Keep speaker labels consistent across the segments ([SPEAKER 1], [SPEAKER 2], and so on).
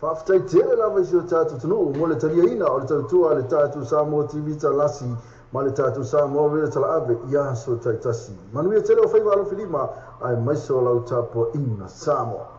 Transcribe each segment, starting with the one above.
[SPEAKER 1] Faafetai tele lava i si o tatou atunuu mo le taliaina o le tautua a le tatou Samoa TV Talasi ma le tatou Samoa Radio Talaave i aso taitasi. Manuia tele o faiva alofilima aemaise o lau tapuaiga Samoa.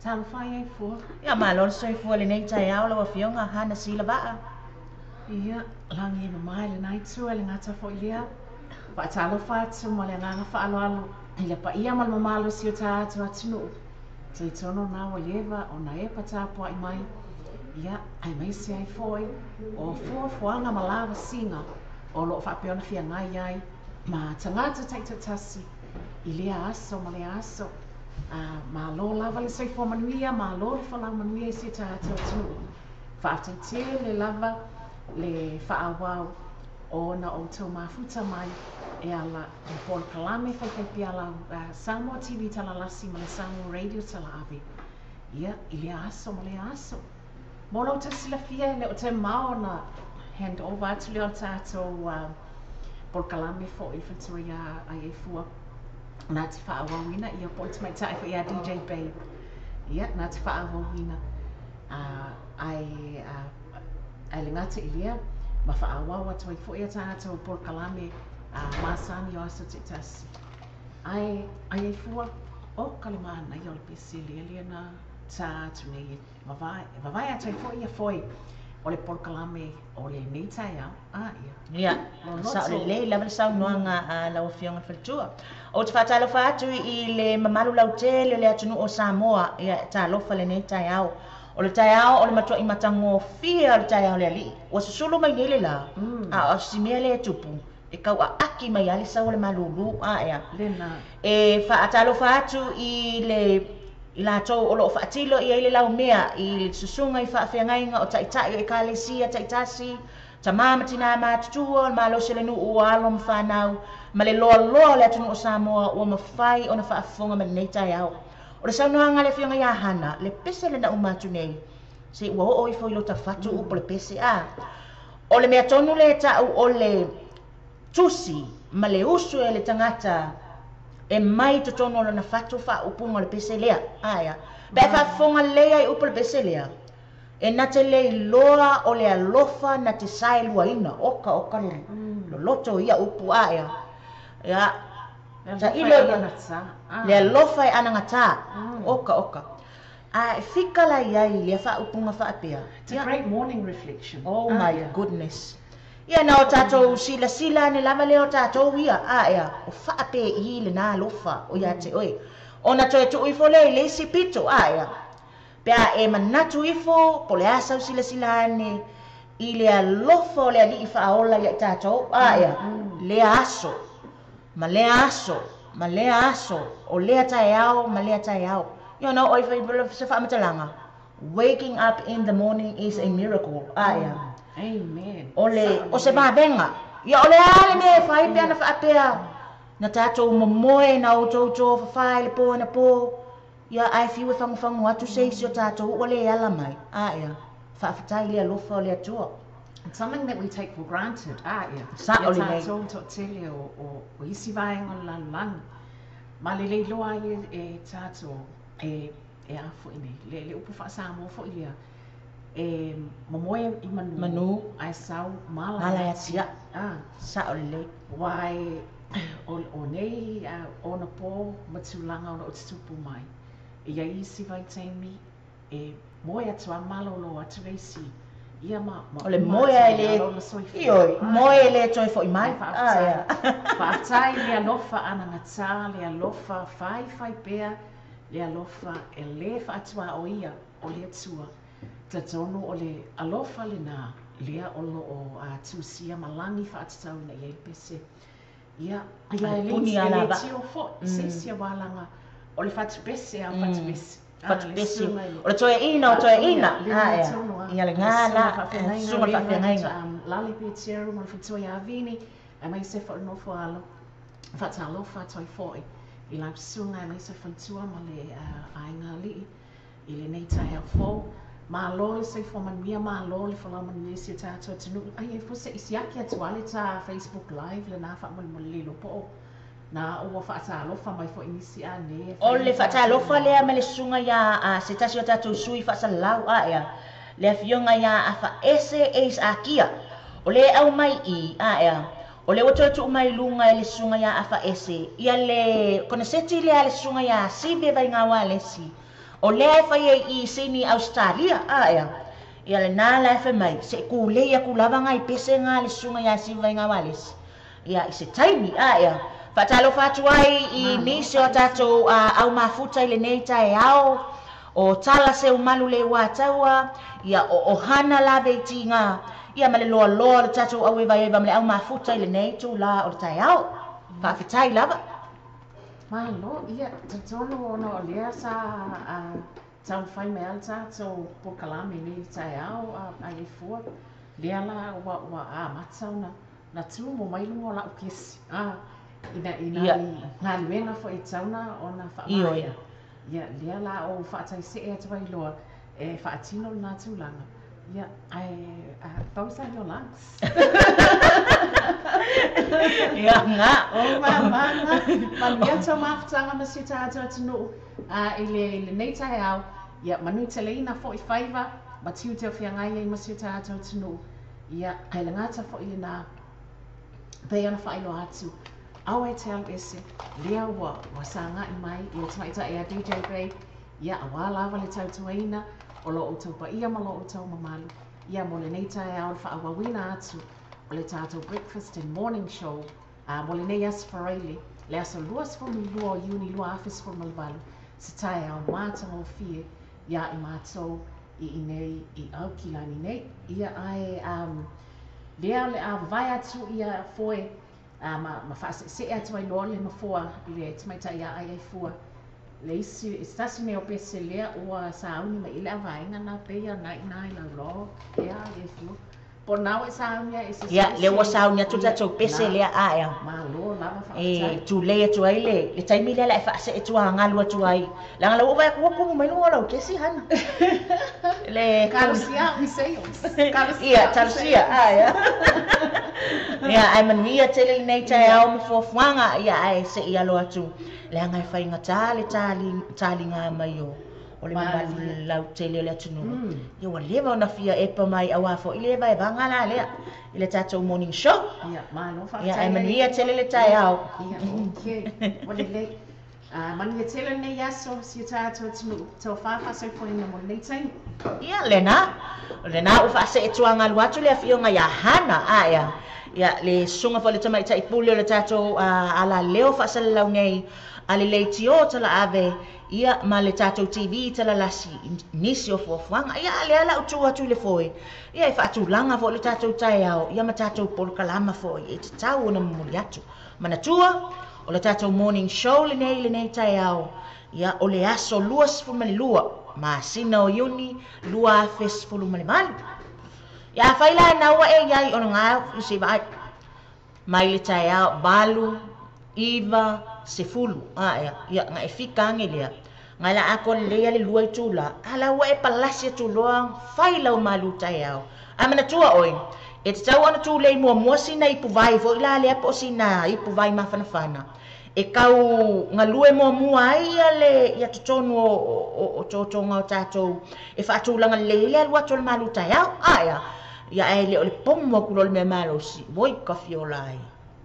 [SPEAKER 2] Talofa e Aiaifua.
[SPEAKER 3] Ia, malo le soifua i lenei taeao lau Afioga Hana Sila Vaa.
[SPEAKER 2] Ia, lagi e mama i lena itu e le gata foi lea. Faatalofa atu ma le agaga faaaloalo i le paia ma le mamalu o si o tatou atunuu. Talitonu lena ua leva ona e tapuai mai, ia, aemaise ai foi o fuafuaga ma lavasiga o lo o faapea ona feagai ai ma tagata taitoatasi i lea aso ma lea aso. Malo lava le soifua manuia, malo le folau manuia i si o tatou atunuu. Faafetai tele lava le faaauau ona outou mafuta mai e ala i polokalame faifaipea a lau Samoa TV Talalasi ma le Samoa Radio Talaave, ia, i lea aso ma lea aso. Mo lo outou silafia, e le o toe mamao ona hand over atu lea o le tatou polokalame foi i le faletua ia Aiaifua na te faaauauina, ia, po o le tamaitai foi ia DJ Babe, ia, na te faaauauina, ae le gata i lea, ma faaauau atu ai foi a tatou polokalame masani o aso taitasi. Ae Aiaifua, oka le manaia o le pese lea lea na ta atu nei e vavae, e vavae atu ai foi ia foe o le polokalame o lenei taeao. Ia.
[SPEAKER 3] Ia, sao lelei lava le saunoaga a lau Afioga i le faletua. Ou te faatalofa atu i le mamalu lautele o le atunuu o Samoa, ia, talofa lenei taeao. O le taeao o le matuai matagofie o le taeao o le Alii. Ua susulu mai nei le la, a o si mea lea e tupu, e tauaaki mai lava le sau o le malūlū a ea.
[SPEAKER 2] Lena.
[SPEAKER 3] E faatalofa atu i le i latou o loo faatilo i ai le laumea i le susuga i faafeagaiga o taitai o ekalesia taitasi, tamā ma tinā matutua o le malosi o le nuu, alo ma fanau, ma le loaloa o le atunuu o Samoa ua mafai ona faafofoga mai lenei taeao. O le saunoaga a le Afioga ia Hana, le pese lena uma atu nei, se ua oo ifo i lo tafatu upu le pese a. O le mea tonu le tau o le tusi ma le usu e le tagata e mai totonu o lona fatu faaupuga o le pese lea. Aea. Pe a faafofoga lelei ai upu le pese lea, e na te le iloa o le alofa na te saeluaina. Oka oka le loloto ia upu aea. Ia,
[SPEAKER 2] ta
[SPEAKER 3] ilo le alofa e anagata. Oka oka. A e fika la iai lea faaupuga faapea.
[SPEAKER 2] It's a great morning reflection.
[SPEAKER 3] Oh my goodness. Ia na o tātou sila sila ane lava lea o tātou ia. A ea, o whaape i le nā alofa o ia te oe. Ona toe tuu ifo lea i le isi pito. A ea. Pe a e manatu ifo, po le a sau silasila ane i le alofa o le Alii faaola ia i tātou. A ea, lea aso, ma lea aso, ma lea aso, o lea taeao, ma lea taeao. Ia na oi fai se faamatalaga. Waking up in the morning is a miracle. A ea.
[SPEAKER 2] Amen.
[SPEAKER 3] O le, o se mavenga. Ia o le ale me fai pe ana whaapea. Na tātou momoe na o tau whawhai le pō na pō. Ia ai fiu e whangu atu se isi o tātou ua le ala mai. A ea. Faafetai le alofa o le Atua.
[SPEAKER 2] It's something that we take for granted, ia.
[SPEAKER 3] Sa o
[SPEAKER 2] Ia
[SPEAKER 3] le nei.
[SPEAKER 2] Tātou toatele o isi vaega o le lalolagi. Ma le leiloa ai e tātou e a foi nei. Le upu faa-Samoa foi lea. E momoe i manu.
[SPEAKER 3] Manu.
[SPEAKER 2] Ae sau mala
[SPEAKER 3] Mala
[SPEAKER 2] e
[SPEAKER 3] e atia.
[SPEAKER 2] Ah,
[SPEAKER 3] Sa o lelei.
[SPEAKER 2] Aua o nei ona pō ma tulaga ona o tutupu mai. E iai isi vaitaimi e moe atu a malolo atu le isi. Ia ma
[SPEAKER 3] O le
[SPEAKER 2] uma
[SPEAKER 3] moe
[SPEAKER 2] atu
[SPEAKER 3] ai
[SPEAKER 2] i
[SPEAKER 3] le
[SPEAKER 2] lona soifua.
[SPEAKER 3] Ioi, moe e le toe foi mai.
[SPEAKER 2] Ai, faafetai.
[SPEAKER 3] Ia.
[SPEAKER 2] Faafetai le alofa anagata, le alofa faifai pea, le alofa e lē faatuaoia o le Atua. Talitonu o le alofa lenā, lea o loo tusia ma lagi faatatauina i ai le pese. Ia, ia e le
[SPEAKER 3] Puni
[SPEAKER 2] e
[SPEAKER 3] ala
[SPEAKER 2] le
[SPEAKER 3] va.
[SPEAKER 2] tio foi, se isi aualaga o le fatupese a fatupese.
[SPEAKER 3] Fatupese. O le toeaina o toeaina. A ea. Ia le ngā la, susuga le faafeagaiga.
[SPEAKER 2] Lale Peteru ma le faletua ia Vini, aemaise foi le nofo alo. Faatalofa atu ai foi i lau susuga aemaise faletua ma le aiga alii i lenei taeao fou. Malo le soifua manuia, malo le folau manuia i si o tatou atunuu. Ai e foi se'i siaki atu lava le ta Facebook Live lenā faamolemole le iloa po o na ua faatalofa mai foi nisi a nei e
[SPEAKER 3] O
[SPEAKER 2] fai
[SPEAKER 3] le
[SPEAKER 2] ai
[SPEAKER 3] faatalofa lea ma le susuga ia se tasi o tatou sui faasalalau a ea. Le afioga ia Afaese Ace Akia. O le au mai i a ea. O le ua toe tuu mai luga e le susuga ia Afaese. Ia le koneseti lea le susuga ia Sive Vaigawa Alesi. O lea e fai ai i Sini Australia a ia le nā la e fai mai se kulei aku lava ngai pese ngā le susuga ia Siva i ngā walesi. Ia i se taimi a Faatalofa atu ai i nisi o tatou au mafuta i lenei taeao o tala se umalu le wataua ia o ohana lave i tinga ia ma le loa loa le tatou au eva eva ma le au mafuta i lenei tula o le taeao. Faafetai lava.
[SPEAKER 2] Malo, ia, talitonu ona o lea sa taumafai mai ai le tatou polokalame nei taeao a i fua. Lea la ua amata ona na tumu mai luga o lau kesi. Ina galuega foi e tauna ona faamaea. Ia, lea la o faataisee atu ai loa e faatino lena tulaga. Ia, those are your lungs.
[SPEAKER 3] Ia, ngā.
[SPEAKER 2] O mamanga. Manuia tau mafutaga ma si o tatou atunuu i lenei taeao. Ia, manu teleina foi faiva, ma tiute o feagai ai ma si o tatou atunuu. Ia, ae le gata foi lena pei ona faailoa atu. Aua e te alu ese, lea ua sagai mai ia tamaitai a DJ Babe. Ia, auā lava le tautuaina o lo outou paia ma lo outou mamalu. Ia, mo lenei taeao le faaauauina atu o le tatou breakfast and morning show mo lenei aso Faraile, le aso 22 o Iuni 2018, se taeao matagofie ia i matou i inei i Aukilani nei. Ia, ae lea o le a vavae atu ia foe ma faasese atu ai loa le nofoa le tamaitai ia ai ai fua. Le isi, se tasi nei o pese lea ua sauni mai i le avaega na peia na ina i lauloa ea ai fua. Po nau e sauni ai se
[SPEAKER 3] Ia, le ua sauni atu tatou pese lea aea.
[SPEAKER 2] Malo lava faafetai.
[SPEAKER 3] E tulei atu ai le taimi lea la e faasee tuagalu atu ai. Leaga lau ua ua kumu mai luga o lau kesi hana. Le
[SPEAKER 2] Talosia mi sales.
[SPEAKER 3] Ia, talosia aea. Ia, ai manuia tele lenei taeao ma fuafuaga. Ia, ae se'i alo atu. Leaga e faigata le taliga mai o le mamalu lautele o le atunuu. Ia ua leva ona fia epa mai auā fo'i le vaevaga la lea i le tatou morning show.
[SPEAKER 2] Ia, malo faafetai.
[SPEAKER 3] Ia, ae manuia tele le taeao.
[SPEAKER 2] Ia, okay. Ua lelei. Manuia tele lenei aso si o tatou atunuu. Taufa faasoifuaina mo lenei taimi.
[SPEAKER 3] Ia, lena. O lena ua faasee tuagalu atu le afioga ia Hana aea. Ia, le susuga foi le tamaitai pule o le tatou alaleo faasalalau nei a le leitio tala ave ia ma le tatou TV talalasi nisi o fuafuaga. Ia, lea la utu atu i le foe. Ia, e faatulaga foi le tatou taeao ia ma tatou polokalama foi e tatau ona momoli atu. Manatua, o le tatou morning show lenei taeao. Ia, o le aso 22 masina o Iuni 2018. Ia, afai la naua e iai ona ngā se vaai. Mai le taeao 8, 9, 10. Aea, ia, nga e fika ange lea. Ngai la ako lea le lua i tula. Ala ua e palasi atu loa, fai lau malu taeao. A manatua oi, e te tau ona tūlei mua mua sina ipu vai foi la lea po sina ipu vai mafanafana. E kau ngalue mua mua ai ia le ia totonu o tōtōga o tātou e faatulaga lelei le alu atu o le malu taeao. Aea, ia e le o le pomo aku lo le mea malosi, voi ka fiola ai.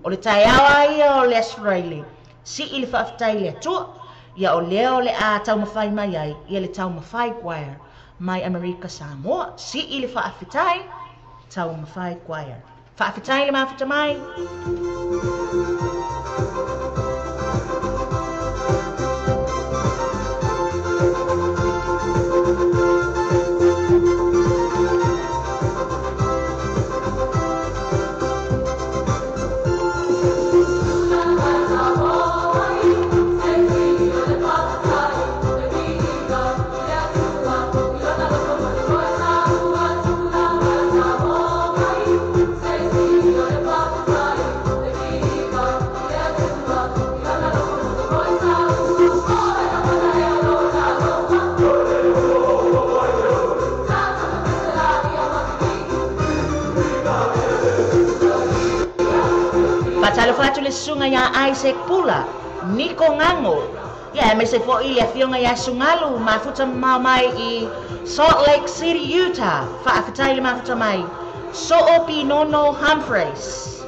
[SPEAKER 3] O le taeao ai ia o le aso Faraile. Si'i le faafetai le Atua. Ia o lea o le a taumafai mai ai, ia le taumafai choir mai Amerika Samoa. Si'i le faafetai, taumafai choir. Faafetai le mafuta mai. Faatalofa atu le susuga ia Isaac Pula, Niko Ngango. Ia, aemaise foi le afioga ia Sugalu, mafuta mamao mai i Salt Lake City, Utah. Faafetai le mafuta mai. So'o Pinono Humphreys.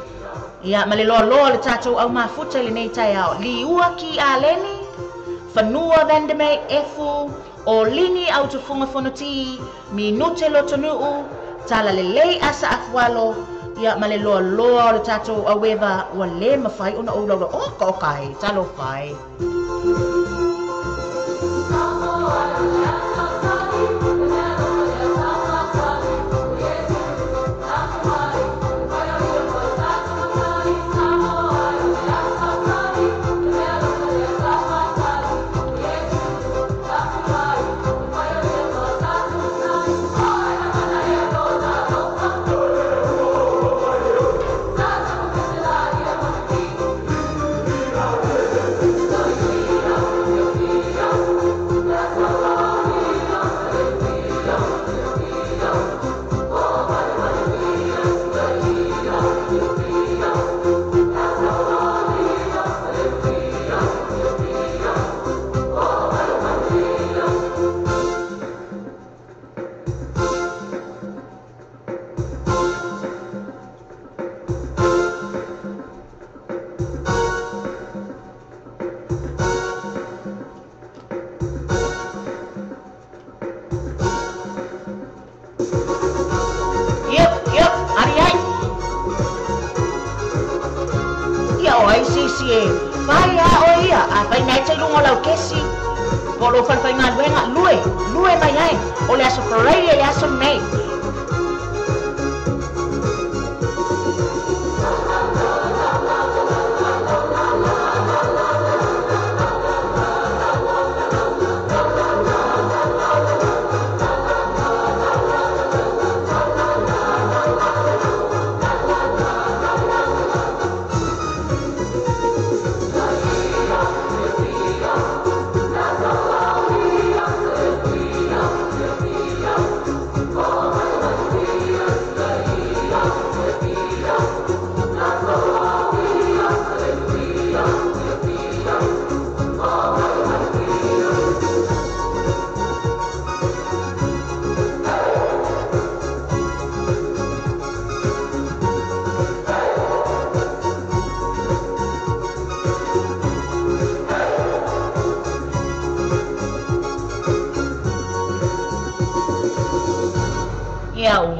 [SPEAKER 3] Ia, ma le loaloa le tatou au mafuta i lenei taeao. Liua ki Aleni, Fanua Vandeme Efu, O lini au tufunga fonoti mi nute lotonu'u tala lelei asa afualo ia ma le loa loa o le tatou aueva ua lē mafai ona ou laula oka oka e talofa e.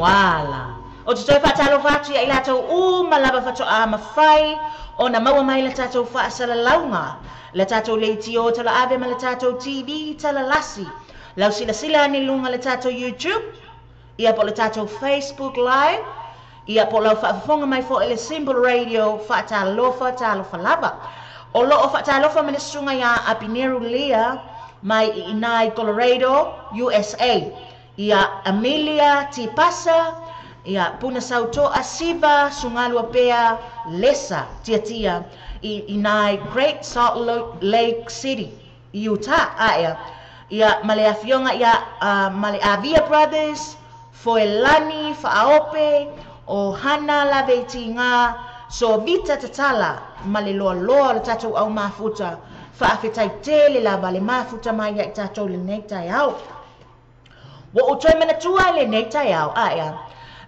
[SPEAKER 3] Wala. O te toi whaatalo whaatu ia i latou uma lava whatoa mawhai o na maua mai la tatou whaasalalaunga. La tatou leitio tala ave ma la tatou TV tala lasi. Lau sila sila ni lunga la tatou YouTube. Ia po la tatou Facebook Live. Ia po lau whaafafonga mai fo ele Simple Radio whaatalofa talofa lava. O loo whaatalofa mene sunga ia Apineru Lea mai i inai Colorado, USA. Ia Amelia Tipasa, ia Puna Sautoa Siva, Sungalua Pea, Lesa, Tia Tia, i inai Great Salt Lake City, Utah, aia. Ia male afionga, ia male Avia Brothers, Foelani, Faaope, o Hana Laveiti ngā, so Vita Tatala, male loa loa le tatou au mafuta, faafetai tele lava le mafuta mai ia i tatou le nei taeao. Wa o toi manatua le nei taeao, aia.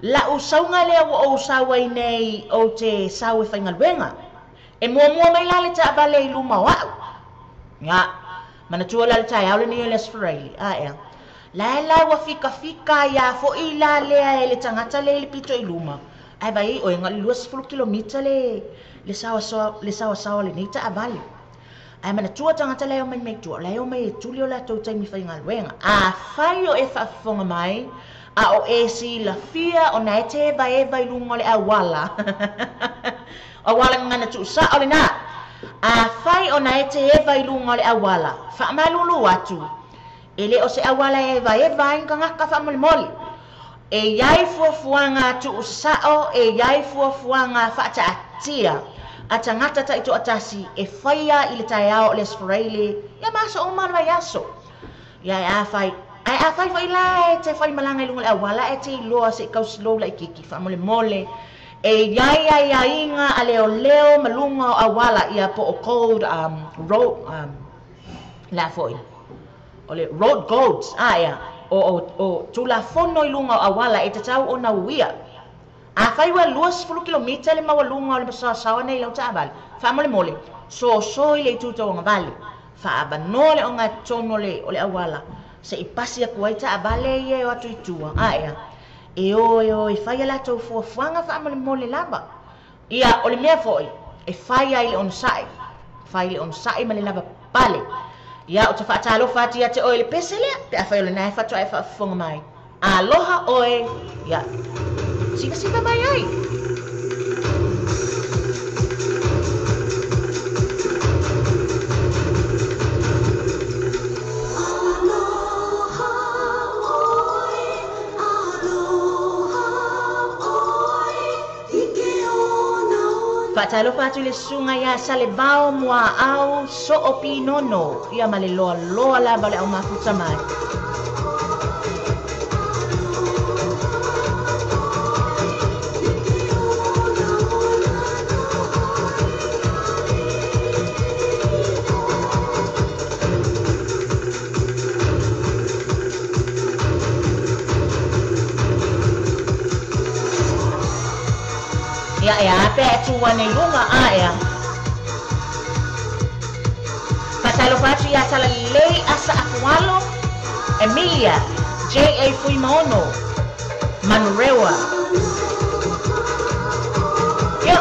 [SPEAKER 3] La o saunga lea wa o saua i nei o te sau e whaingaluenga. E mua mua mai la le taavale i luma o au. Ia, manatua la le taeao le nei o le Asfaraili, aia. La e la wa fika fika ia fo i la lea e le tangata le le pito i luma. Ai vai o inga 20 kilomita le sawa sawa le sawa sawa le nei taavale. Ai manatua tangata lea o mai mai tua, lea o mai e tuli o la tau taimi whaingaluenga. A whai o e whaafonga mai, a o e si la fia o na e te eva eva i lunga o le awala. Awala ngana tu sa o le nā. A whai o na e te eva i lunga o le awala. Wha malulu atu. E le o se awala eva eva inga ngaka wha moli moli. E iai fuafuanga tu usao, e iai fuafuanga whaata atia. A tangata ta ito atasi e whaia i le taeao le Asfaraili. Ia maso o marwa iaso. Ia e a whai. Ai a whai whai la e te whai malanga i lunga le awala e te iloa se kausi lou la i kiki wha mole mole. E iai ai ai inga a leo leo malunga o awala ia po o cold road la foi. O le road goats aia o tula fono i lunga o awala e te tau o na uia. A whai wa 20 kilomita le mawalunga o le masawasawa nei lau taavale. Wha mole mole. So so i le tuta o ngavale. Wha abanoa le o ngā tono le o le awala. Se i pasi aku ai taavale ia e o atu i tua aea e o e o e fai a latou fuafuaga faamolemole lava. Ia o le mea foʻi e fai ai le onosaʻi, fai le onosaʻi ma le lava pale. Ia o te faatalofa atu ia te oe le pese lea pe afai o lena e faatoa e faafofoga mai. Aloha oe, ia sivasiva mai ai. Faatalofa atu le susuga iā Salevao Muaau Soo Pinono ia ma le loaloa lava o le aumafuta mai. Ia e a pe e tu ane lunga aea. Faatalofa atu iā Talalelei Asa Afualo, Emilia J.A. Fuimaono, Manurewa. Ia.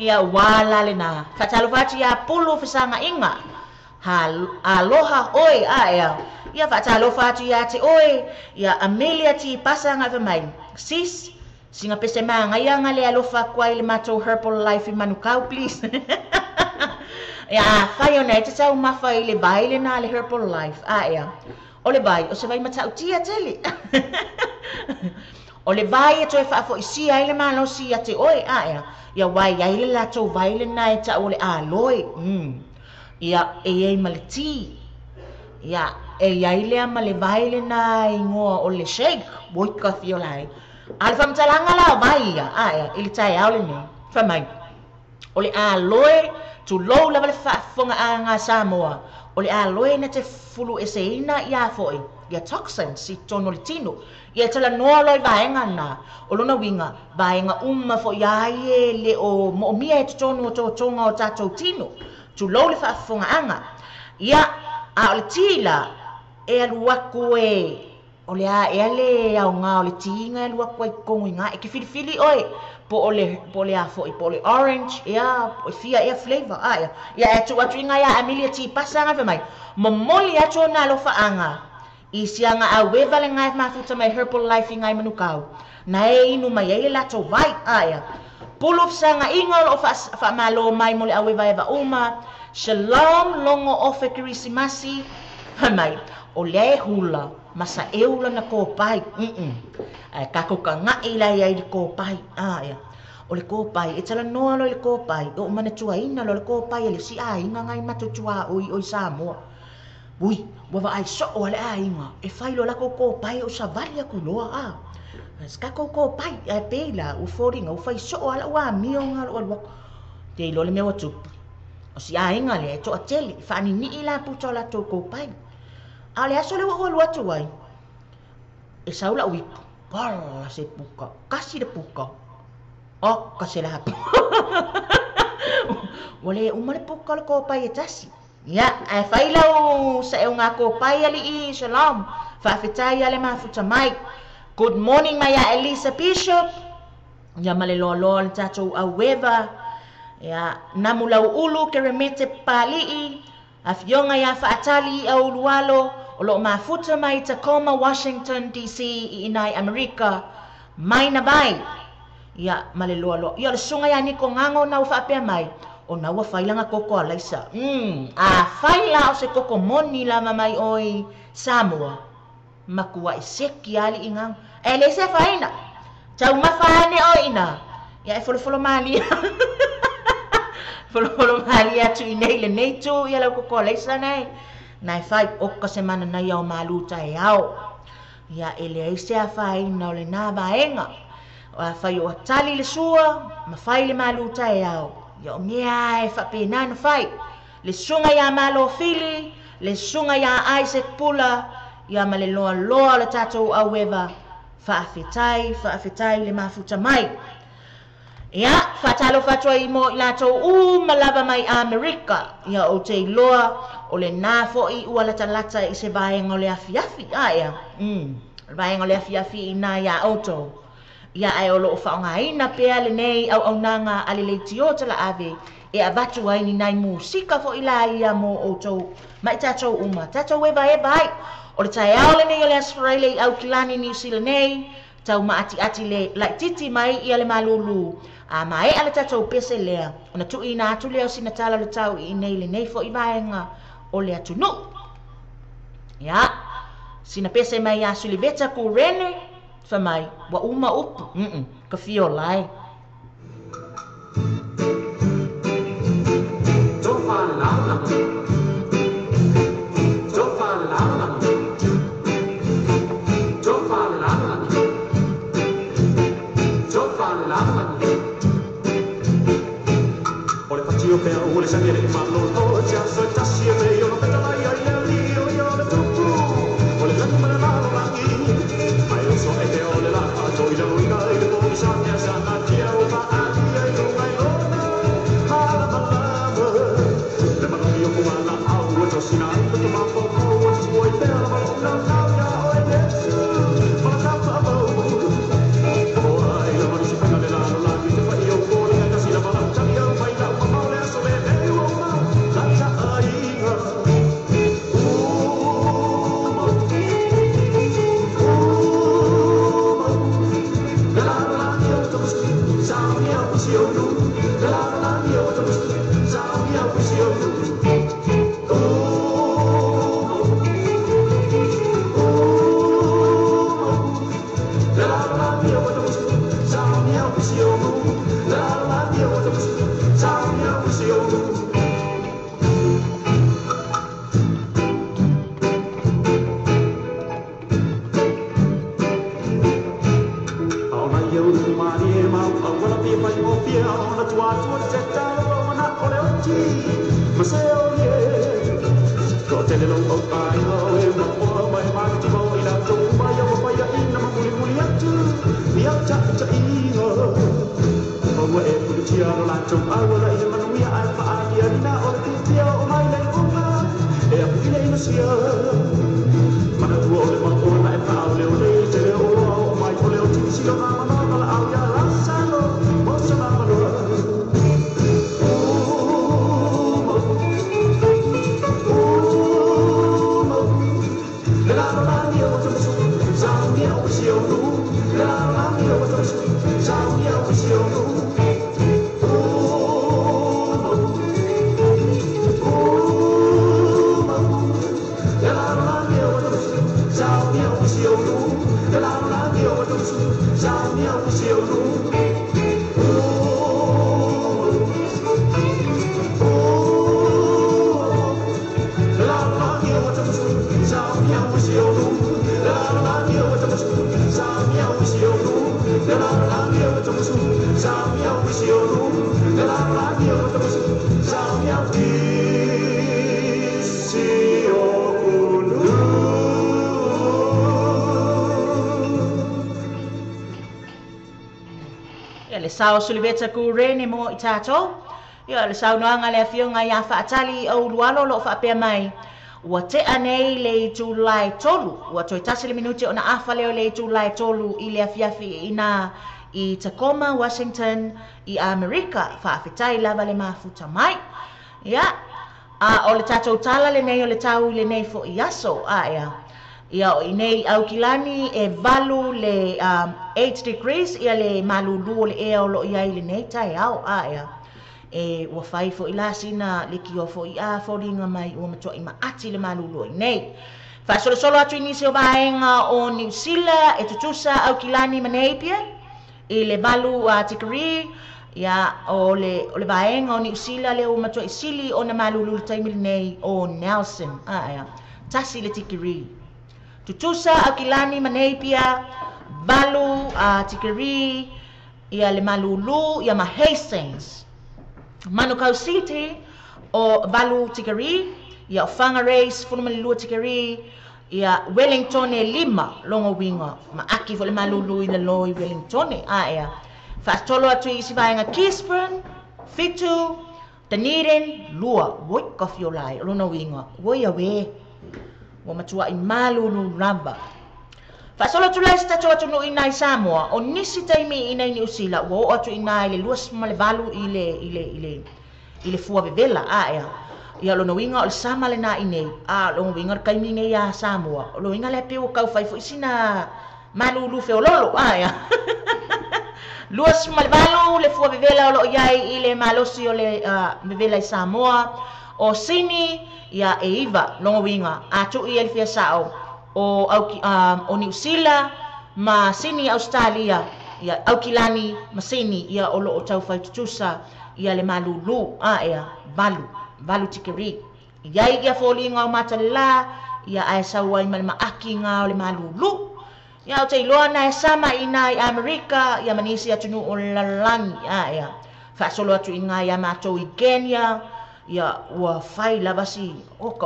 [SPEAKER 3] Ia wala le na. Faatalofa atu iā Pulu Fesagaʻiga. Ha aloha oe aea. Ia faatalofa atu iā te oe. Ia Amelia Ti Pasaga mai. Sis, singa pese magaia le alofa aku ai le matou Herbal Life i Manukau, please. Ia afai ona e te taumafa i le vai lena le Herbal Life aea. O le vai, o se vai matautia tele. O le vai e toe faafoisia ai le malosi ia te oe aea. Ia wai ai le latou vai lena e tau o le aloe. Ia e iai ma le ti. Ia e iai lea ma le vai lena igoa o le shake. Oi ka fiola ai. A le faamatalaga la o vai ia aea i le taeao lenei. Faamai. O le aloe tulou lava le faafofoga Samoa. O le aloe na te fulu eseina ia foʻi. Ia toxins i totonu o le tino. Ia talanoa loa i vaega na. O lona uiga, vaega uma foʻi ai e le o moomia e totonu o totoga o tatou tino. Tulou le faafofogaaga. Ia, a o le ti la, e alu aku e, o le a ea le aoga o le tiga e alu aku ai totonu i gā. E ke filifili oe, po o le a foʻi, po o le orange, ia, e fia ea flavor, aea. Ia e tuu atu i gā ia Amelia Tipasa nga mai. Momoli atu ona alofaaga. I siaga aueva le gae mafuta mai Herbal Life i gai Manukau. Na e inu mai ai le latou vai aea. Pulu fesagaʻiga o loo faamālō mai mo le auevaeva uma. Shalom longo ofe Kerisimasi. Mai, o lea e hula. Ma sa'eu lana kopai. Ae tatou taga'i la iai i le kopai, a ea. O le kopai, e talanoa loa i le kopai, e ou manatuaina loa le kopai a le isi aiga na i matou tuaoi o i Samoa. Ui, ua vaai soo a le aiga, e fai loa latou kopai ou savali atu loa, a. Se tatou kopai, ae pei la, ua foliga, ua fai soo a lau amio na lou alu atu. Te iloa le mea ua tupu. O si aiga lea e toatele, e faaninii la puta o latou kopai. A o le aso lea ua ou alu atu ai, e sau lau ipu, pala se puka, kasi le puka, oka se lapu. Ua le uma le puka o le kopai e tasi. Ia, ae fai lau sa'euga kopai alii, shalom, faafetai ia le mafuta mai. Good morning mai ia Elisa Bishop, ia ma le loaloa o le tatou aueva, ia, namu lau ulu Keremete Papali'i, Afioga ia Faatali i Aulualo, o loo mafuta mai i Tacoma, Washington, DC i ina i Amerika, mai na mai. Ia, ma le loaloa. Ia, o le susuga ia Niko Gago na ua faapea mai, ona ua fai lana koko alaisa. Umm, afai la o se koko moni lava mai oe i Samoa, makuaʻi seki a alii Gago. Ae leai se afaina. Taumafa ane oe ina. Ia, e folofolo malie. Folofolo malie atu i nei lenei itu ia lau koko alaisa nei. Na e fai oka se mana nai ao malu taeao. Ia, e leai se afaina o lena vaega. Afai ua tali le sua, ma fai le malu taeao. Ia o mea e faapena na fai. Le susuga ia Malo Fili, le susuga ia Isaac Pula, ia ma le loaloa o le tatou aueva, faafetai, faafetai le mafuta mai. Ia, faatalofa atu ai mo i latou uma lava mai Amerika. Ia, ou te iloa o lena foi ua latalata i se vaega o le afiafi. A ea? Umm, o le vaega o le afiafi i ina iā outou. Ia, ae o lo o faaaogaina pea lenei auaunaga a le leitio talaave e avatu ai ni nai musika foi la ia mo outou ma i tatou uma, tatou evaeva ai. O le taeao lenei o le Aso Faraile i Aukilani, Niu Sila nei, tau maatiati le laititi mai ia le malulu, a maea le tatou pese lea, ona tuuina atu lea o sina tala o le tau i inei lenei foi vaega o le atunuu. Ia, sina pese mai ia Suliveta Kurene, fai mai, ua uma upu, mm, ka fiola e.
[SPEAKER 4] O le pati o pea o le sani le malolo te aso e tasi e pei ona petalai ai le alii o ia o le tupu o le lagi ma le lalolagi mai oso e te o le la toi lalo i kai le pogi sa mea sa atia o paalia i lunga i lona malamalama le manomi o kumala au e tosina ai le tomapoko o tua i pea la malo nau nau ia oe Yesu malakapa au o ai la manusi fanga le lalolagi te fai o kole ka kasi la malau tali au mai lau mamao le aso le meu o ma lata aiga uma uma le lalolagi o tamusu saunia o pisi o nu le lalolagi o tamusu saunia o pisi o nu uma uma le lalolagi o tamusu saunia o pisi o nu le lalolagi o tamusu saunia o pisi o nu. Aona ia ulu malie mau auala pia mai o fia ona tua tua te talo mana o le oti ma se o ye ko te le lo o ai o e ma o mai ma ti mo i la tu mai o mai ia ina ma muli muli atu i au ta ta i o o ua e pulu tia lo la tu auala i le manuia ai fa ali alina o le titia o mai le unga e apu i le inosia mana tua o le mau ona e pa o le o le te le o loa o mai o le o tisi o ngā manoa ma la au ia lasalo mo sa la manoa uma uma le lalolagi o tamusu saunia o pisi o nu le lalolagi o tamusu saunia o pisi o nu uma
[SPEAKER 3] Ia le sao suliveta ku rene mo i tātou. Ia le saunoaga le afioga ia Faatali o Ulualo lo faapea mai. Ua tea nei le itulai 3. Ua toe 1 le minuti ona afa leo le itulai 3 i le afiafi ina i Tacoma, Washington, i Amerika. Faafetai lava le mafuta mai. Ia, a o le tātou tala le nei o le tau i le nei fo i aso. A ia. Ia o nei Aukilani e 8 le 8 degrees ia le malulu o le ea o lo ia i le nei tai au. A ia. E ua fai fo i la sina le kio fo i a folinga mai ua matua i maati le malulu i nei. Faasolosolo atu i nisi o vaenga o New Zealand e tutusa Aukilani ma Napier i le 8 tikiri. Ia o le vaenga o New Zealand le ua matua i sili o na malulu le taimi nei o Nelson. A ia. 1 le tikiri. Tutusa Aukilani ma Napier 8 tikiri ia le malulu ia ma Hastings. Manukau City o 8 tikiri, ia o Whangarei 12 tikiri, ia Wellington e 5 longo winga. Ma aki fo le malulu i le loi Wellington a ia. Faatolo atu i isi vaenga Gisborne, 7, Dunedin, 2, woi ka fiolai, lona winga, woi awe. Ua matua i malulu lava. Faasolo atu lai se tatou atunuu i nai Samoa, o nisi taimi i nai Niu Sila, ua oo atu i nai le 28 i le fua vevela. A ia. Ia lona uiga o le sama le nai nei. A lona uiga o le kaimi nei a Samoa. O lona uiga le pe ua kau fai foi sina malulu feololo. A ia. 28 le fua vevela o loo iai i le malosi o le vevela i Samoa. O Sini, ia e 9 lona uiga. A tuu i le fia sao. O Niu Sila ma Sini Australia, ia Aukilani ma Sini, ia o loo tau fai tutusa ia le malulu. A ia 8 tikiri. Ia ia foliga o matala ia ae sau ai ma le maaki ngā o le malulu. Ia o te iloa na e sama i nai Amerika ia manisi atunuu o le lalolagi. A ia faasolo atu i ngā ia matou i Kenya ia ua fai lava si oka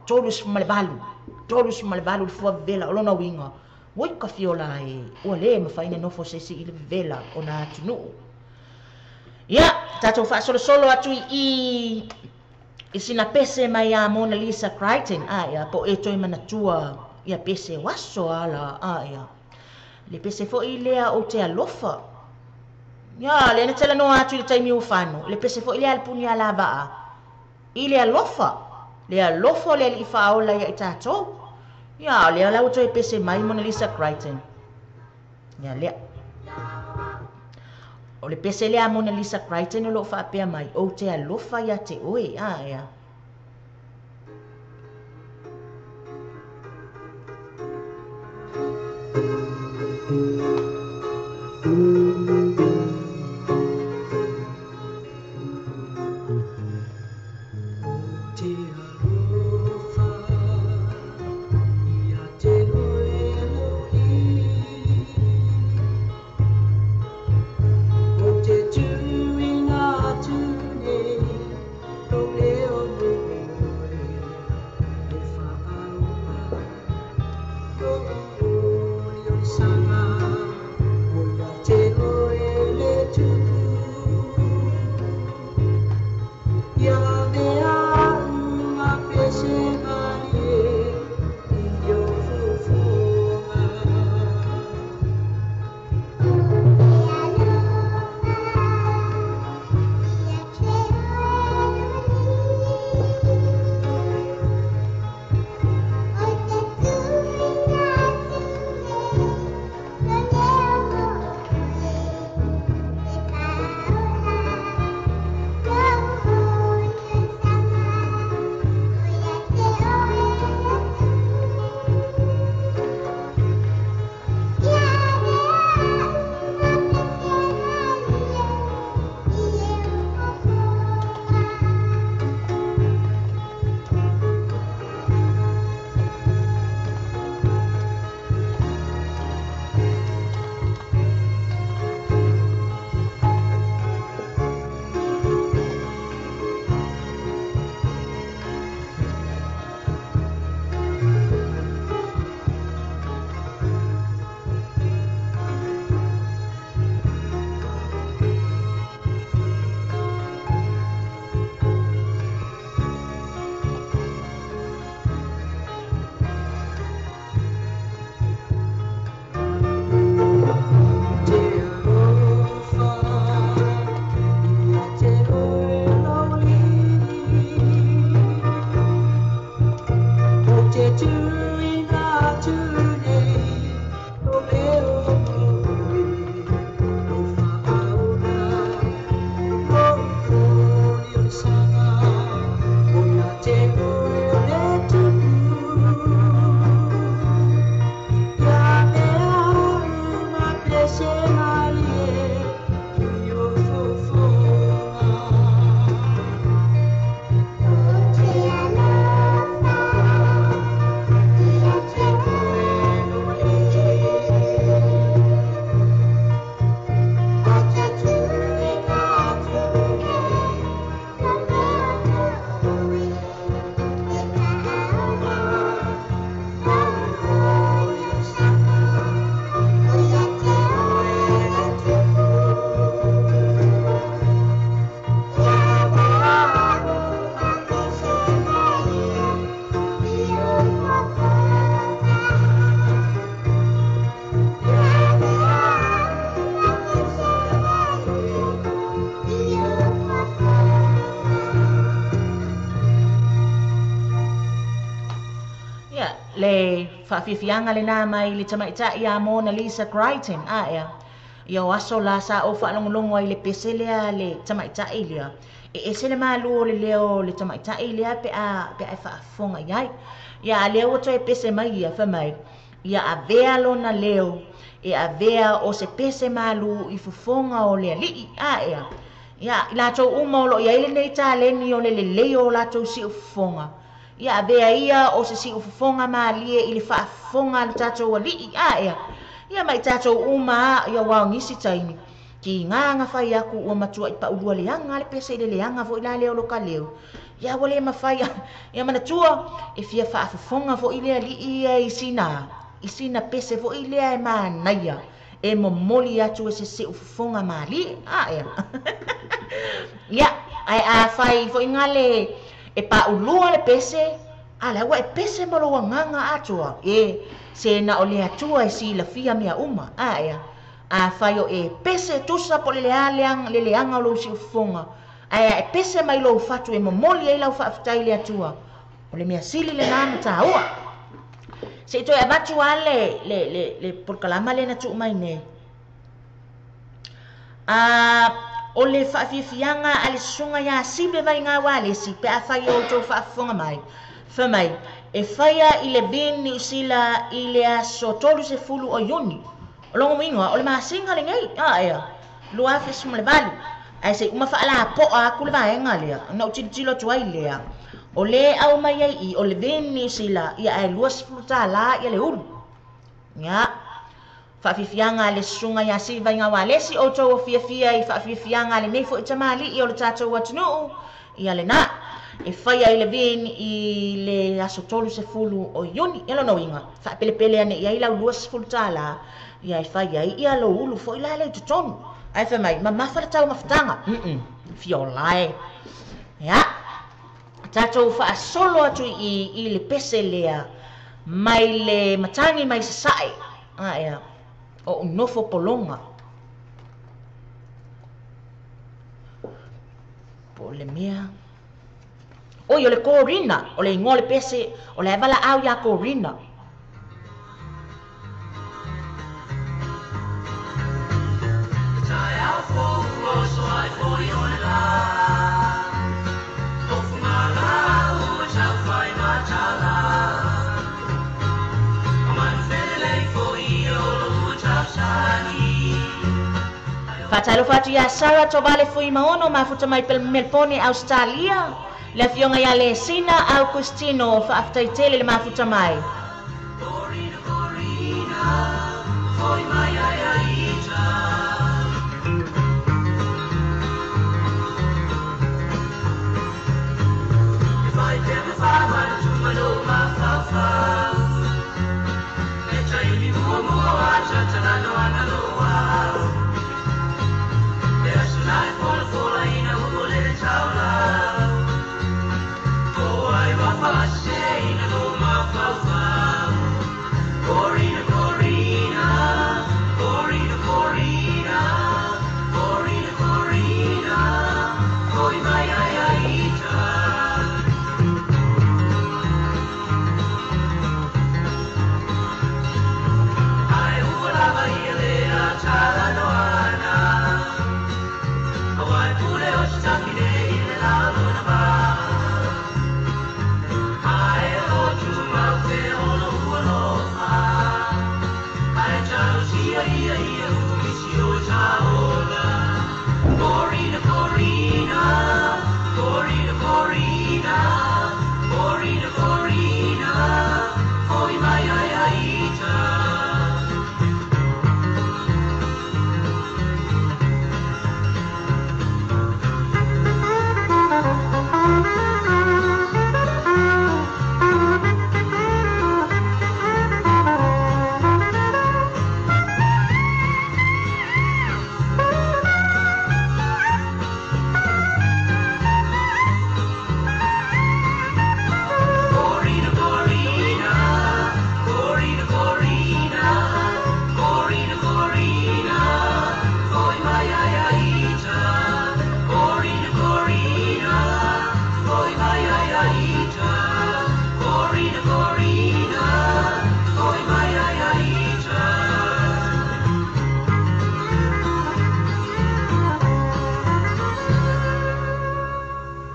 [SPEAKER 3] 38. 38 le fua vevela o lona uiga. Ua i ka fiola e ua lē mafai na nofo se isi i le vevela o na atunuu. Ia tatou faasolosolo atu i sina pese mai a Mona Lisa Crichton. A ia po e toe manatua ia pese waso ala. A ia le pese foʻi lea o te alofa. Ia le na talanoa atu i le taimi o fano. Le pese foʻi lea le puni a lavaa i le alofa. Le alofa le alii faaola ia i tatou. Ia lea lau toe pese mai Mona Lisa Crichton. Ia lea. O le pese lea Mona Lisa Crichton o loo faapea mai o te alofa ia te oe. A ia.
[SPEAKER 5] Te tuinga atu nei, lo leo
[SPEAKER 3] Faafiafiaga lenā mai le tamaitai ia Mona Lisa Crichton aea. Ia o aso la sa ou faalogologo ai i le pese lea a le tamaitai lea. E ese le malu o le leo o le tamaitai lea pe a pe a e faafofoga i ai. Ia a lea ua toe pese mai ia, fai mai, ia avea lona leo e avea o se pese malu i fofoga o le alii. Aea. Ia, i latou uma o lo o i ai lenei taleni o le lelei o latou siufofoga, ia avea ia o se siufofoga malie i le faafofoga a le tatou alii. Aea. Ia ma i tatou uma a, ia aua o nisi taimi, kiga na fai atu ua matuai paulua leaga le pese i le leaga foi la lea o lo ta leo. Ia ua le mafai, ia manatua, e fia faafofoga foi le alii ia i sina, i sina pese foi lea e manaia, e momoli atu e se siufofoga malie. Aea. Ia, ae afai foi gale e paulua le pese, a la ua e pese ma lou agaga atoa, e se na o le Atua e silafia mea uma. Aea. Afai o e pese tusa po o le lea le leaga o lou siufofoga, ae a e pese mai lou fatu e momoli ai lau faafetai i le Atua, o le mea sili lenā ma taua. Se i toe avatu lava le, le, le, le polokalama lea na tuu mai nei. A, o le faafiafiaga a le susuga ia Sipe Vaigaualesi pe afai o outou faafofoga mai, fai mai, e faia i le Vin Niu Sila i le aso 30 o Iuni. O lona uiga, o le masina lenei, aea, 2018. Ae se i uma faalapoa atu le vaega lea, ona ou tilotilo atu ai lea, o le aumai ai i, o le Vin Niu Sila, ia ae $20 ia le ulu. Ia. Faafiafiaga a le Susuga ia Sivi Vaigaualesi, outou o fiafia i faafiafiaga a lenei foi tamalii o le tatou atunuu, ia lena. E faia i le Vin i le aso 30 o Iuni. Ia lona uiga, faapelepele ane i ai lau $20, ia e fai ai ia lou ulu foi la lea i totonu. Ae fai mai, mamafa le taumafataga. Mm-mm, fiola e. Ia, tatou faasolo atu i i le pese lea mai le matagi mai Sasae. Aea, o ou nofo pologa. Po o le mea. Oi, o le Corina, o le igoa o le pese, o la e valaau iā Corina. Faatalofa atu iā Sarah Tovale Fuimaono, mafuta mai Melpone, Ausetalia, le afioga ia Lesina Aukustino, faafetai tele le mafuta mai.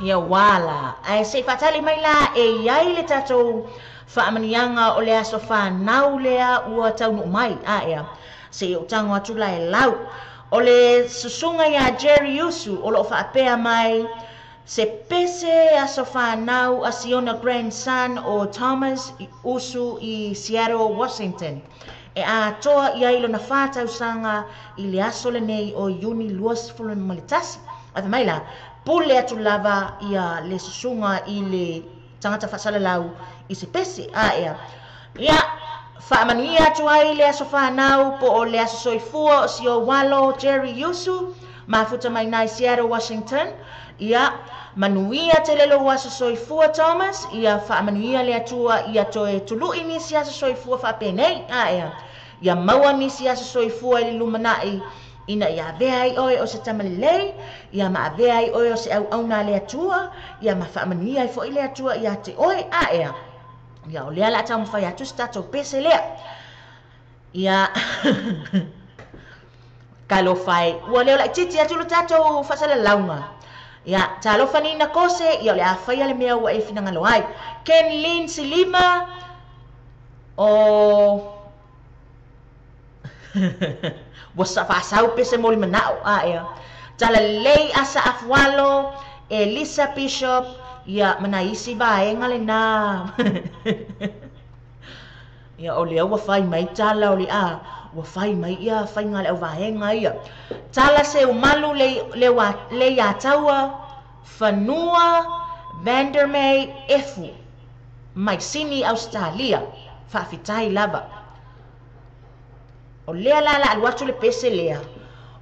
[SPEAKER 3] Ia wala ai se fatali mai la e iai le tatou faamaniaga o le aso fanau lea ua taunuu mai aea se i ou tago atu la e lau. O le susuga iā Jerry Usu o loo faapea mai se pese aso fanau a siona grandson o Thomas Usu i Seattle, Washington. E atoa i ai lona 4 tausaga i le aso lenei o Iuni 21. Ae mai la, pule atu lava ia le susuga i le tagata faasalalau i se pese aea. Ia, faamanuia atu ai le aso fanau po o le aso soifua o si ou alo Jerry Usu, mafuta mai nai Seattle, Washington. Ia, manuia tele lou aso soifua Thomas, ia faamanuia le Atua ia toe tului nisi aso soifua faapenei aea. Ia maua nisi aso soifua i le lumanai ina ia avea ai oe o se tamalelei, ia ma avea ai oe o se auauna a le Atua, ia ma faamanuia ai foi le Atua ia te oe aea. Ia o lea la taumafai atu se tatou pese lea. Ia talofa e, ua leo laititi atu lo tatou faasalalauga. Ia talofa nina kose, ia o le a faia le mea ua e finagalo ai. Ken Lin Silima o ua sa faasau pese mo le manao aea. Talalelei asa afualo Elisa Bishop ia mana isi vaega lenā. Ia o lea ua fai mai tala o le a ua fai mai ia faiga le auvaega ia. Tala se umalu le, le, le iā taua fanua Vandermay Efu mai Sini Australia. Faafetai lava. O lea la la alu atu le pese lea.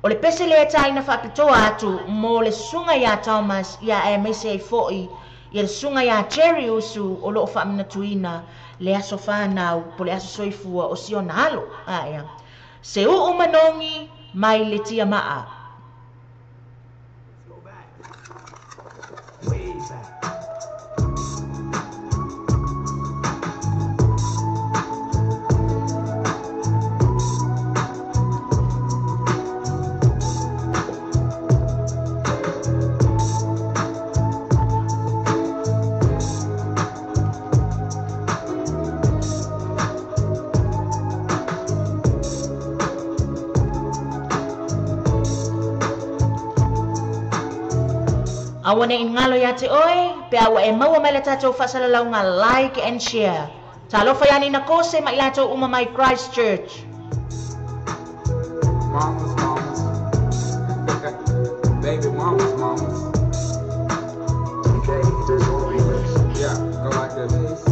[SPEAKER 3] O le pese lea taina faapitoa atu mo le susuga iā Thomas ia aemaise ai foi ia le susuga iā Jerry Usu o loo faamanatuina le aso fanau po le aso soifua o siona alo aea. Se uu manogi mai le tia maa.
[SPEAKER 4] Go back. Way back.
[SPEAKER 3] Aua ne i galo iā te oe, pe a ua e maua mai le tatou faasalalauga like and share. Talofa iā Nina Kose ma i latou uma mai Christchurch.
[SPEAKER 5] Mamas, mamas. Baby mamas, mamas.
[SPEAKER 1] DJ Dizzle Remix.
[SPEAKER 5] Yeah, go like this.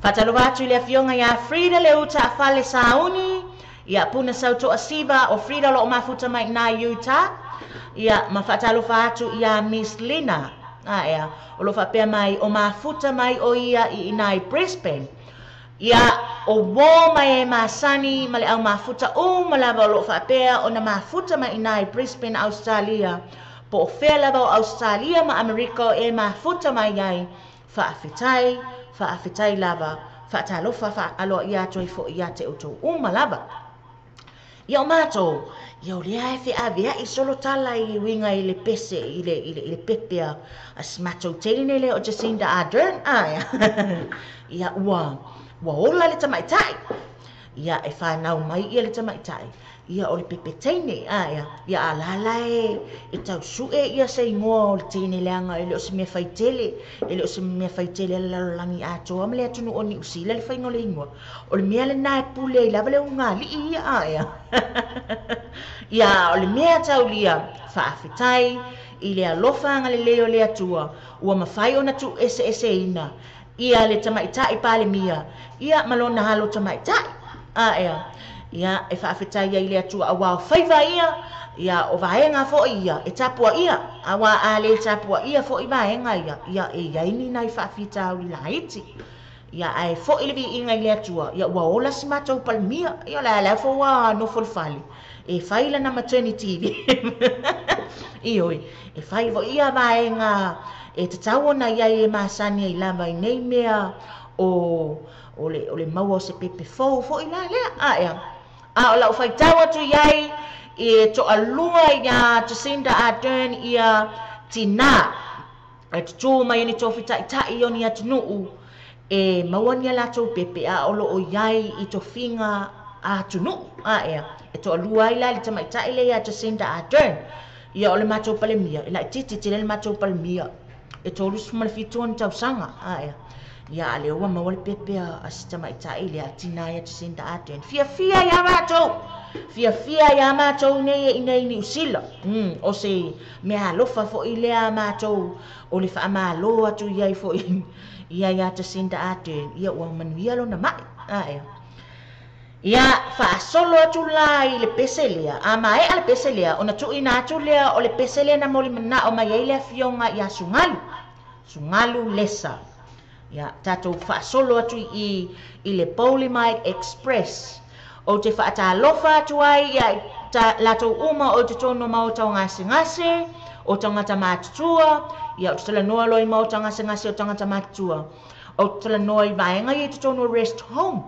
[SPEAKER 3] Faatalofa atu i le afioga iā Frida Leuta Afale Sauni, ia Puna Sautoasiva o Frida o loo mafuta mai iinā i Utah, ia ma faatalofa atu iā Miss Lina, aea, o loo faapea mai o mafuta mai o ia i inā i Brisbane. Ia o uō ma e masani ma le au mafuta uma lava o loo faapea ona mafuta mai iinā i Brisbane, Australia, po o fea lava o Australia ma Amerika o e mafuta mai ai, faafetai, faafetai lava, faatalofa faaloaia atu ai foi ia te outou uma lava. Ia o matou, ia o lea e feaveai solo tala i uiga i le pese i le i le i le pepe a a si matou teine lea o Jacinda Ardern, ae ia ua ua ola le tamaitai. Ia e fanau mai ia le tamaitai, ia o le pepe teine, ae ia a la la e e tau su'e ia se igoa o le teine leaga e le o se mea faitele, e le o se mea faitele a le lalolagi atoa ma le atunuu o Niu Sila le faiga o le igoa. O le mea lenā e pule ai lava le ulugalii ia, ae ia o le mea taulia, faafetai i le alofa agalelei o le Atua ua mafai ona tuueseeseina ia le tamaitai Palemia ia ma lona alo tamaitai. Ae ia e faafetai ai i le Atua auā o faiva ia, ia o vaega foi ia e tapuaia, auā a le tapuaia foi vaega ia, ia e i ai ni nai faafitauli laiti. Ia ae foi le viiga i le Atua, ia ua ola si matou Palemia, ia o le a la foi ua nofo i le fale e fai lana maternity leave. Ioe, e fai foi ia vaega e tatau ona i ai e masani ai lava i nei mea o o le o le maua o se pepe fou foi la lea. Ae a o lau faitau atu i ai e toalua iā Jacinda Ardern ia tinā e tutū mai ai ni tofi ta'ita'i o ni atunuu e maua ni a latou pepe a o loo i ai i tofiga atunuu. Ae e toalua ai la le tamaitai lea iā Jacinda Ardern. Ia o le matou Palemia, e laitiiti tele le matou Palemia, e 37 ona tausaga. Ae ia a lea ua maua le pepe a si tamaitai lea a tinā ia Jacinda Ardern. Fiafia iā matou, fiafia iā matou nei e inei i Niu Sila. O se mea alofa foi lea a matou o le faamālō atu i ai foi ia iā Jacinda Ardern, ia ua manuia lona mai. Ae ia faasolo atu la i le pese lea, a maea le pese lea, ona tuuina atu lea o le pese lea na molimanao mai ai le afioga iā Sugalu, Sugalu Lesa. Ia tatou faasolo atu i i le Polimite Express. Ou te faatalofa atu ai ia i latou uma o i totonu o maota o gasegase, o tagata matutua, ia ou te talanoa loa i maota gasegase o tagata matutua. Ou te talanoa i vaega ia i totonu o rest home,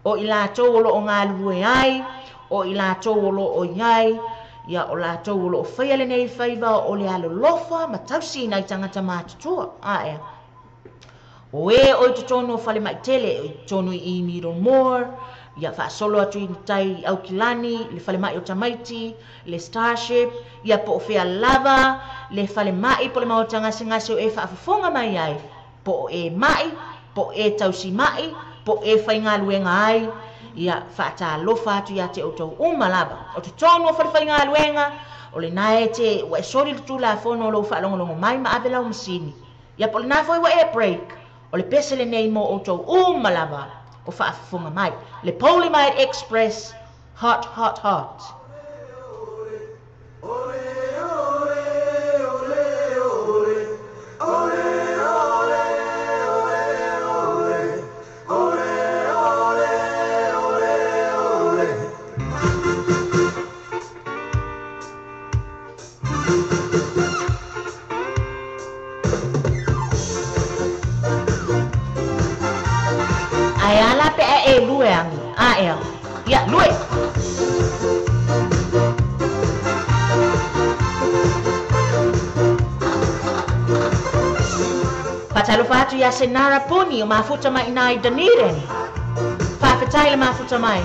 [SPEAKER 3] o i latou o loo galulue ai, o i latou o loo i ai, ia o latou o loo faia lenei faiva o le alolofa ma tausi i nai tagata matutua. Ae o e o i totonu o falemai tele, o i totonu i Middlemore, ia faasolo atu i tai i Aukilani, le falemai o tamaiti, le Starship, ia po o fea lava le falemai po o le maota gasegase o e faafofoga mai ai, po o e mai, po o e tausi mai, po o e faigaluega ai, ia faatalofa atu ia te outou uma lava. O totonu o falefaigaluega, o lena e te ua e soli le Tulafono o lou faalogologo mai ma ave lau masini. Ia po o lena foi ua e break, o le pese lenei mo outou uma lava o faafofoga mai. Le Polyamide Express, hot, hot, hot. Ae a la pe a e lue agi? Ae ia, lue! Faatalofa atu iā Senara Puni o mafuta mai inā i Dunedin. Faafetai le mafuta mai.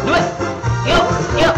[SPEAKER 3] Lue! Io! Io!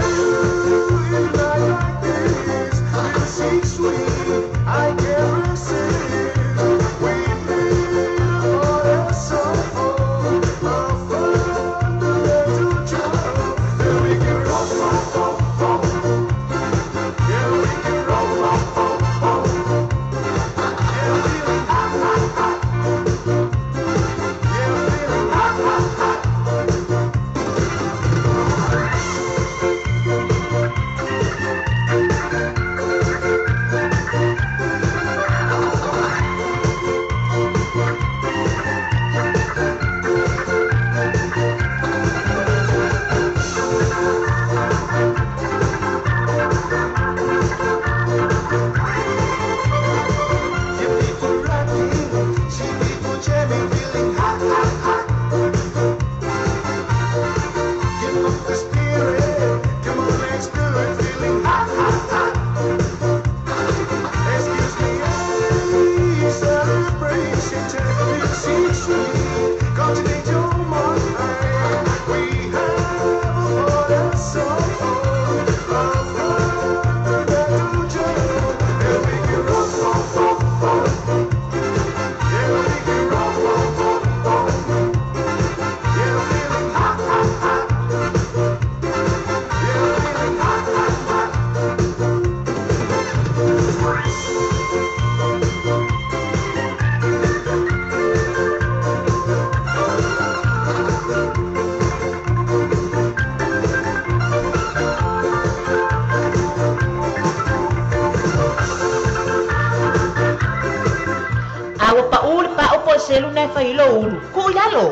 [SPEAKER 3] selu na e fai i lou ulu, tuu i lalo.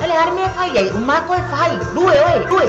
[SPEAKER 3] E le a le mea e fai ai, uma lava toe fai, lue oe, lue.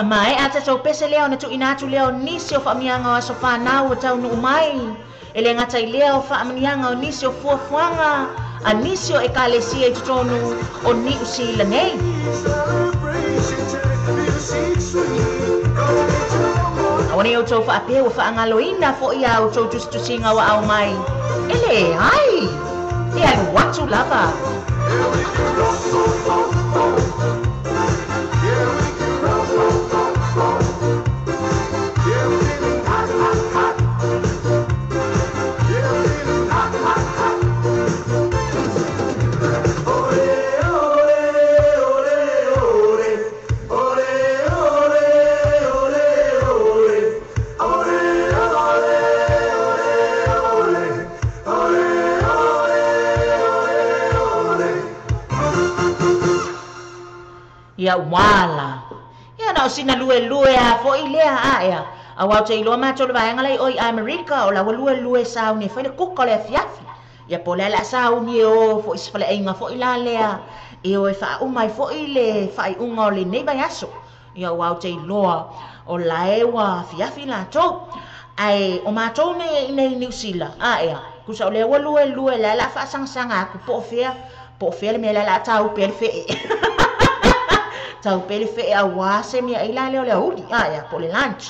[SPEAKER 3] Maea tatou pese lea ona tuuina atu lea o nisi o faamanuiaga o aso fanau ua taunuu mai. E le gata i lea o faamanuiaga o nisi o fuafuaga a nisi o ekalesia i totonu o Niu Sila nei. Aua nei outou faapea ua faagaloina foi a outou tusitusiga ua aumai. E leai, e alu atu lava. Ia uala. Ia na o sina lue lue a foi lea aea. Auā ou te iloa matou le vaega la i oi Amerika o la ua lue lue sauni e fai le kuka o le afiafi. Ia po o le a le a sauni e o foi i se faleaiga foi la lea e o e faauma ai foi le faaiuga o lenei vaiaso. Ia auā ou te iloa o la e ua afiafi latou. Ae o matou nei i inei i Niu Sila aea, tusa o lea ua lue lue la e o le a faasagasaga atu po o fea, po o fea le mea la e o le a taupe ai le fee. Taupe le fee auā se meaai la lea o le aouli aea po o le lunch.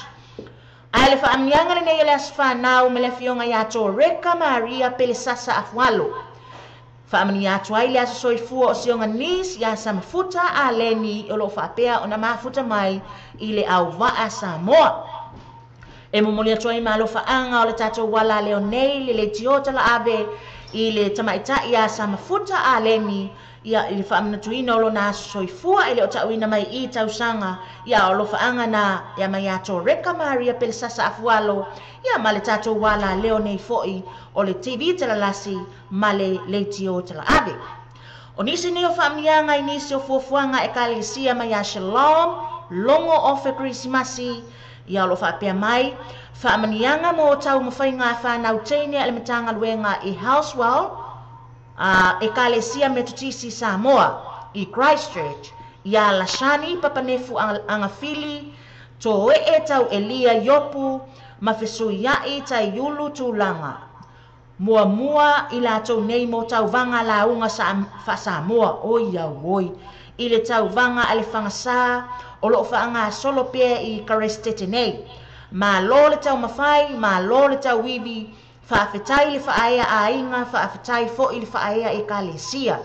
[SPEAKER 3] Ae le faamanuiaga lenei o le aso fanau ma le afioga ia Toreka Maria Pelesasa Afualo. Faamanuia atu ai le aso soifua o Sioga Niece ia Samafuta Aleni o lo o faapea ona mafuta mai i le auvaa Samoa. E momoli atu ai malofaaga o le tatou ala leo nei le leitio talaave i le tamaitai ia Samafuta Aleni ia i le faamanatuina o lona aso soifua e le o tauina mai i tausaga ia o alofaaga na ia mai ia Toreka Maria Pelesasa Afualo ia ma le tatou ala leo nei foi o le TV Talalasi ma le leitio talaave. O nisi nei o faamanuiaga i nisi o fuafuaga Ekalesia mai ia Shalom Logo Ofe Kerisimasi ia o lo o faapea mai, Faamanuiaga mo taumafaiga a fanau teine a le Matagaluega i Halswell, a Ekalesia Metotisi Samoa i Christchurch, iā Lashani Papanefu Agafili, Toe'e Tau Elia Iopu ma Fesuia'i Taiulu Tulaga muamua i latou nei mo tauvaga lauga faa-Samoa, oi auoi, i le tauvaga a le Fagasā o lo o faagasolo pea i Karestete nei. Malo le taumafai, malo le tauivi, faafetai le faaea aiga, faafetai foi le faaea Ekalesia.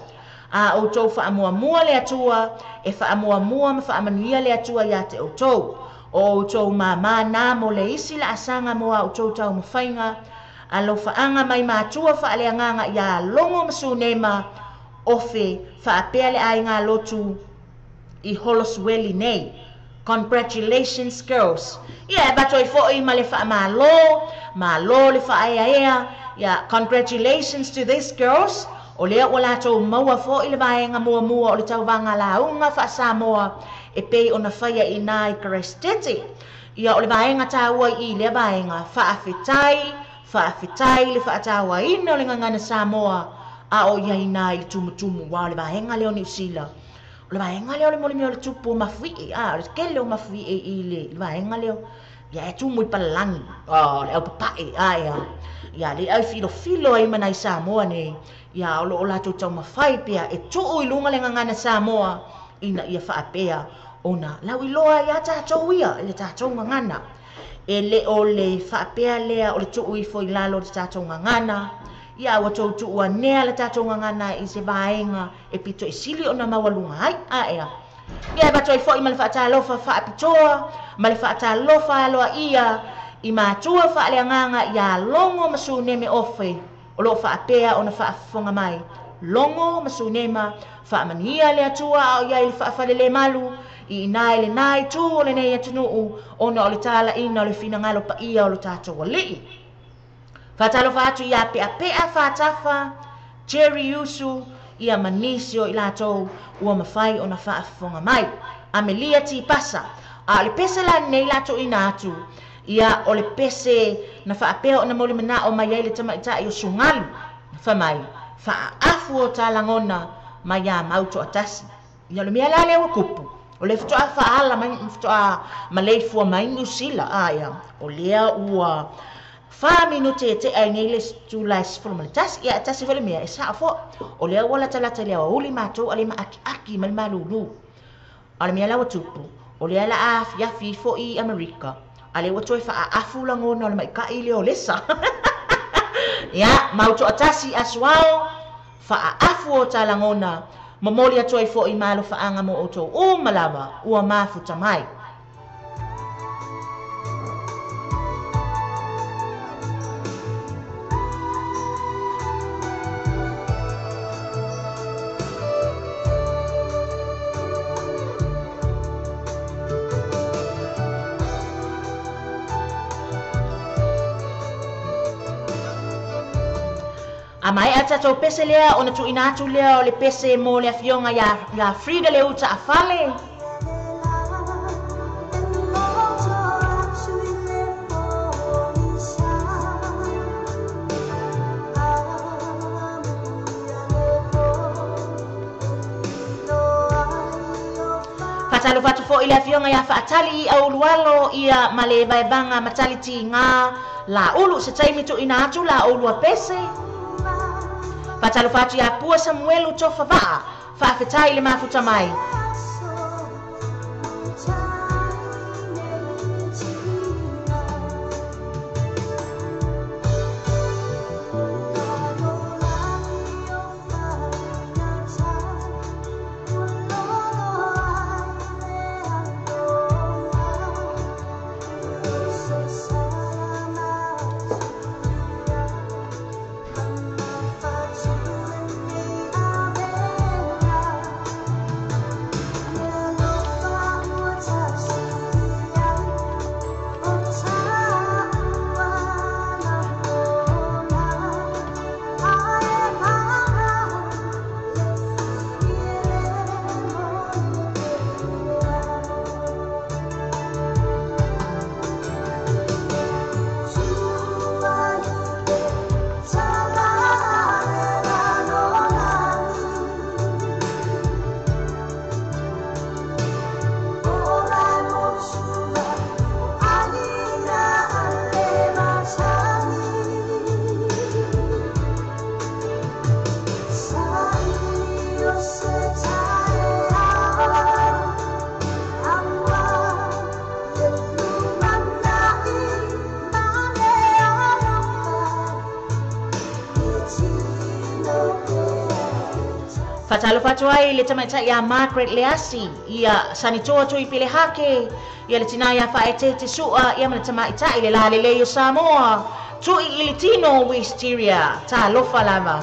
[SPEAKER 3] A outou faamuamua le Atua, e faamuamua ma faamanuia le Atua ia te outou. O outou māmā nā mo le isi laasaga mo a outou taumafaiga alofaaga mai matua faaleagaga iā Logo ma Sunema Ofe faapea le aiga lotu i Holosueli nei. Congratulations girls. Ia e avatu ai foʻi ma le faamālō, mālō le faaeaea. Ia congratulations to these girls. O lea ua latou maua foʻi le vaega muamua o le tauvaga lauga faasamoa e pei ona faia i inā i Kerestete. Ia o le vaega tāua i i lea vaega, faafetai, faafetai le faatauaina o le gagana Samoa a o i ai inā i le tumutumu uā o le vaega lea o Niu Sila. O le vaega lea o le mea o le tupu o Mafuie, a, o le tele o Mafuie i le vaega lea. Ia e tumu i palalagi, o le aupapae, a ea. Ia le au filofilo ai ma nai Samoa nei, ia o loo latou taumafai pea e tuu i luga le gagana Samoa ina ia faapea ona lauiloa ai a tatou ia i le tatou gagana. E le o le faapea lea o le tuu ifo i lalo o le tatou gagana, ia ua tou tuuanea le tatou gagana i se vaega e pito i sili ona maualuga ai, a ea. Ia e avatu ai foʻi ma le faatalofa faapitoa ma le faatalofa aloaia i matua faaleagaga iā Logo ma Suneme Ofe o loo faapea ona faafofoga mai. Logo ma Sunema, faamanuia le Atua a o i ai i le faafalelemalu i inā i lenā itu o lenei atunuu ona o le talaiina o le finagalo paia o lo tatou Alii. Faatalofa atu iā Peapea Faatafa, Jerry Usu, ia ma nisi o i latou ua mafai ona faafofoga mai. Amelia Tipasa, a o le pese la lenei la tuuina atu, ia o le pese na faapea ona molimanao mai ai le tamaitai o Sugalu, na fai mai, Faaafu o ta lagona mai iā mau toatasi. Ia o le mea la lea ua kupu, o le faatoa faaala mai, faatoa maleifua mai Niu Sila, a ia, o lea ua 4 minute e tea ai nei le itula e 11. Ia, e tasi foi le mea, e sao foi. O lea ua latalata i le aoauli matou a le maakiaki mai le malūlū. A o le mea la ua tupu, o lea la a afiafi ifo i Amerika, a lea ua toe faaafu lagona o le maikaʻi lea o lesa. Ia, mau toatasi aso ao, faaafu o ta lagona, momoli atu ai foʻi ma alofaaga mo outou uma lava ua mafuta mai. A maea tatou pese lea, ona tuuina atu lea o le pese mo le afioga iā Frida Leuta Afale. Faatalofa atu foʻi le afioga iā Faatali i Aulualo ia ma le vaevaga Matali Tigā Laulu se taimi tuuina atu la oulua pese. Faatalofa atu iā Pua Samuelu Tofavaa, faafetai i le mafuta mai. Faatalofa atu ai i le tamaitai ia Margaret Leasi, ia Sanitoa Tuipelehake, ia le tinā ia Faaeteete Sua, ia ma le tamaitai le lalelei o Samoa, Tui i le Tino Wisteria. Talofa lava.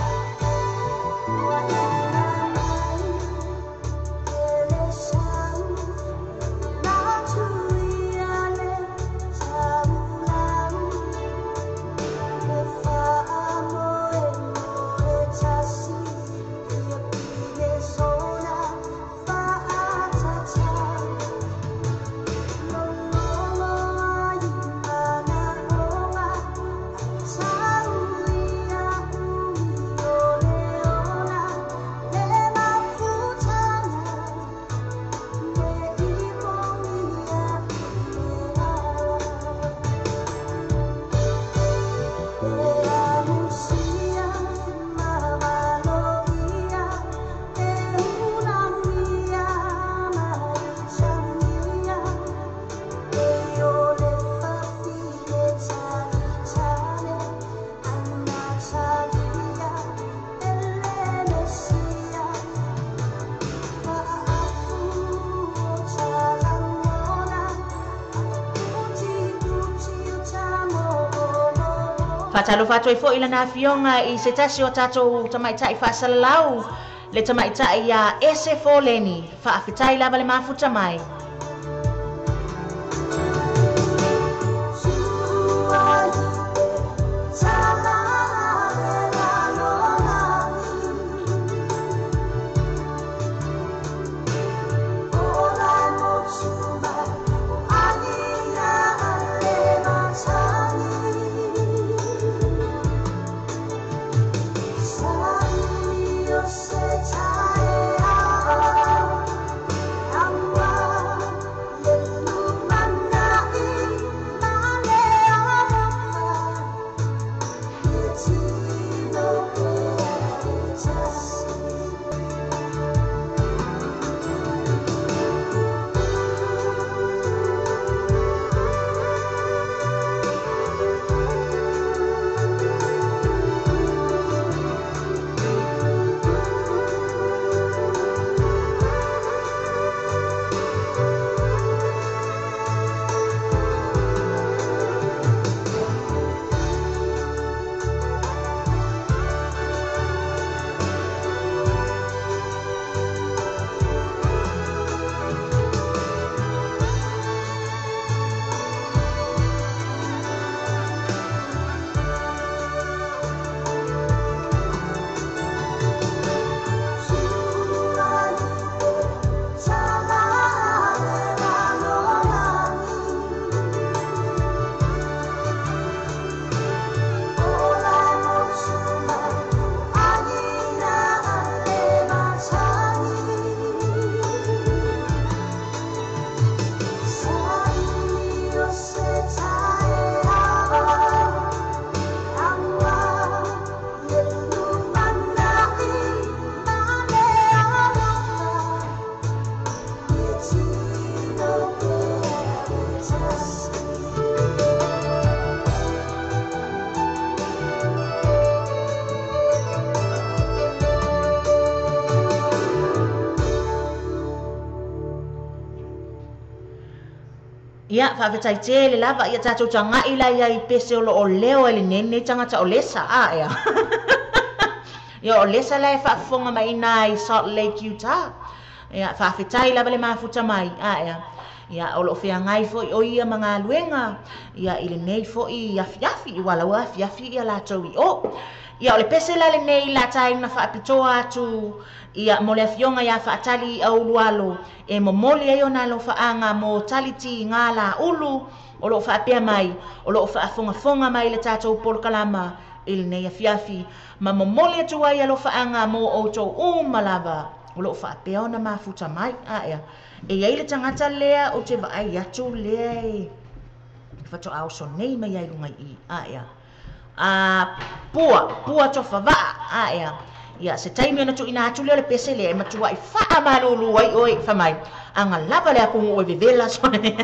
[SPEAKER 3] Faatalofa atu ai foʻi lana afioga i se tasi o tatou tamaitai faasalalau, le tamaitai ia Ese Foleni. Faafetai lava le mafuta mai. Ia, faafetai tele lava ia tatou taga'i la ia i pese o loo leo e lenei nei tagata o lesa a ea. Ia o lesa la e faafofoga mai ina i Salt Lake, Utah. Ia, faafetai lava le mafuta mai a ea. Ia, o loo feagai foʻi o ia ma galuega ia i lenei foʻi afiafi, ua laua afiafi ia latou i o. Ia, o le pese la lenei la taina faapitoa atu ia mo le afioga ia Faatali Aulualo e momoli ai ona alofaaga mo taliti gā laulu o loo faapea mai o loo faafogafoga mai le tatou polokalama i lenei afiafi ma momoli atu ai alofaaga mo outou uma lava o loo faapea ona mafuta mai a ea. E iai le tagata lea ou te vaai atu lea e faatoa oso nei mai ai luga i a ea. A pua tofavaa a ea. Ia, se taimi ona tuuina atu lea o le pese lea e matuai faamalulu ai oe famai. Aga lava le atunuu e vevela sone.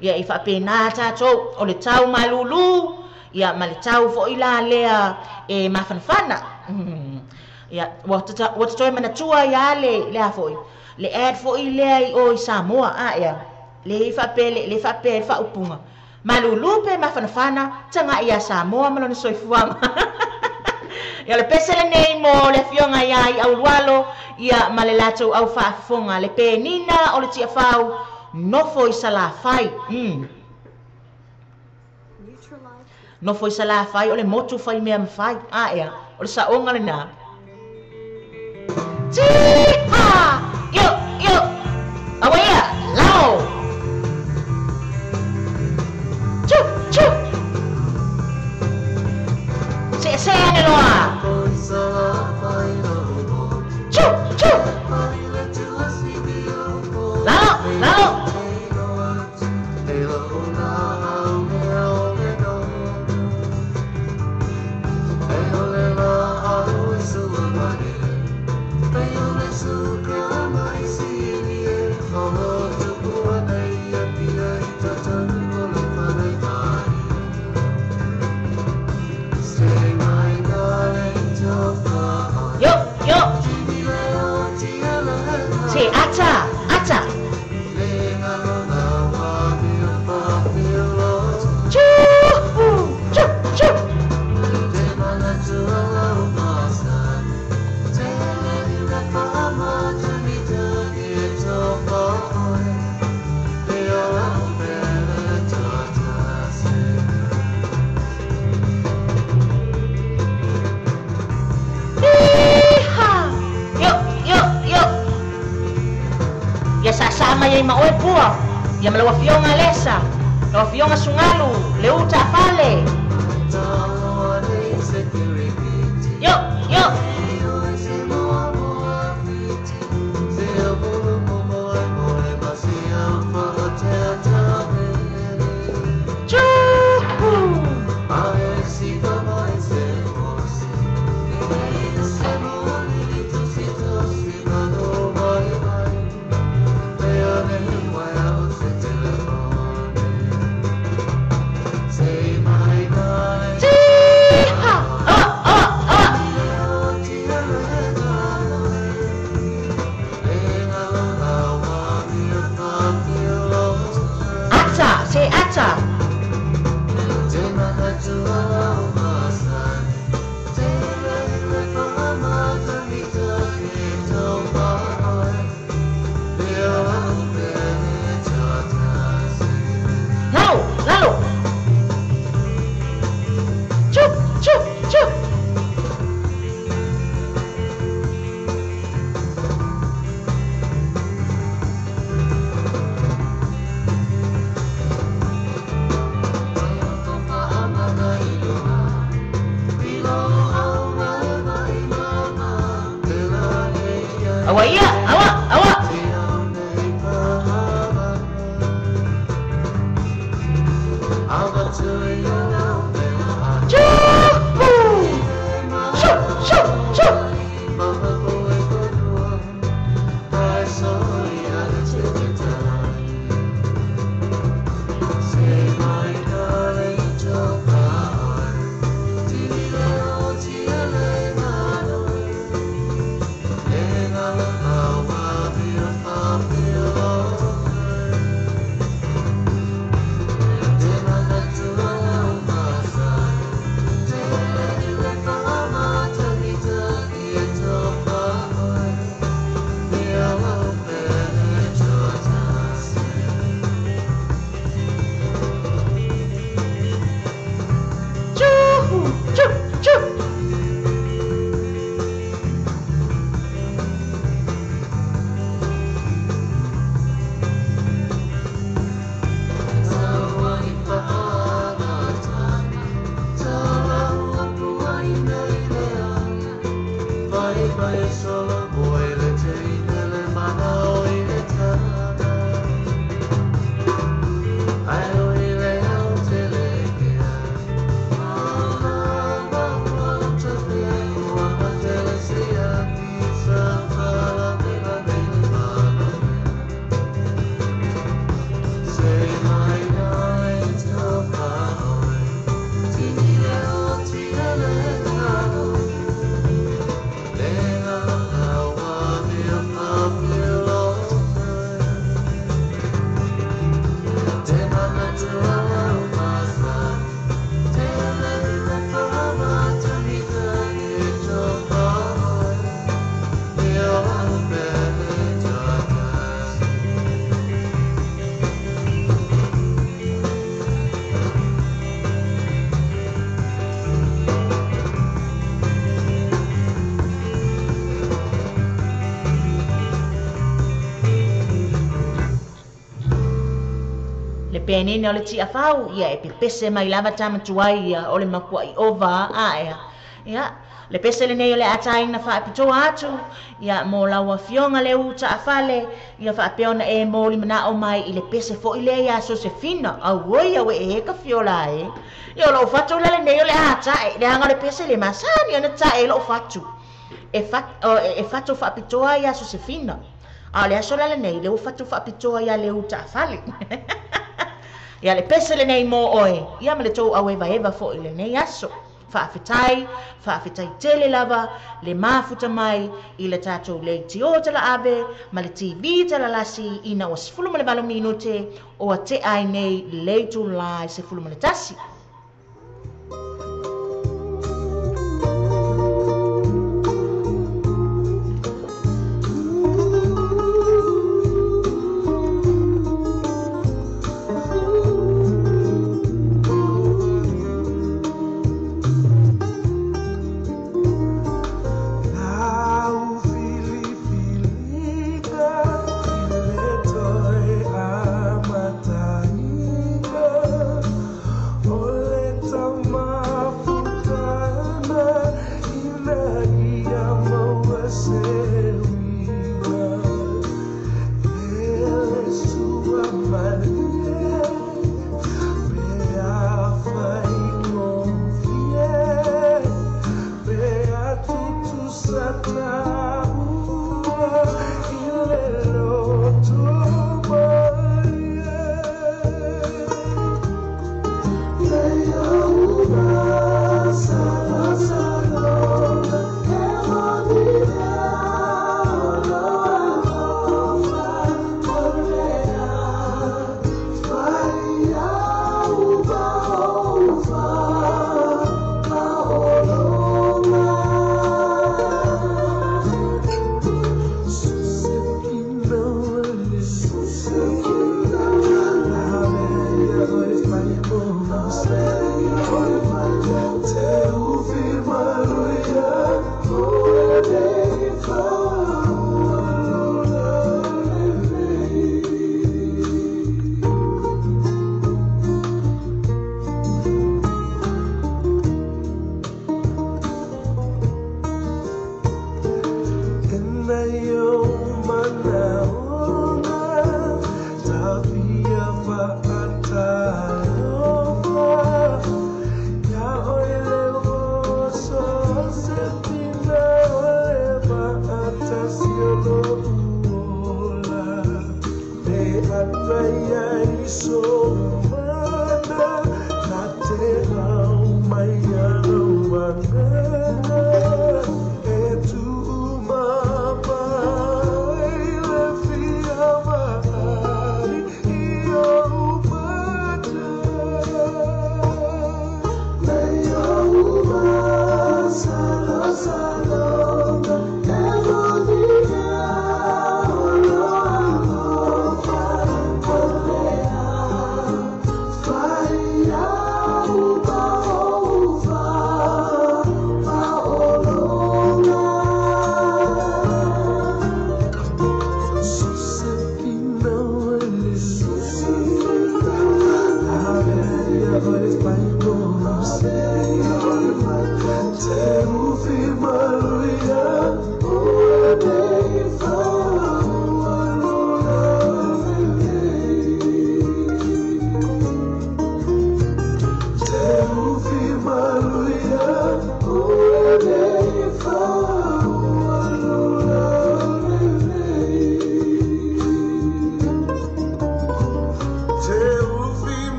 [SPEAKER 3] Ia, i faapena tatou o le tau malulu, ia ma le tau foʻi la lea e mafanafana. Ia ua tatoe manatua ia le a foi le ad foi lea i o i Samoa a ea le faapea le faapea faaupuga malulu pe mafanafana taga ia Samoa ma lona soifuaga. Ia le pese lenei mo le afioga ia i aulualo ia ma le latou au faafofoga le penina o le tiafau nofo i Salafai. Nofo i Salafai o le motu fai mea mafai a ea o le saoga lena. Tiha! Yo, yo! Awaia! Lao! Chu, chu! Se, se, ane loa! Chu, chu! Lalo, lalo! Yo, yo! Se, ata, ata! Chu, chu, chu! Iha! Yo, yo, yo! Ia sa'asa'a mai ai ma oe pua ia ma lau afioga lesa lau afioga sugalu le uta a fale. Yo, yo! Chu! Tiha! Awa, awa, awa! Ata, se ata! Lalo, lalo! Chu, chu, chu! Awa ia, awa, awa! Chu! Chu, chu, chu! penina o le tiafau ia e pepese mai lava tamatuai ia o le makuaʻi ova aʻea. Ia le pese lenei o le ataina faapitoa atu ia mo lau afioga le utaafale ia faapea ona e molimanao mai i le pese foʻi lea iā Sosefina auoi au e e ka fiola e. Ia o lou fatu la lenei o le atae leaga o le pese le masani ona taʻe i lou fatu e fatu faapitoa iā Sosefina a o le aso la lenei le ua fatu faapitoa iā le utaafale. Ia le pese lenei mo oe ia ma le tou auevaeva foʻi lenei aso. Faafetai, faafetai tele lava le mafuta mai i le tatou leitio talaave ma le TV talalasi ina ua 18 minute o ateʻa ai nei le itulā e 11.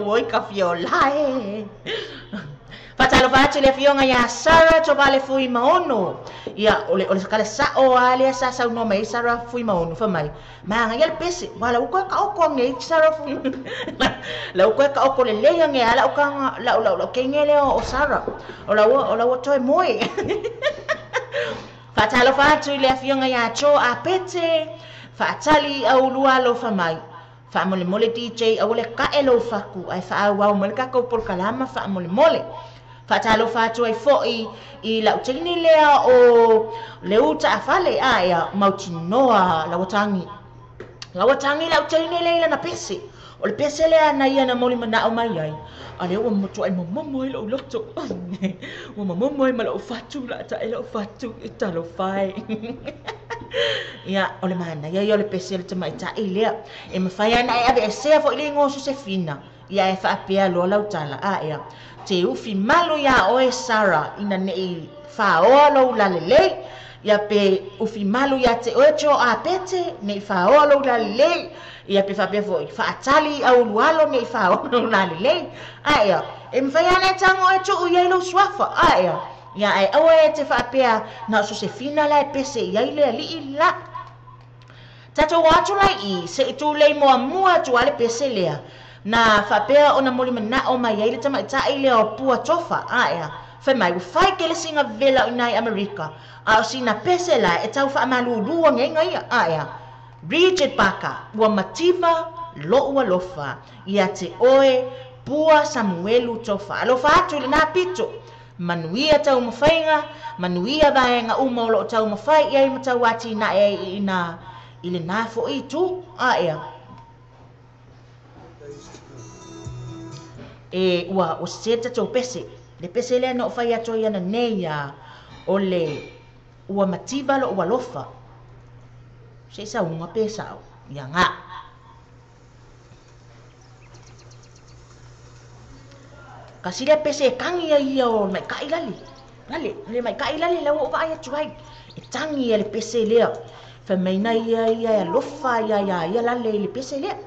[SPEAKER 3] Oi ka fiola e. Faatalofa atu le afioga iā Sara Tovale Fuimaono. Ia o le kala sa'o a lea sa saunoa mai Sara Fuimaono fa mai. Maga ia le pese, wala uko ka oko nge Sara Fui. La uko ka oko le lea nge ala uka la la la ke nge le o Sara. O la o la o toe moe. Faatalofa atu i le afioga iā Jo Apete, faatali i aulua alofa mai. Faamolemole DJ aua le ka'e lou faku ae faaauau mai le tatou polokalama faamolemole. Faatalofa atu ai fo'i i la'u teini lea o le uta afale aea mautinoa lauatagi. Lauatagi la'u teine lea i lana pese. O le pese lea na ia na moli mana'o mai ai. A lea ua matua'i momomo ai lo'u loto. Ua momomo ai ma lo'u fatu la'a ta'e lo'u fatu e talofa e. Ia, o le manaia ia o le pese le tamaita'i lea. E mafai ana e aveesea fo'i le igoa o Sosefina. Ia e faapea loa lau tala aea. Te ufi malu iā oe Sara ina ne'i fāoa lou lalelei. Ia pe ufi malu iā te oe Jo Apete ne'i fāoa lou lalelei. Ia pe faapea fo'i faatali i aulualo ne'i fāoa lou lalelei. Aea, e mafai ana e tago e tu'u i ai lou suafa. Aea, ia ae aua e te faapea na o Sosefina la e pese i ai le ali'i la. Tatou o atu lai i se'i tulei muamua atu a le pese lea. Na faapea ona moli mana'o mai ai le tamaita'i lea o Pua Tofa. Aea, fai mai ua fai kelesiga vela o inā i Amerika. A o sina pese la e tau faamalūlū ageiga ia. Aea, Regent Parker, ua mativa lo'u alofa ia te oe Pua Samuelu Tofa. Alofa atu i lenā pito. Manuia taumafaiga, manuia vaega uma o lo'o taumafai i ai ma tauatina'e ai i inā i lenā fo'i itu. Aea. E ua ua sesē le tatou pese. Le pese lea na ou fai atu ai ananei a o le ua mativa lo'u alofa. Se i sauga pe sa'o. Ia gā. Kasi lea pese e tagi ai ia o le maika'i lale. Lale, le maika'i lale lau ou vaai atu ai. E tagi e le pese lea. Fai mai na ia ia e alofa ia ia ia lale i le pese lea.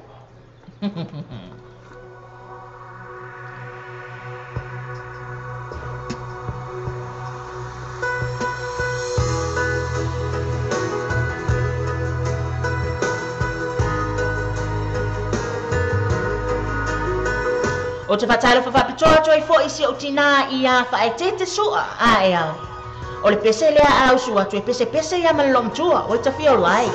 [SPEAKER 3] Ou te faatalofa faapitoa atu ai fo'i si ou tinā iā Faaeteete Su'a. Aea, o le pese lea a usu atu e pesepese ia ma le loomatua, ua tafia ola ai.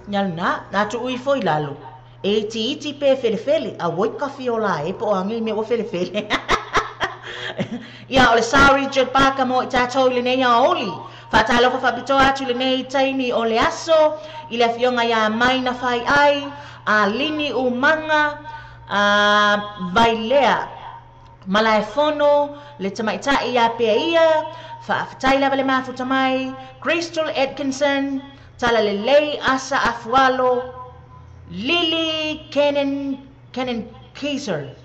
[SPEAKER 3] Ia lena, na tu'u ifo i lalo, e itiiti pe felefele, auoi kafi ola e po o age i mea ua felefele. Ia, o le sao Richard Parker mo i tatou i lenei aoauli. Faatalofa faapitoa atu i lenei taimi o le aso i le afioga iā Maina Faiai, a Lini Umaga, a Vailea Malaefono, le tamaitai iā Peaia, faafetai lava le mafuta mai, Crystal Atkinson, Talalelei Asa Afualo, Lily Cannon, Cannon Keyser.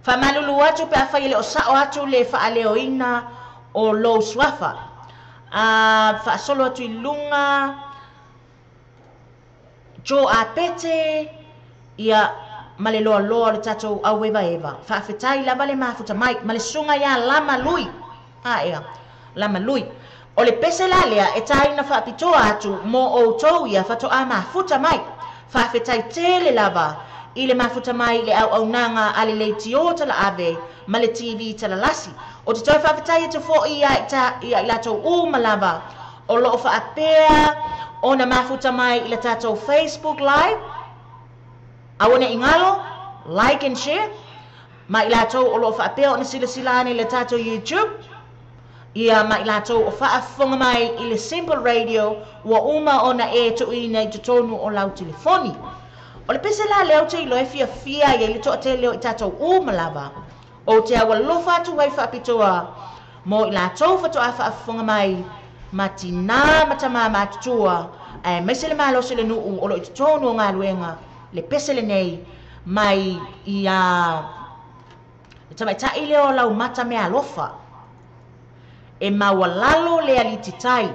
[SPEAKER 3] Faamalulu atu pe afai e le o sa'o atu le faaleoina o lou suafa. A faasolo atu i luga, Joe Apete, ia, ma le loaloa o le tatou auevaeva. Faafetai lava le mafuta mai, ma le susuga ia Lama Lui. A ea, Lama Lui. O le pese la lea e taina faapitoa atu mo outou ia faatoa mafuta mai. Faafetai tele lava i le mafuta mai i le auaunaga a le leitio talaave ma le TV talalasi. Ou te toe faafetai atu foi ia i latou uma lava o lo o faapea ona mafuta mai i le tatou Facebook Live. Aua ne i galo, like and share, ma i latou o lo o faapea ona silasila ane i le tatou YouTube. Ia ma i latou o faafofoga mai i le Simple Radio ua uma ona e tuuina i totonu o lau telefoni. O le pese la lea ou te iloa e fiafia ai le toatele o i tatou uma lava. Ou te aualofa atu ai faapitoa mo i latou faatoa faafofoga mai ma tinā ma tamā matutua aemaise le malosi o le nuu o lo o i totonu o galuega le pese lenei mai i a le tamaitai lea o Laumata Mealofa. E maualalo le alititai.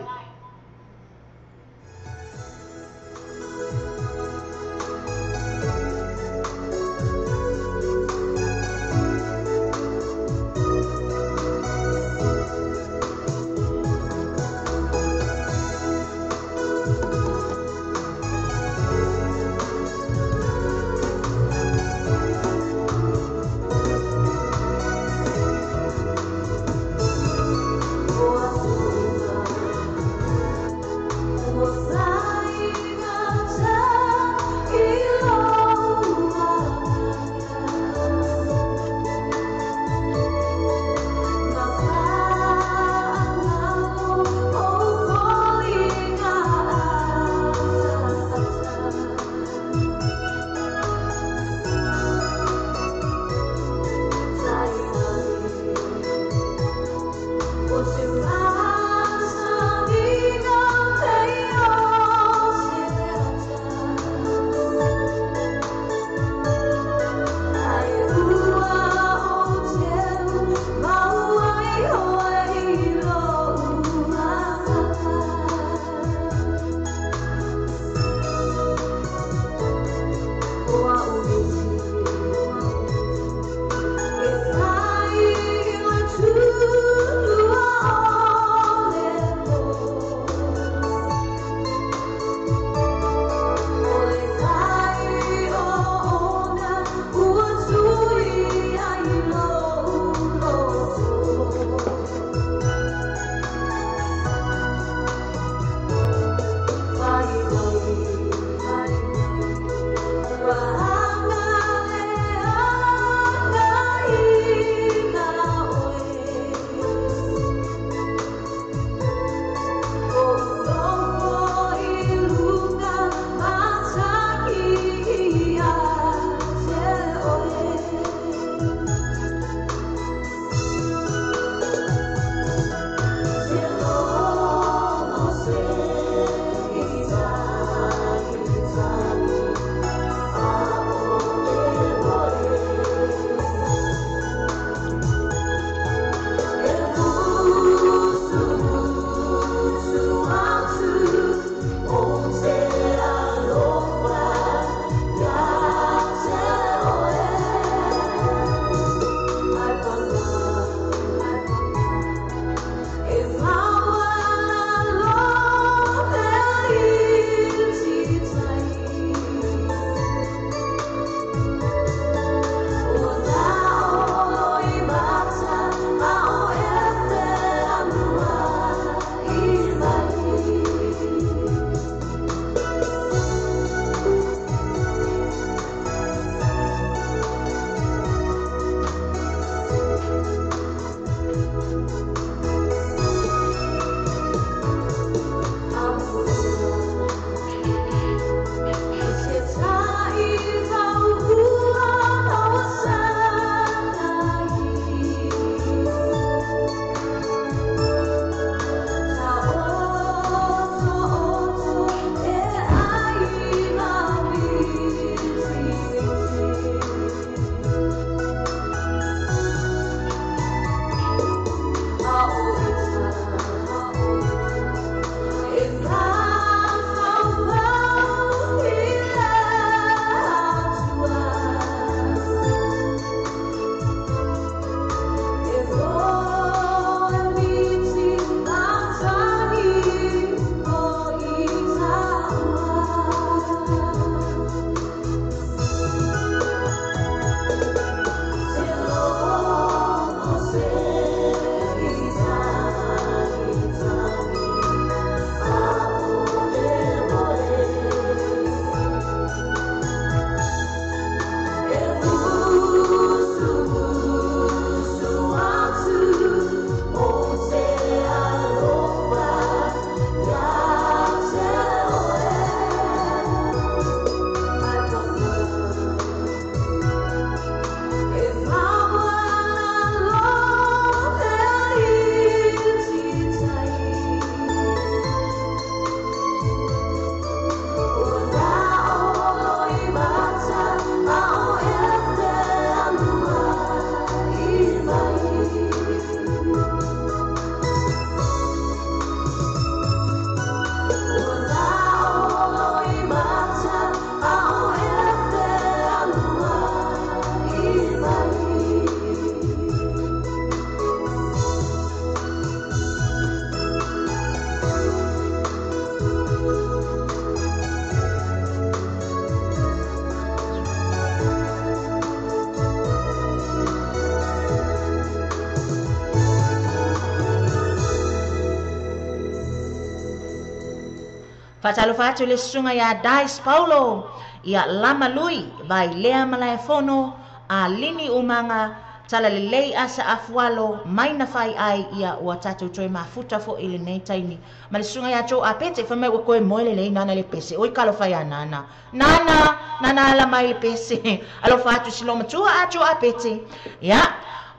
[SPEAKER 3] Faatalofa atu i le susuga ia Dice Paulo, ia Lama Lui, Vailea Malaefono, Alini Umaga, Talalelei Asa Afualo, Maina Fai Ai, ia ua tatou toe mafuta foʻi i lenei taimi. Ma le susuga ia Joe Apete, fai mai ua toe moe lelei nana le pese. Oi talofa iā Nana. Nana! Nana ala mai le pese. Alofa atu si matua a Joe Apete. Ia,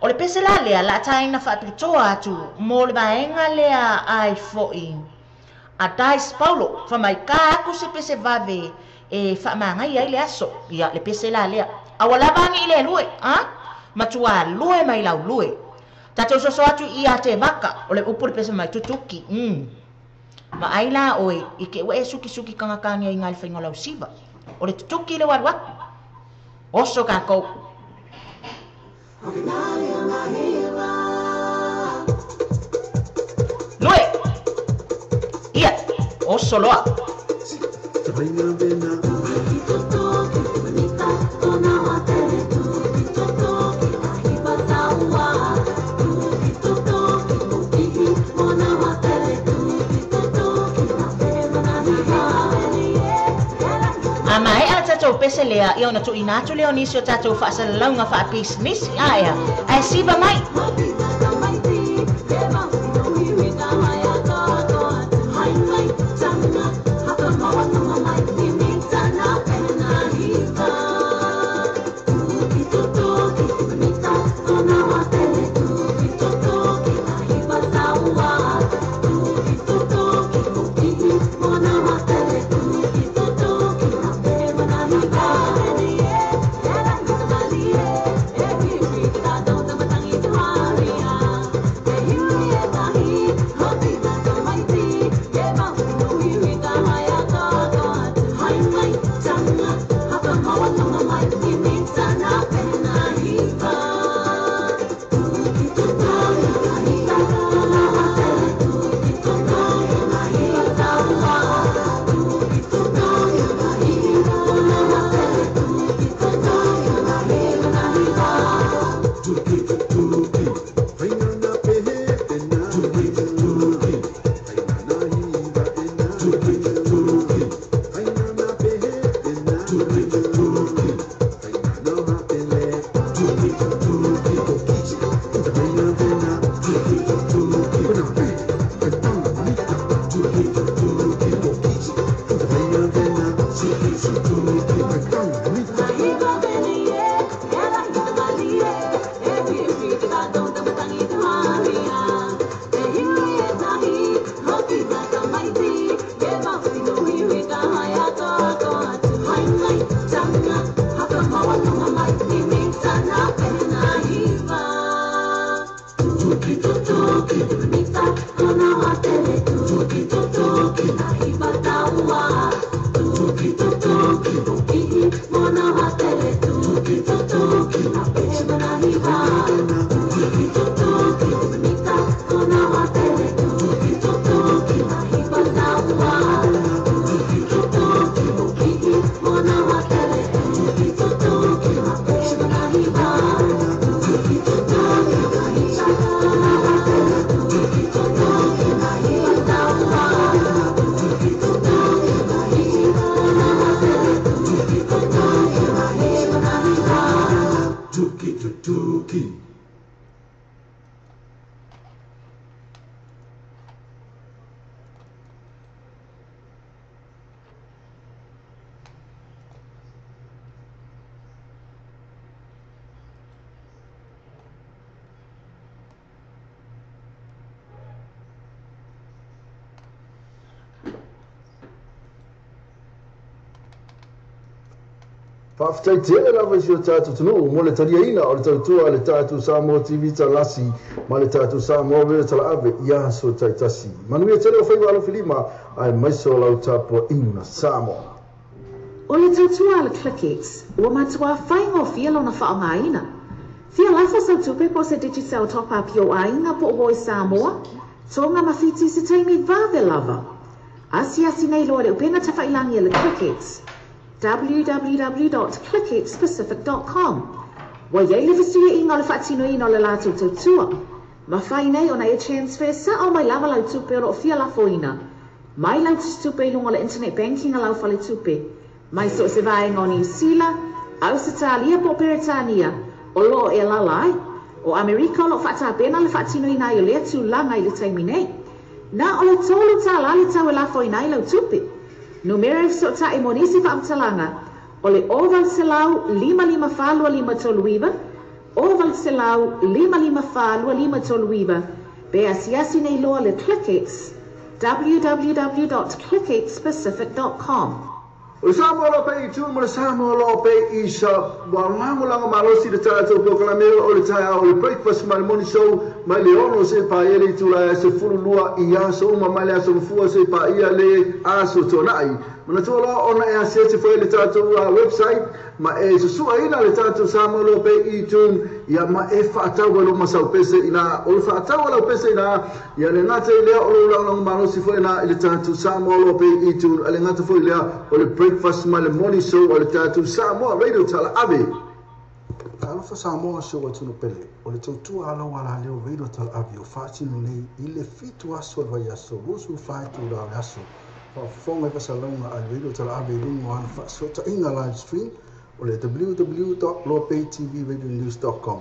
[SPEAKER 3] o le pese la lea, la taina faapitoa atu mo le vaega lea ai foʻi. A Dice Paulo, fai mai ka aku se pese vave e faamagaia ai le aso. Ia, le pese la lea. Aua lava agi i le lue, a? Matua lue mai lau lue. Tatou soso atu ia te vaka, o le upu le pese mai tutuki. Ma ai la oe, i ke ua e suki suki kangakanga i ngai whainga lau siva. O le tutuki le waru aku. Oso kākou. Lue! Ia! Oso loa! A mai a tatou pese lea, ia ona tuuina atu lea o nisi o tatou faasalalauga faapisinisi aea, ae siva mai.
[SPEAKER 1] Faafetai tele lava i si o tatou atunuu mo le taliaina o le tautua a le tatou Samoa TV Talasi ma le tatou Samoa Radio Talaave i aso taitasi. Manuia tele o faiva alofilima aemaise o lau tapuaiga Samoa.
[SPEAKER 2] O le tautua a le ClickX, ua matuā faigofie lona faaaogaina. Fia lafo sau tupe po o se Digicel top-up i ou aiga po o ua i Samoa, Tonga ma Fiti i se taimi vave lava. Asiasi nei loa i le upega tafailagi a le ClickX, www.clickxpacific.com. Ua i ai le fesuiaiga o le faatinoina o le latou tautua. Mafai nei ona e transfer sao mai lava lau tupe o lo o fia lafoina Mai lau tusitupe i luga o le internet banking a lau faletupe. Mai so o se vaega o Niu Sila, Ausetalia po o Peretania o lo o e alaala ai. O Amerika o lo o faatapena le faatinoina ai o lea tulaga i le taimi nei. Na o le $3 le tau e lafoina ai lau tupe. Numera e fesootai mo nisi faamatalaga o le 0800 554 2539, 0800 554 2539, pe asiasi nei loa le ClickX, www.clickxpacific.com.
[SPEAKER 1] O le Samoa loa pei i tu ma le Samoa loa pei i sa ua lagolago malosi le tatou polokalame o le taeao o le breakfast ma le morning show mai le 6 seia paia le itula e 12 i aso uma mai le aso Gafua seia paia le aso Toonai. Manatua loa ona e asiasi foi i le tatou website ma e susuaina le tatou Samoa loa pei i tu ia ma e faatau ai lou masau pese ina o le faatau a lau pese ina ia le gata i lea o lou lagolago malosi foi ina i le tatou Samoa loa pei i tu a le gata foi lea o le breakfast ma le morning show a le tatou Samoa Radio Talaave.
[SPEAKER 6] Talofa Samoa si ou atunuu pele, o le tautua a lau alaleo Radio Talaave o faatino nei i le 7 aso o le vaiaso 24 itula o le aso. Faafofoga i fasalauga a le Radio Talaave i luga o ana faasootaiga live stream o le www.loapaytvradionews.com.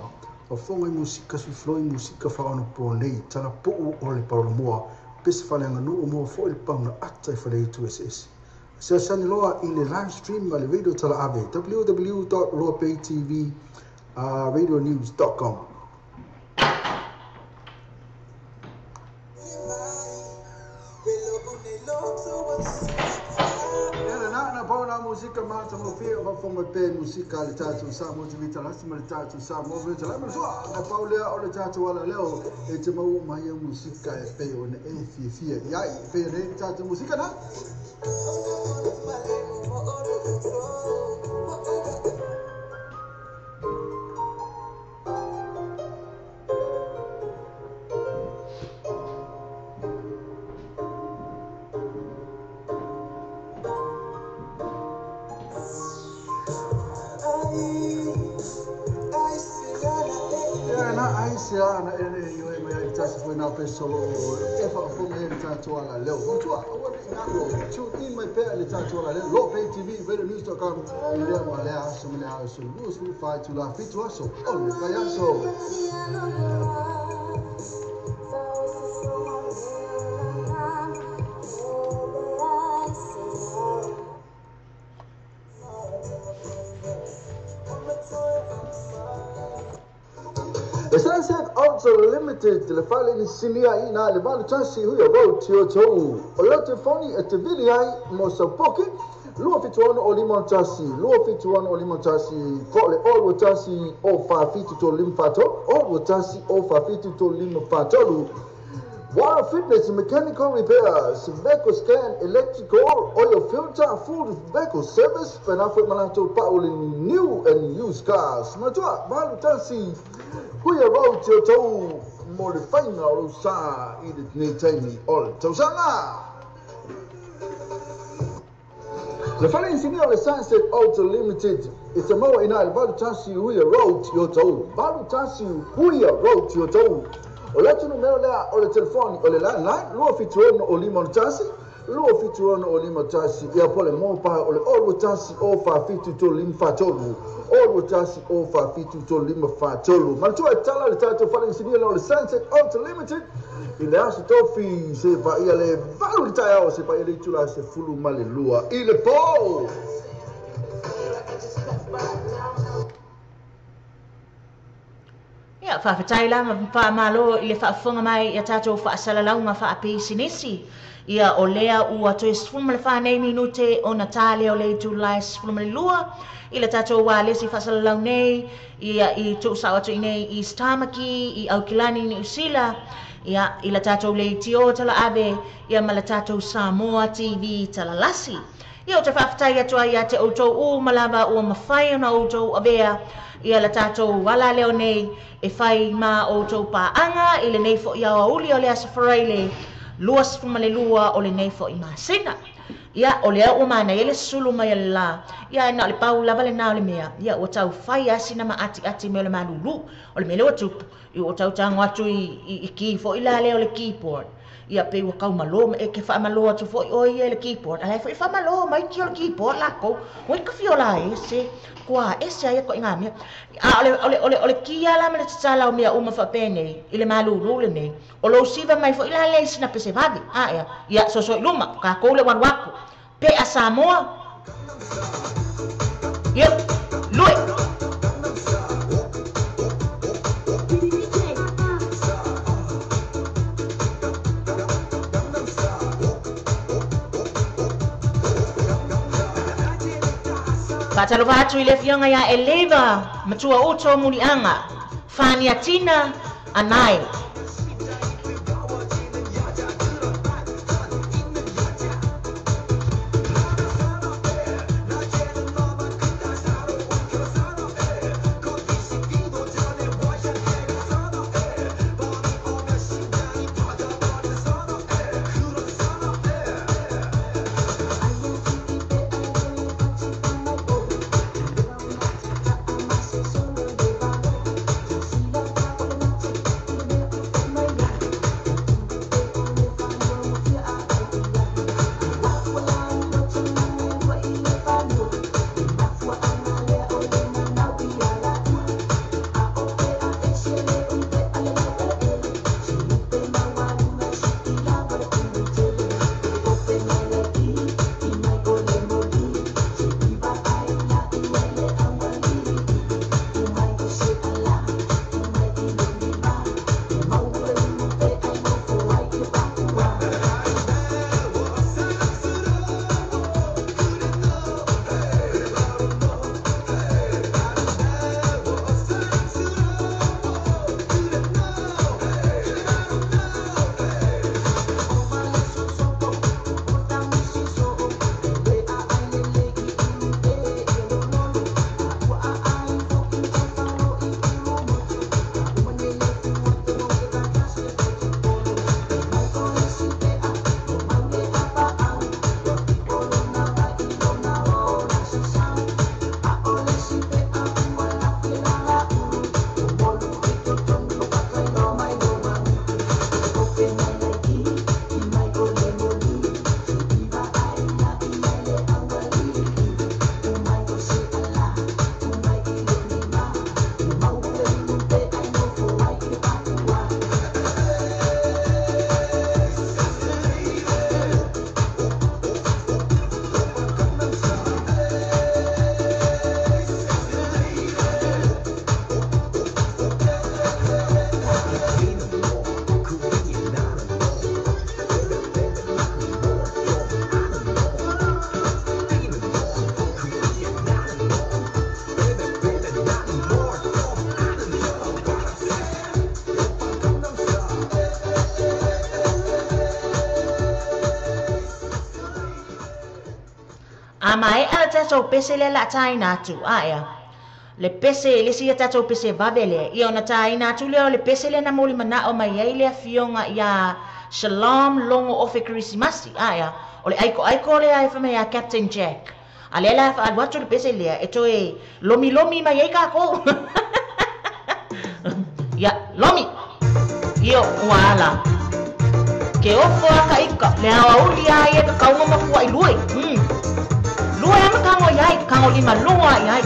[SPEAKER 6] Faafofoga i musika suifiloi musika faaonapo nei, talapuu o le paolomoa, pese faaleaganuu moa foi le pauna ata i faleitu eseese. Asiasiani loa i le live stream a le Radio Talaave www.loapaytvradionews.com.
[SPEAKER 1] Ia lena na pau na musika matagofie o faafofoga mai pea i musika a le tatou Samoa TV Talasi ma le tatou Samoa Radio Talasi. Manatua na pau lea o le tatou alaleo e te maua mai ai musika e pei ona e fiafia i ai. E pei ona e le tatou musika na. Ia na ai se ana e le ioe mai ai tasi foi na peso lo e faafofoga ai le tatou alaleo. Manatua aua ne i galo tune in mai pea le tatou alaleo Lo Pay TV radionews.com i lea ma lea aso ma lea aso 24 itula 7 aso o le vaiaso. The Sunset Auto Limited le fale ni sinia ina le 81 Huia Road Tiotou. O le telefoni e te vili ai mo sau poke 276 o 51 276 o 51 po le o 21 o 473 543 o 21 o 473 543. Wild Fitness Mechanical Repairs, Vehicle Scan, Electrical, Oil Filter, Full Vehicle Service, Penafo Malato Pauli New and Used Cars. Matua, 81 Huia Road Tiotou mo le faiga o lou sa i lenei taimi o le tausaga. Le fale inisinia o le Sunset Auto Limited e te maua ina i le 81 Huia Road Tiotou. 81 Huia Road Tiotou. O le atu numera lea o le telefoni o le landline 276 o 51 276 o 51 ia po le mobile o le 021 o 47 3 543 021 o 47 3 543. Manatua e tala le tatou fale inisinia lea o le Sunset Auto Limited i le aso tofi se paia le 8 le taeao se paia le itula 12 i le po.
[SPEAKER 3] Ia, faafetai la ma faamalo i le faafofoga mai ia tatou faasalalauga faapisinisi. Ia, o lea ua toe 14 nei minute ona tā lea o le itula e 12 i le tatou ualesi faasalalau nei, ia, i tuusao atu i nei i East Tamaki, i Aukilani, Niu Sila, ia, i le tatou leitio talaave, ia, ma le tatou Samoa TV talalasi. Ia, ou te faafetai atu ai ia te outou uma lava ua mafai ona outou avea ia le tatou alaleo nei e fai ma outou paaga i lenei foi aoauli o le Aso Faraile 22 o lenei foi masina. Ia, o lea ua manaia le sulu mai o le la. Ia, na o le pau lava lena o le mea. Ia, ua tau fai lava sina maatiati mea o le malulu. O le mea lea ua tupu, ia ua tau tago atu i ki foi la lea o le keyboard. Ia pe ua kaumalo ma e ke faamalo atu foʻi oe ia i le keyboard alai foʻi faamalo mai ki o le keyboard lakou ua i ka fiola ese kua ese ai koʻiga mea a o le o le o le o le kia la ma le tatala o mea uma faapenei i le malūlū lenei o lou siva mai foʻi la lea i sina pese vave aʻea ia soso i luma kakou le ualu aku peʻa Samoa ia lue. Faatalofa atu i le afioga iā Eleva matua uto muliaga Faniatina Anae. A maeʻa le tatou pese lea la tāina atu aʻea le pese le isi ia tatou pese vave lea ia ona tāina atu lea o le pese lea na molimanaʻo mai ai le afioga iā Shalom Logo Ofe Kerisimasi aʻea o le aikoaiko lea e fai mai Captain Jack a lea la faalu atu le pese lea e toe lomilomi mai ai kakou ia lomi io ua ala ke ofo aka ika le aoauli a ia ka kauga ma fuaʻi lue lue ama kago iai kago lima lua iai.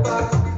[SPEAKER 4] Bye.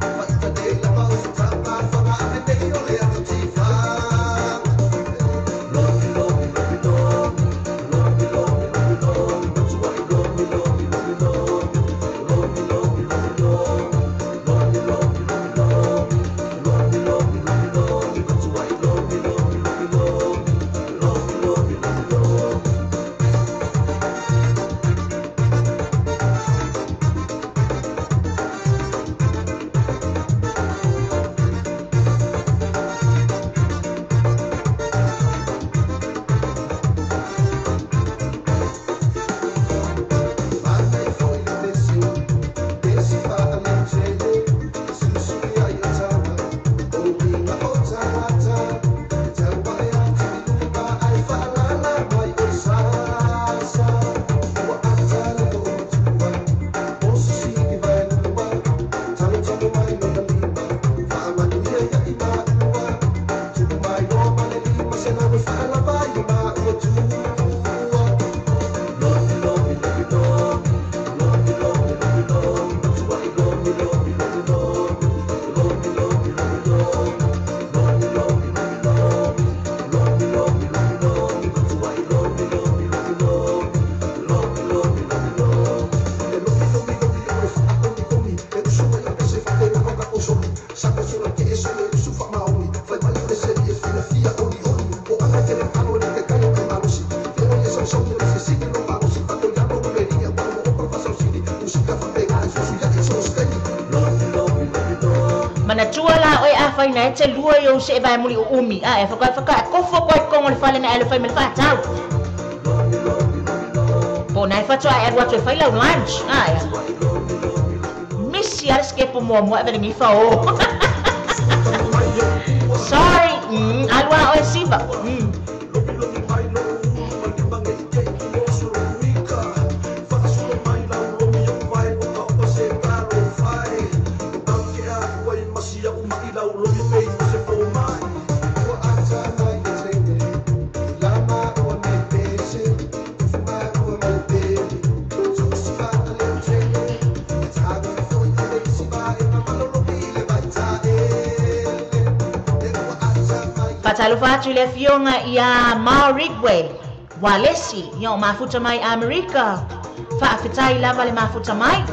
[SPEAKER 3] Manatua la oe a whaina e te lua i o se e vai muli o umi. A e whaka whaka kofo koe kongo le whale na e le whai me le whaatau. Po nai whatua e aru atu e whai lau lunch. A e. Misi ara skepo mua mua e vere ngifa o. Sorry. Alua oe siva. Talofa atu le fionga ia Marigwe Walesi ia o mafuta mai Amerika faafetai lava le mafuta mai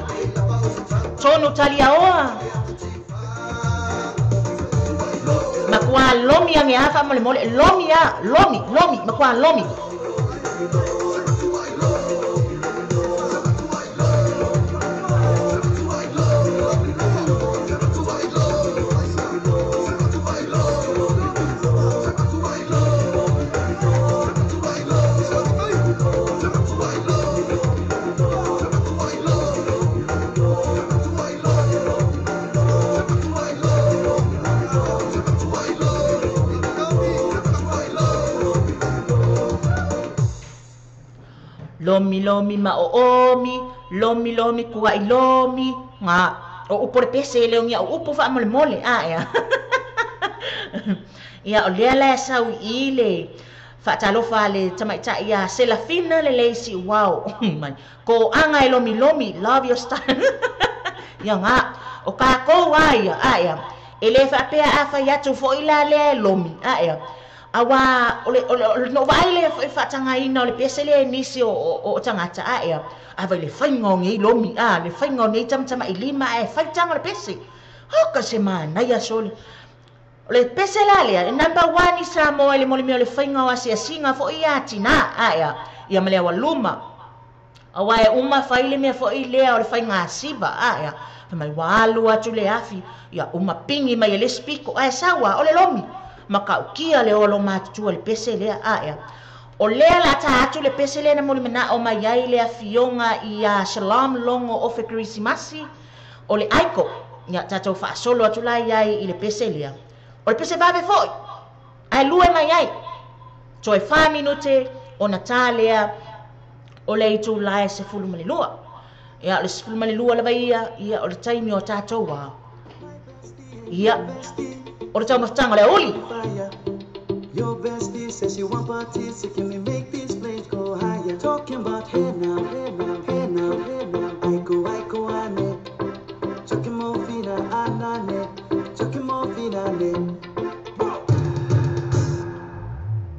[SPEAKER 3] tonu taliaoa makua lomi ange afa mole mole lomi a lomi lomi makua lomi. Lomi lomi ma o omi, lomi lomi kua i lomi, ngā o upo le pese le ongia o upo wha mole mole, a ea. Ia o lea lea sau i le whaatalofa le tamaita ia Selafina le leisi, wow, ko anga e lomi lomi, love your style. Ia ngā, o kākou a ia, a ea, e le whaapea a whai atu fo i la lea e lomi, a ea. Awa ole ole no vai le whaatanga ina o le pese le nisi o tangata a ea. A vai le whainga o ngei lomi a, le whainga o nei tamatama i lima e whaitanga le pese. Hoka se mana ia sole. O le pese la lea, e number 1 i Samoa le mole mea o le whainga o asiasinga fo i atina a ea. Ia malea wa luma. Awa e uma whaile mea fo i lea o le whainga asiva a ea. Whamai wa alu atu le afi, ia uma pingi mai e le spiko a e sawa o le lomi. Makaukia le olo matutua le pese lea a ea. O lea la ta atu le pese lea na moli mana o mai ai le afionga ia Shalom Longo o fe Krisimasi o le aiko. Ia tātou whaasolo atu lai ai i le pese lea. O le pese vave foi. Ai lue mai ai. Toe 4 minute o na tā lea o le itu lai se fulu malilua. Ia o le se fulu malilua lava ia, ia o le taimi o tātou wā. Ia. O le taumafataga o le auli.
[SPEAKER 7] Your bestie says she want parties, so can we make these flames go higher? Talking about hey now, hey now, hey now, hey now. Aiko, aiko, ane. Talking more fina, anane. Talking more fina, ne.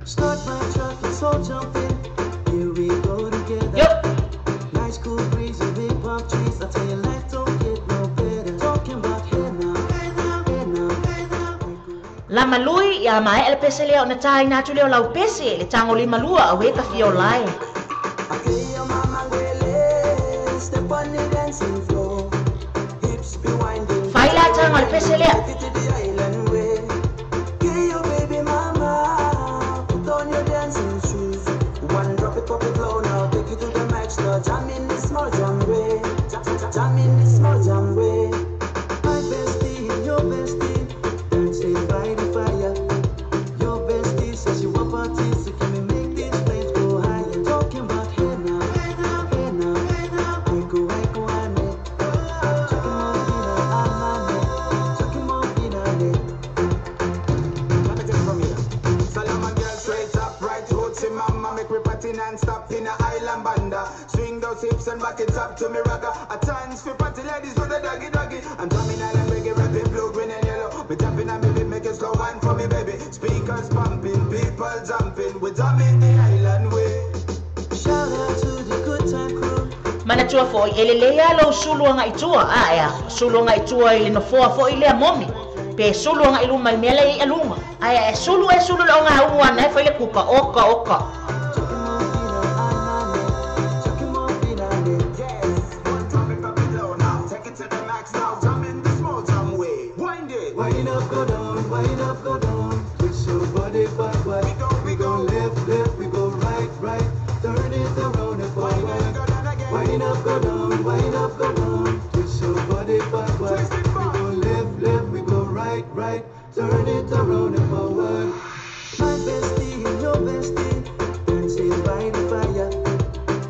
[SPEAKER 7] Start my truck, let's all jump in. Here we go together.
[SPEAKER 3] Yep.
[SPEAKER 7] Nice cool breeze and big palm trees. I tell you life don't get no better. Talking about hey now, hey now, hey now, hey now.
[SPEAKER 3] La malui ia mae le pese lea o na tāina atu lea o lau pese le tango lima lua a weka fia o lai. Whai la tango le pese lea. Manatua foi ele lea lo sulu anga itua a ea sulu anga itua i le nofoa foi lea momi pe sulu anga iluma i mea lea i alunga a ea sulu e sulu le onga ua na e fai le kuka oka oka.
[SPEAKER 7] love go on. Twist your body backward. We go left, left, we go right, right. Turn it around and forward. My bestie and your bestie dancing by the fire.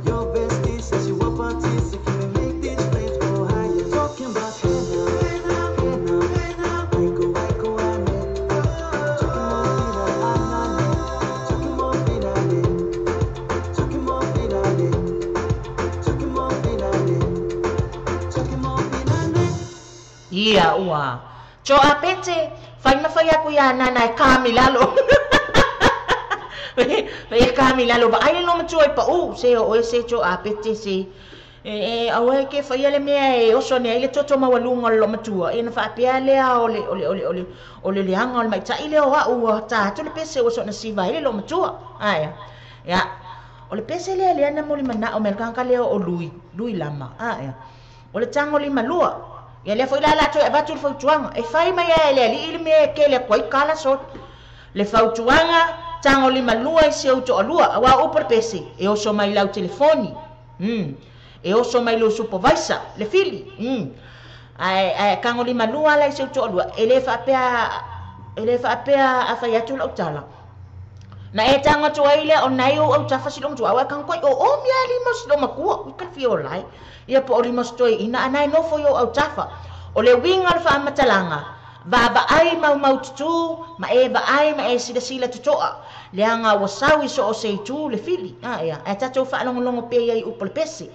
[SPEAKER 7] Your bestie says you want parties, so can we make these flames go higher? Talking about hey now, hey now, hey now, hey now. I go, I know. Talking more finale, talking more finale, talking more finale, talking more finale, talking more finale.
[SPEAKER 3] Ia ua. Cho apete, fai ma fai aku ia nana e kami lalo. Fai kami lalo ba ai no matua i pa u se o e se cho apete se. E awe ke fai le mea e oso ne ile toto mawalunga lo matua e na fa pea lea ole ole ole ole ole leanga ole mai tai le o a ua ta tu le pese o so na siva ile lo matua. Ai. Ya. O le pese lea lea na moli mana o mel ka lea o lui, lui lama. Ai. O le tango li malua. Ia lea foi la la toe avatu le fautuaga e fai mai ai le alii le mea e kele aku ai kala so le fautuaga tago limalua i se ou toalua auā upu le pese e oso mai lau telefoni e oso mai lou supervisor le fili ae ae tago limalua la i se ou toalua e lē faapea a fai atu lau tala na e tago atu ai lea ona ai ou autafa silomatua auā e kagoko'i o o mea lima o silomakua ui kalafia o lai ia po o lima o ina ana e nofo i ou autafa o le uiga o le faamatalaga vaavaai maumau tutū ma e vaai ma e silasila totoa leaga ua sau i so o se itū le fili aea ae tatou faalogologo pea ia i upu le pese.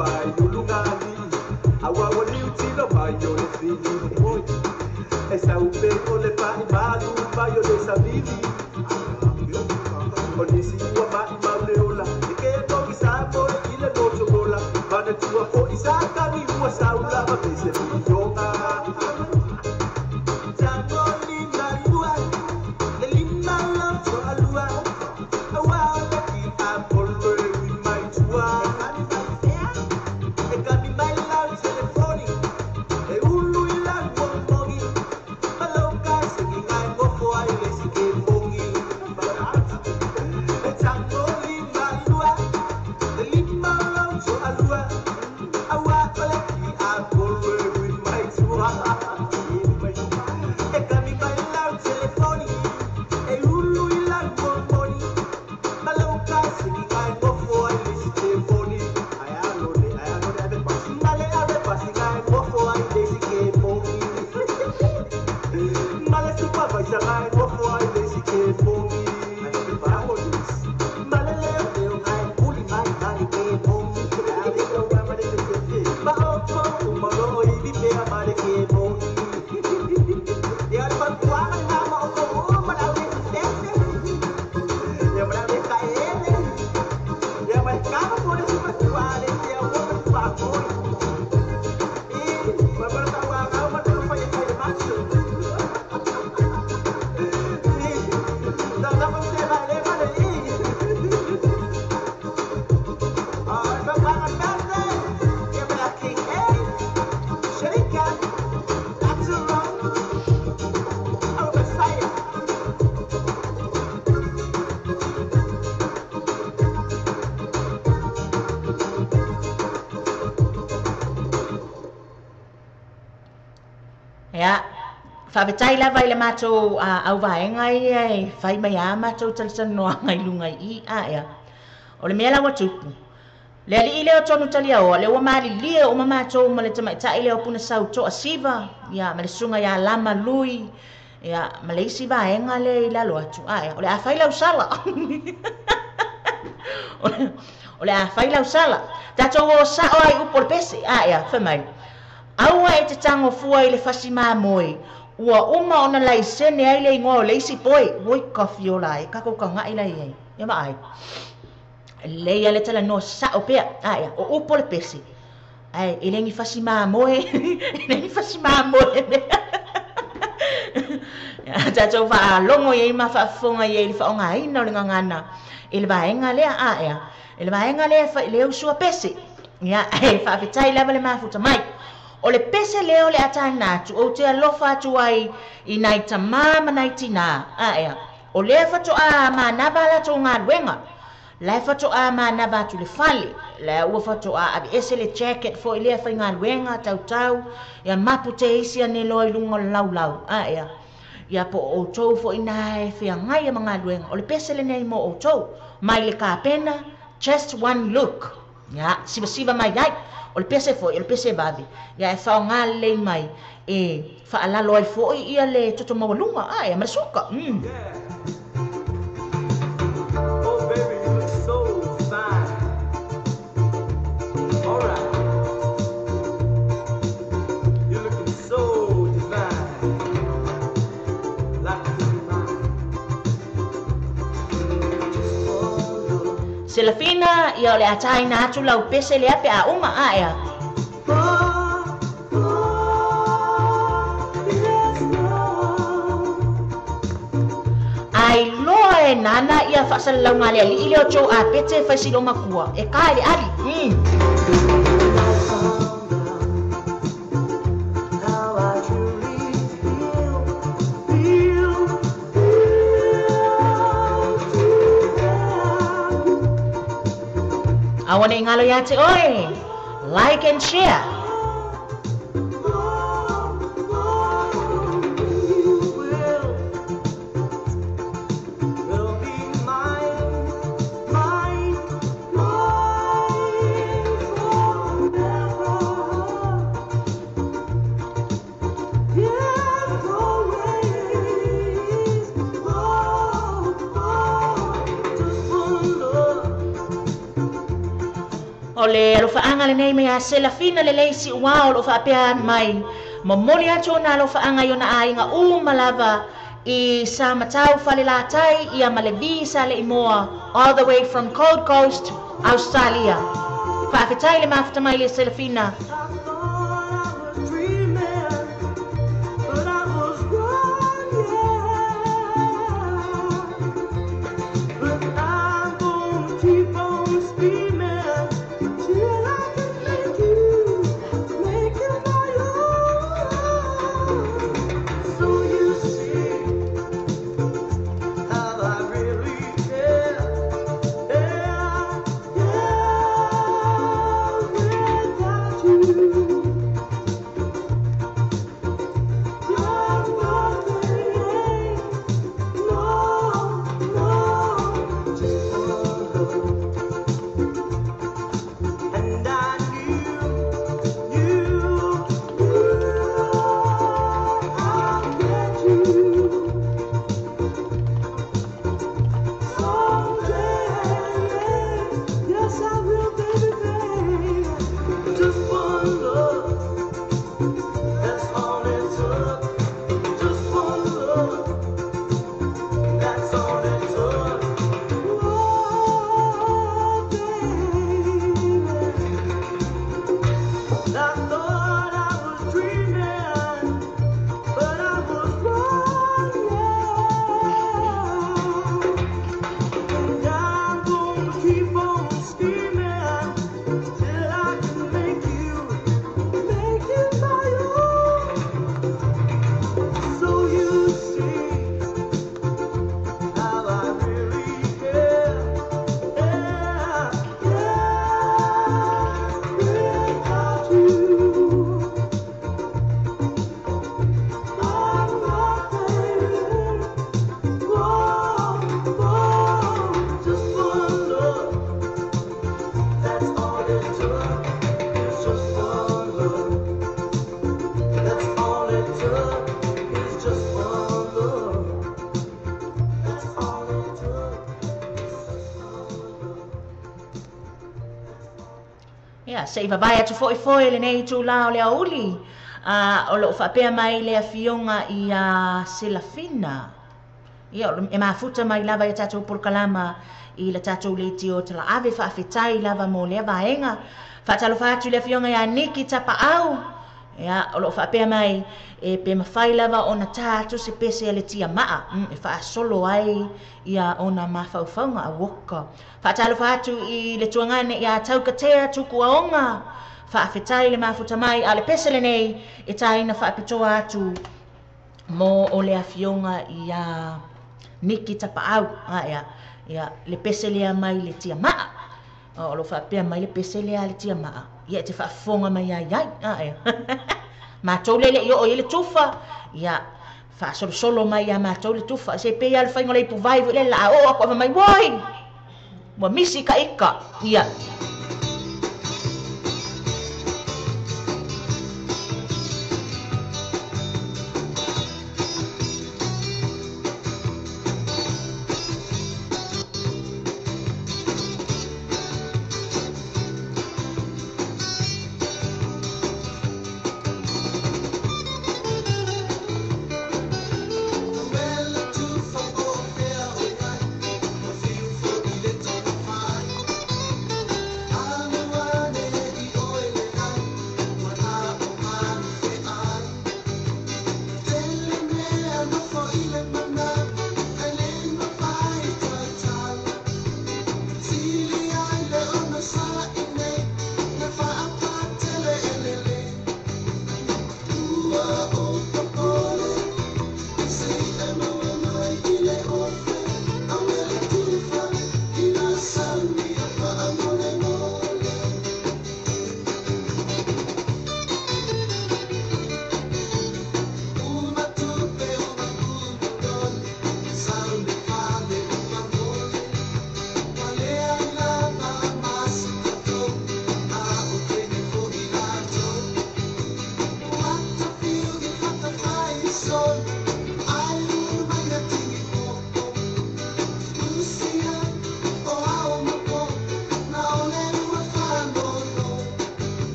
[SPEAKER 8] Pai ulungali awa wali utilo mai o le fili moi e saupe o le pai malu pai o le savili o nisi ua mai mau le ola e ke toki sa mo i le loto gola mana tua fo i sa kani ua saula ma pese milionga
[SPEAKER 3] Ia, whaapetai lava i le mātou au vaenga ia e whai mai a mātou talisanoanga i lunga i a ea. O le mea lawa tupu. Le ali i leo tonu talia oa, le ua maali lia o mātou ma le tamaitai leo puna sau toa siva, ia, ma le sunga ia lama lui, ia, ma le isi vaenga le i lalo atu a ea. O le a whai lau sala. O le a whai lau sala. Tātou o sao ai upo le pese, a ea, whamai. Aua e te tango fua i le fasi māmoe. Ua uma ona laisene ai le ingoa o le isi poe. Oi ka fiola e, kako ka ngai lai ai. Ia ma ai. Leia le tala no sao pea. Aia, o upo le pese. Ai, e lengi fasi māmoe. E lengi fasi māmoe. Tātou whaalongo i ma whaafonga i le whaonga aina o le ngangana. E le vaenga lea, aia. E le vaenga lea le usua pese. Ia, e whaafetai lava le mafuta mai. O le pese leo le ataina atu, o te alofa atu ai i nai tamā ma nai tinā. Aea, o lea whatoa mānava la tō ngā luenga. Lai whatoa mānava atu le fale. Lai ua whatoa awe ese le jacket fo i lea whai ngā luenga, tau tau. Ia mapu te isi ane loa i lunga lau lau. Aea, ia po o tau fo i nai whia ngai a mga luenga. O le pese le nei mo o tau. Mai le kāpena, just one look. Ia, siva siva mai ai. O le pese foi, o le pese vave. Ia e whaonga lei mai e whaalalo ai foi ia le toto mawalunga. Ai, ma le suka.
[SPEAKER 8] Yeah. Oh baby, you look so fine. All right. You're looking so divine. Like to be mine.
[SPEAKER 3] Selafina, ia o le ataina atu lau pese le ape a uma aea. Ai loa e nana ia whaasalaunga le ali i leo tō a pete whaisilo makua. E kai le ali. Awa nei ngalo ia te oe. Like and share. O le alofaanga lenei mai a Selafina lelei siuao o loo faapea mai. Momoli atu ona alofaanga i ona aiga uma lava i sa matau falelatai ia ma le visa le imoa all the way from Gold Coast, Australia. Faafetai le mafuta mai le Selafina. Se i vavae atu fo'i foi lenei itulā o le aoauli o loo faapea mai le afioga ia Selafina. Ia e mafuta mai lava ia tatou polokalama i le tatou leitio talaave faafetai lava mo lea vaega. Faatalofa atu le afioga ia Niki Tapaau. Ia o loo faapea mai e pe mafai lava ona tā atu se pese a le tiamaa e faasolo ai ia ona mafaufauga auoka. Faatalofa atu i le tuagane ia Taukatea Tukuaoga. Faafetai le mafuta mai a le pese lenei e tāina faapitoa atu mo o le afioga ia Niki Tapaau. Ia le pese lea mai le tiamaa. O lo faapea mai le pese lea le tiamaa. Ia te faafofoga mai ai ai. Matou le le i oo i le tufa. Ia faasolosolo mai ia matou le tufa. Se pei a le faiga o le ipuvai foi le la oo aku mai woi. Ua misi ka ika. Ia.
[SPEAKER 7] I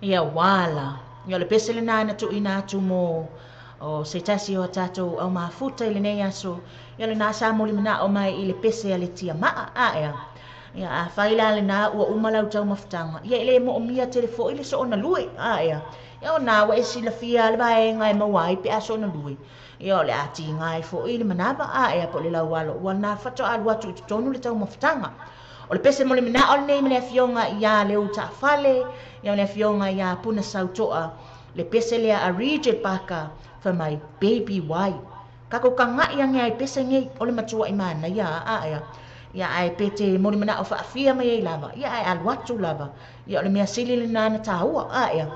[SPEAKER 3] Ia wala. Ia le pese le nana tu ina atu mo o se tasi o tatou au mafuta i lenei aso. Ia le nā sa moli mana o mai i le pese a le tia maa a ea. Ia a whaila le nā ua umalau tau mafutanga. Ia ele mo o mia telefo i le so ona lue a ea. Ia o nā wa e sila fia le vaenga e mawai pe aso ona lue. Ia o le ati ngai fo i le manava a ea po le lau alo. Ua nā whato alu atu i totonu le tau mafutanga. O le pese mo le mina o nei me le afionga ia le uta fale, ia le afionga ia puna sautoa. Le pese lea a Richard Parker for my baby why. Kako ka ngai ange ai pese ngei o le matua i mana ia a ia. Ia ai pete mo le mana o whaafia mai ei lava. Ia ai alu atu lava. Ia o le mea sili le nana tāua a ia.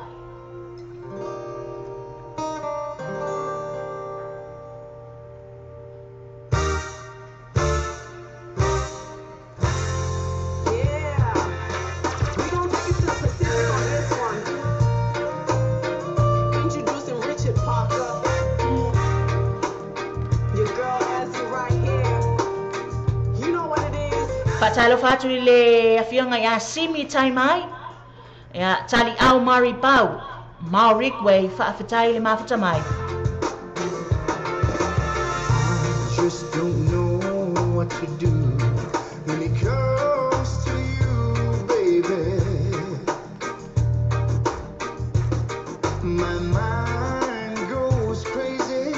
[SPEAKER 3] Whatalo whatu i le afionga ia Simi Taimai, ia Tali Au Mari Pau, Maori Way, whaafetai le mafuta mai.
[SPEAKER 9] I just don't know what to do when it comes to you, baby. My mind goes crazy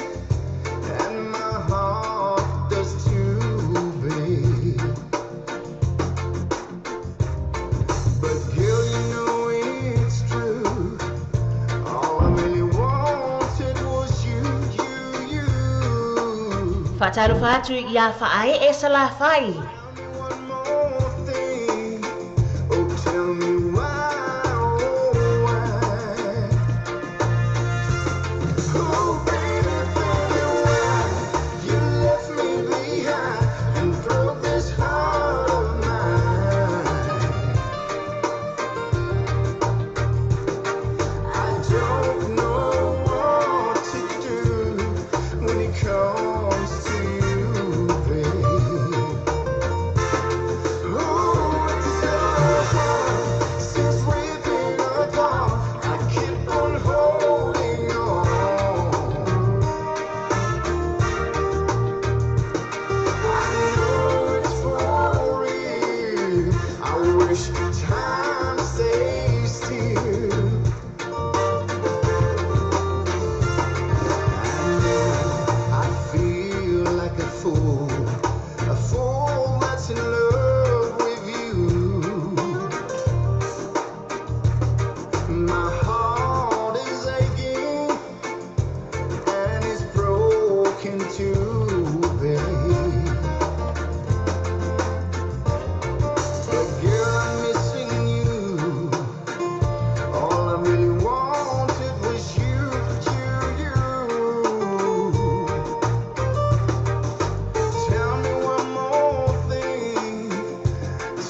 [SPEAKER 9] and my heart does too, babe. But girl, you know it's true. All I really wanted was you, you, you.
[SPEAKER 3] Whatalo whatu ia whae e sala whai.
[SPEAKER 9] Tell me one more thing. Oh, tell me why, oh, why. Oh, baby, baby, why you left me behind and broke this heart of mine. I don't know what to do when it comes to you, babe. Oh, it's so hard since we've been apart. I keep on holding on. I know it's for real. I wish time stays still. And now I feel like a fool that's in love with you. My heart is aching and it's broken too, babe. But girl, I'm missing you. All I really wanted was you, you, you. Tell me one more thing.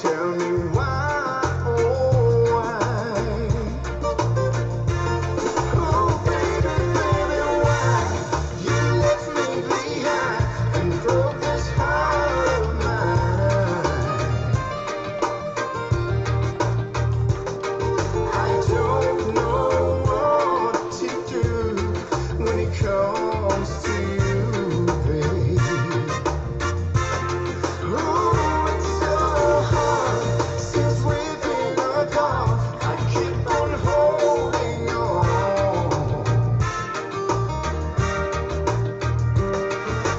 [SPEAKER 9] Tell me why, oh why. Oh baby, baby, why you left me behind and broke this heart of mine. I don't know what to do when it comes to you, babe. Oh, it's so hard since we've been apart. I keep on holding on.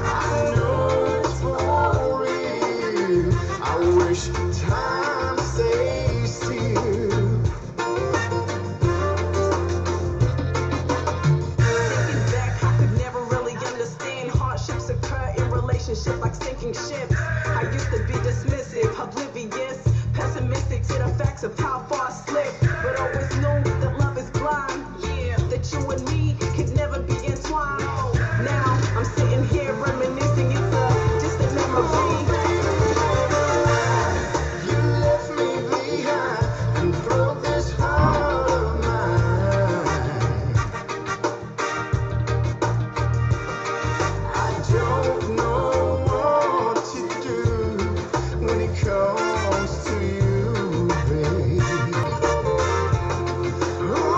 [SPEAKER 9] I know it's for real. I wish time stays still.
[SPEAKER 10] Thinking back, I could never really understand hardships occur in relationships like sinking ships. I used to be dismissive, oblivious, pessimistic to the facts of how far I slipped, but always knew that love is blind. Yeah, that you and me could never be entwined. Now I'm sitting here reminiscing, it's a distant memory.
[SPEAKER 9] You left me behind and broke this heart of mine. I don't know what to do when it comes to you, babe. Oh,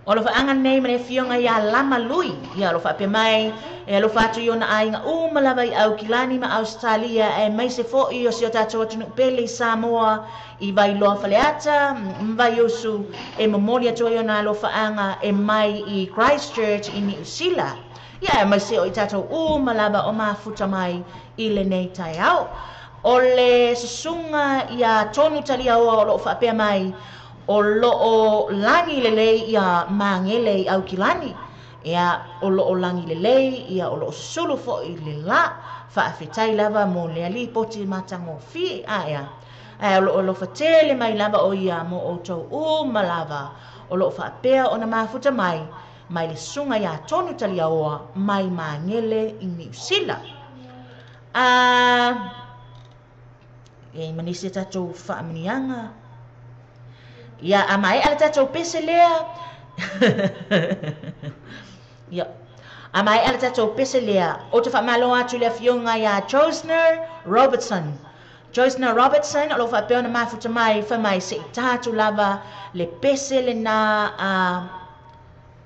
[SPEAKER 3] O alofaaga lenei ma le afioga iā Lama Lui, ia o lo o faapea mai e alofa atu i ona aiga uma lava i Aukilani ma Ausetalia aemaise foʻi o si o tatou atunuu pele i Samoa i Vailoa Faleata ma Vaiusu e momoli atu ai ona alofaaga e mai i Christchurch i Niu Sila. Ia aemaise o i tatou uma lava o mafuta mai i lenei taeao. O le susuga iā Tonu Taliaoa o loo faapea mai o loo lagi lelei ia Magele i Aukilani, ia o loo lagi lelei ia o loo susulu foʻi le lā. Faafetai lava mo lea lipoti matagofie ae ae o loo alofa tele mai lava o ia mo outou uma lava o loo faapea ona mafuta mai mai le susuga iā Tonu Taliaoa mai Magele i Niu Sila. A e i ai ma nisi a tatou faamanuiaga. Ia, a maea le tatou pese lea, ia, a maea le tatou pese lea, ou te faamalo atu i le afioga iā Josner Robertson. Josner Robertson, o lo o faapea ona mafuta mai, fai mai se i ta atu lava le pese lenā a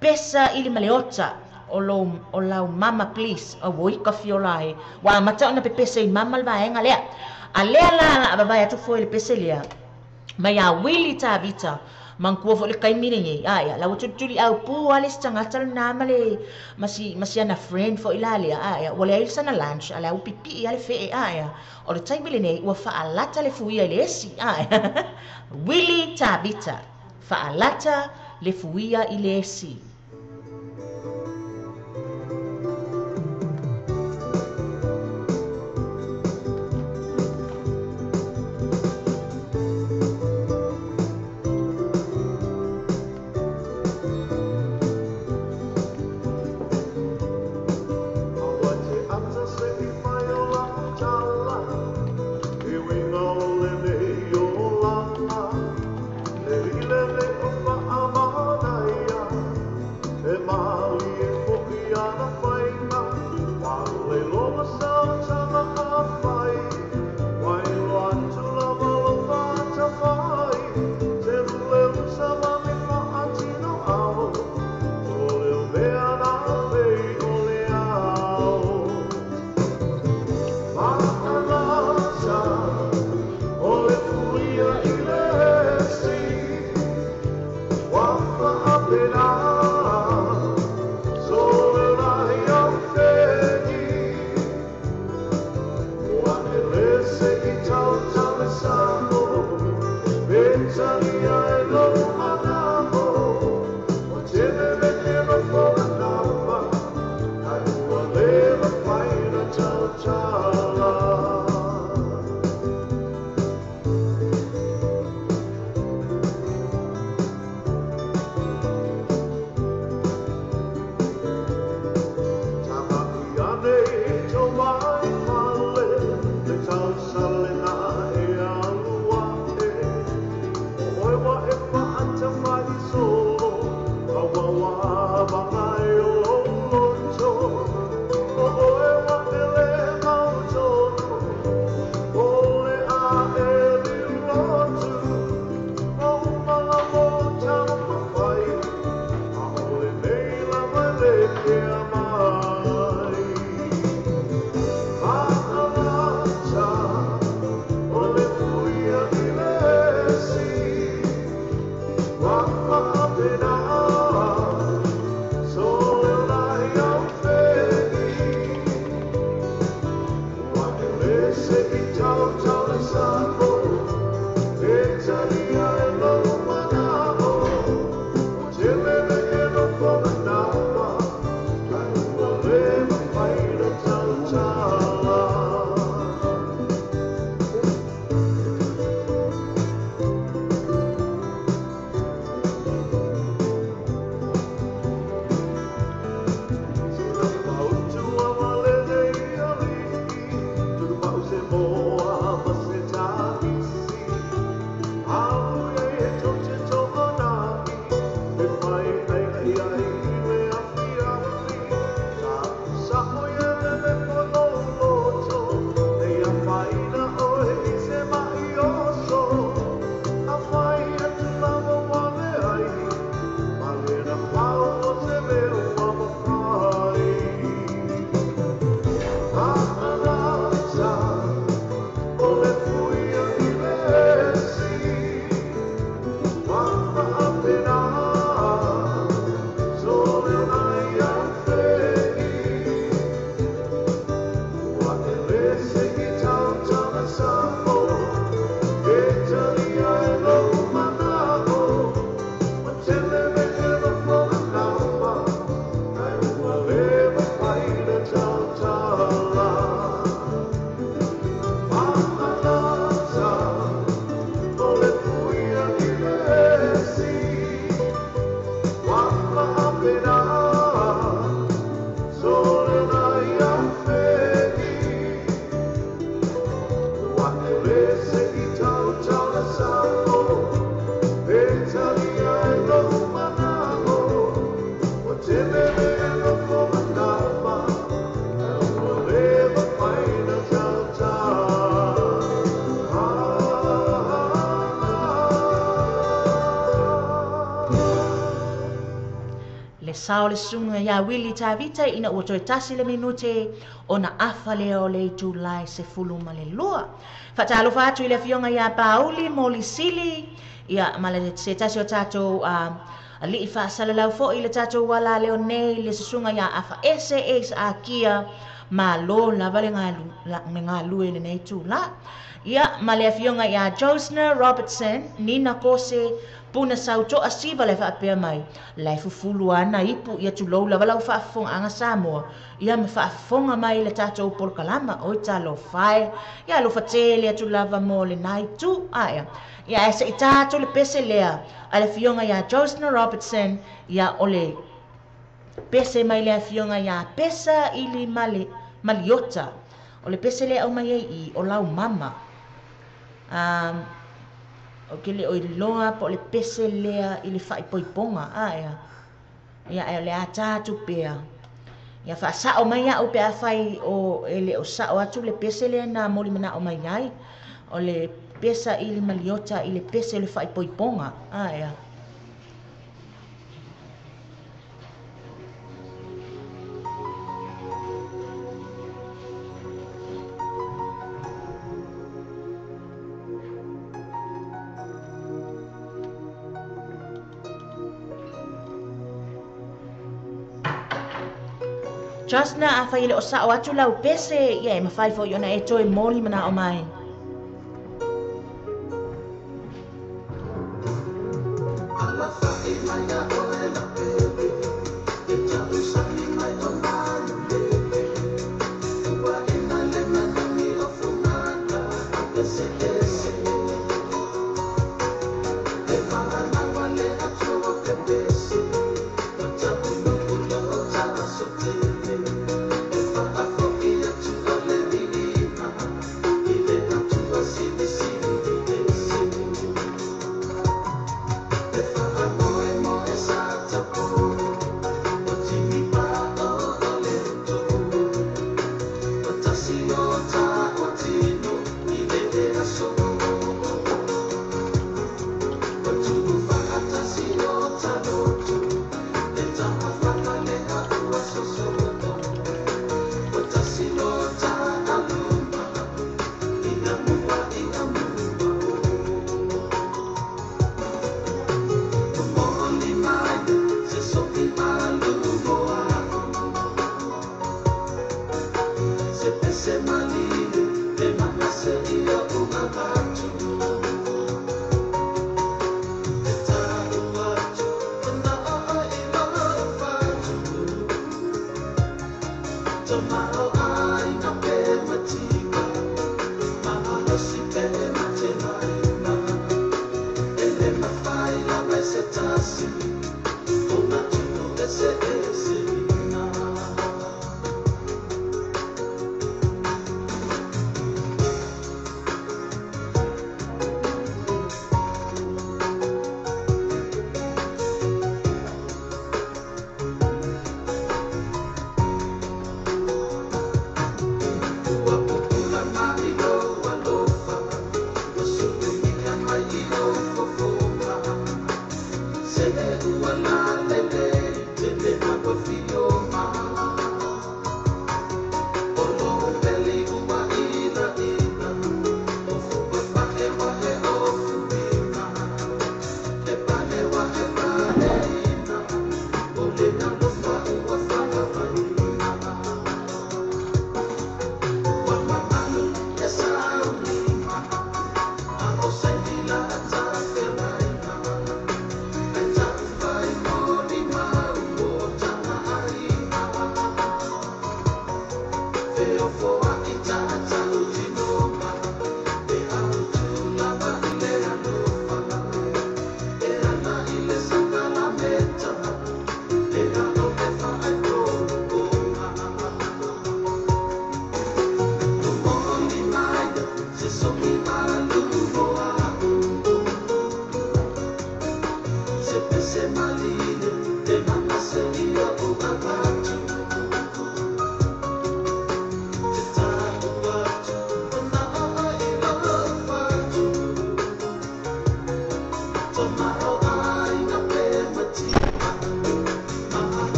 [SPEAKER 3] pesa ili ma le ota o lou o lau mama please. Auoi ka fiola e. Ua amata ona pepese i mama le vaega lea. A lea la a vavae atu foi le pese lea mai iā Willie Tavita manatua foi le taimi lenei ae la ua tulituliau pū lava le isi tagata lenā ma le ma si ma si ana friend foi la lea ae ua leai sana lunch a o la ua pipii lava le fee ae o le taimi lenei ua faalata le fuia i le esi ae Willie Tavita faalata le fuia i le esi. Sao le susuga ia Wili Tavita ina ua toe tasi le minute ona afa lea o le itulai 12. Faatalofa atu i le afioga ia Pauli Molisili ia ma le se tasi o tatou ali'i faasalalau fo'i le tatou ala leo nei le susuga ia Afa Ese e Isaakia malo lava le galue lenei tula. Ia ma le afioga ia Josna Robertson Nina Kose puna sauto'a siva le faapea mai lae fufulu ana ipu ia tulou lava lau faafofogaaga Samoa ia ma faafofoga mai le tatou polokalama oi talofae ia alofa tele atu lava mo lenā itu aea ia ae se'i tā atu le pese lea a le afioga ia Josna Robertson ia o le pese mai le afioga ia Pesa ili Maliota o le pese lea au mai ai i o lau mama o ke le oi loa po le pese lea i le faaipoipoga aea ia e o le atā atu pea ia faasa'o mai a'u pe afai o e le o sa'o atu le pese lea na molimana'o mai ai o le pesa ili Maliota i le pese o le faaipoipoga aea. Jasna a fai le o sa'o atu lau pese ia e mafai fo'i ona e toe moli mana'o mai.
[SPEAKER 9] I'll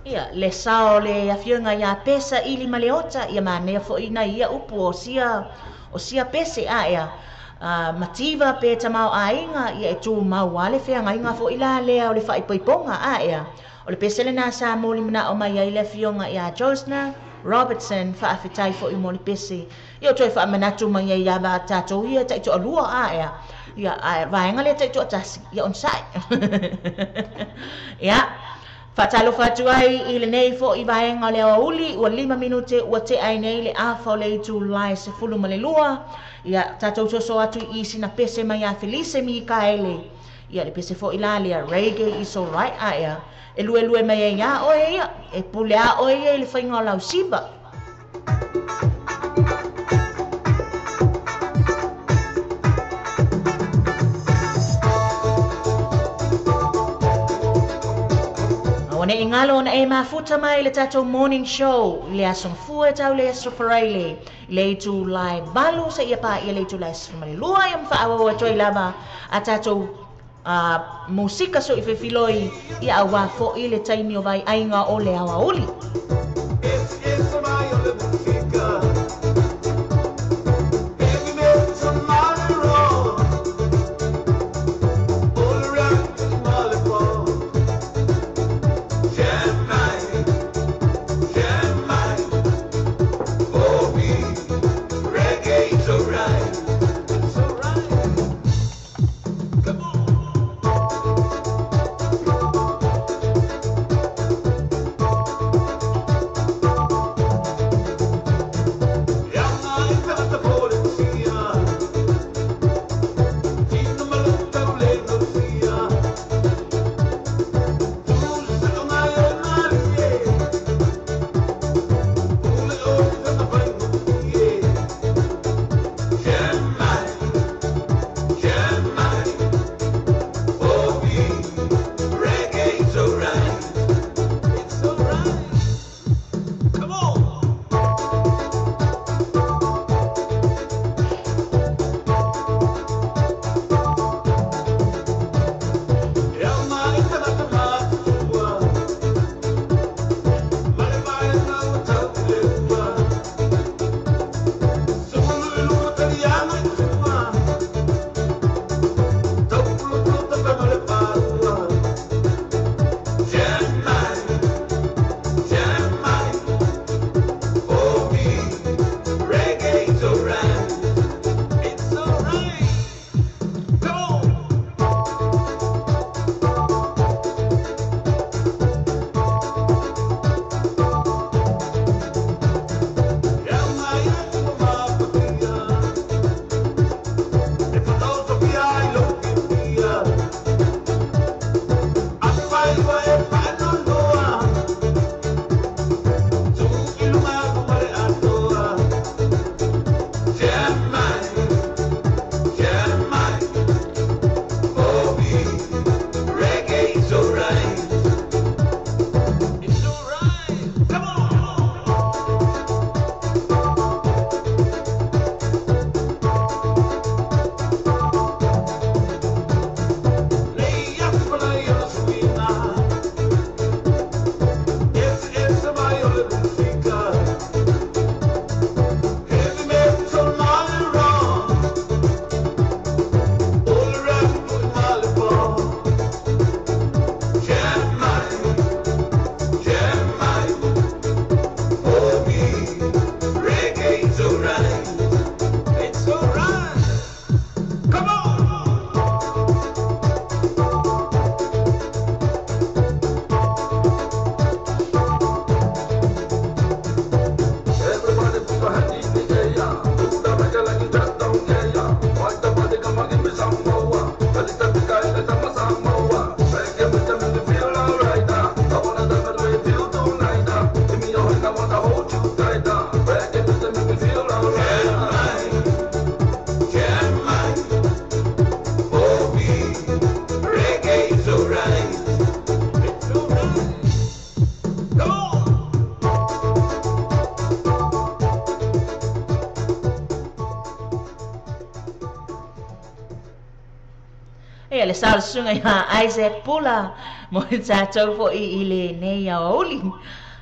[SPEAKER 3] Ia, le sao le afioga ia Pesa ili ma le ota, ia manea foi na ia upu o sia pese aea. Mativa pe tamao aiga, ia e tu mau ale feagaiga foi la lea o le faaipoipoga aea. O le pese lena sa moli manao mai ai le afioga ia Josna Robertson faafetai foi mo le pese. Ia o toe faamanatu mai ai ia tatou ia taitoalua aea. Ia vaega lea taitoatasi, ia onosai. Ia, faatalofa atu ai i lenei fo'i vaega o le aoauli, ua 5 minute ua tea ai nei le afa o le itulai 12. Ia, tatou soso atu i sina pese mai ia Felise Mikaele. Ia, le pese fo'i la lea, reggae is alright aea. E lue mai ai ia oe ia, e pule a oe ia i le faiga o lau siva. Ne ingalo na e mafuta mai le tatou morning show le aso fua tau le aso faraile le itu lai valu sa ia pa ia le itu lai sefulumalua ia mfaawawa toi lava a tatou musika so i fefiloi ia aua fo'i le taimi o vai aiga o le aoauli. le sao le susuga iā Isaac Pula mo le tatou foʻi i lenei aoauli.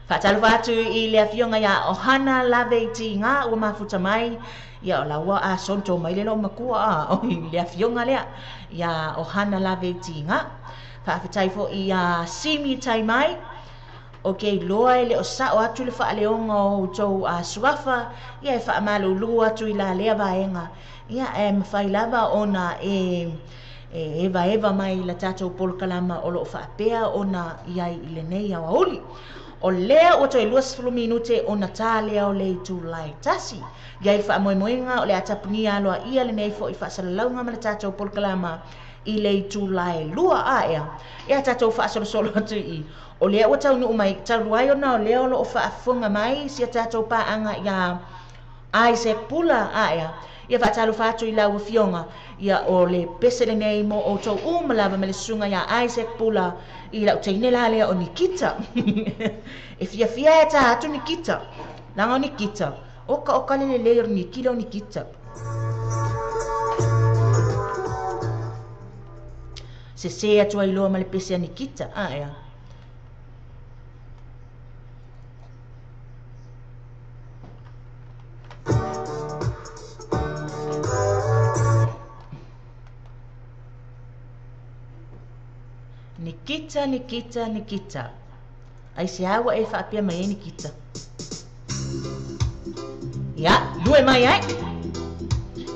[SPEAKER 3] Faatalofa atu i le afioga iā Ohana Laveitiga ua mafuta mai, ia o laua a sonto mai le loomatua a oi le afioga lea iā Ohana Laveitiga. Faafetai foʻi iā Simi Taimai, o ke iloa e le o sao atu le faaleoga o outou a suafa, ia e faamalulu atu i la lea vaega, ia e mafai lava ona e evaeva mai la tatou polokalama o loo faapea ona iai i lenei aoauli. O lea ua toe 20 minute ona tā lea o le itulā e 1. Ia i le faamoemoega o le a tapunia aloaia lenei foʻi faasalalauga ma le tatou polokalama i le itulā e 2 aea. Ia tatou faasolosolo atu i o lea ua taunuu mai talu ai ona o lea o loo faafofoga mai si a tatou paaga iā Isaac Pula aea. Ia faatalofa atu i lau afioga, ia o le pese lenei mo outou uma lava ma le susuga iā Isaac Pula i lau teine la lea o Nikita. E fiafia e tā atu Nikita. Laga o Nikita. Oka oka le lelei o le Nikila o Nikita. Sesē atu ai loa ma le pese a Nikita aea. Nikita, Nikita, Nikita. Ai se ua e faapea mai ai Nikita. Ia, lue mai ai.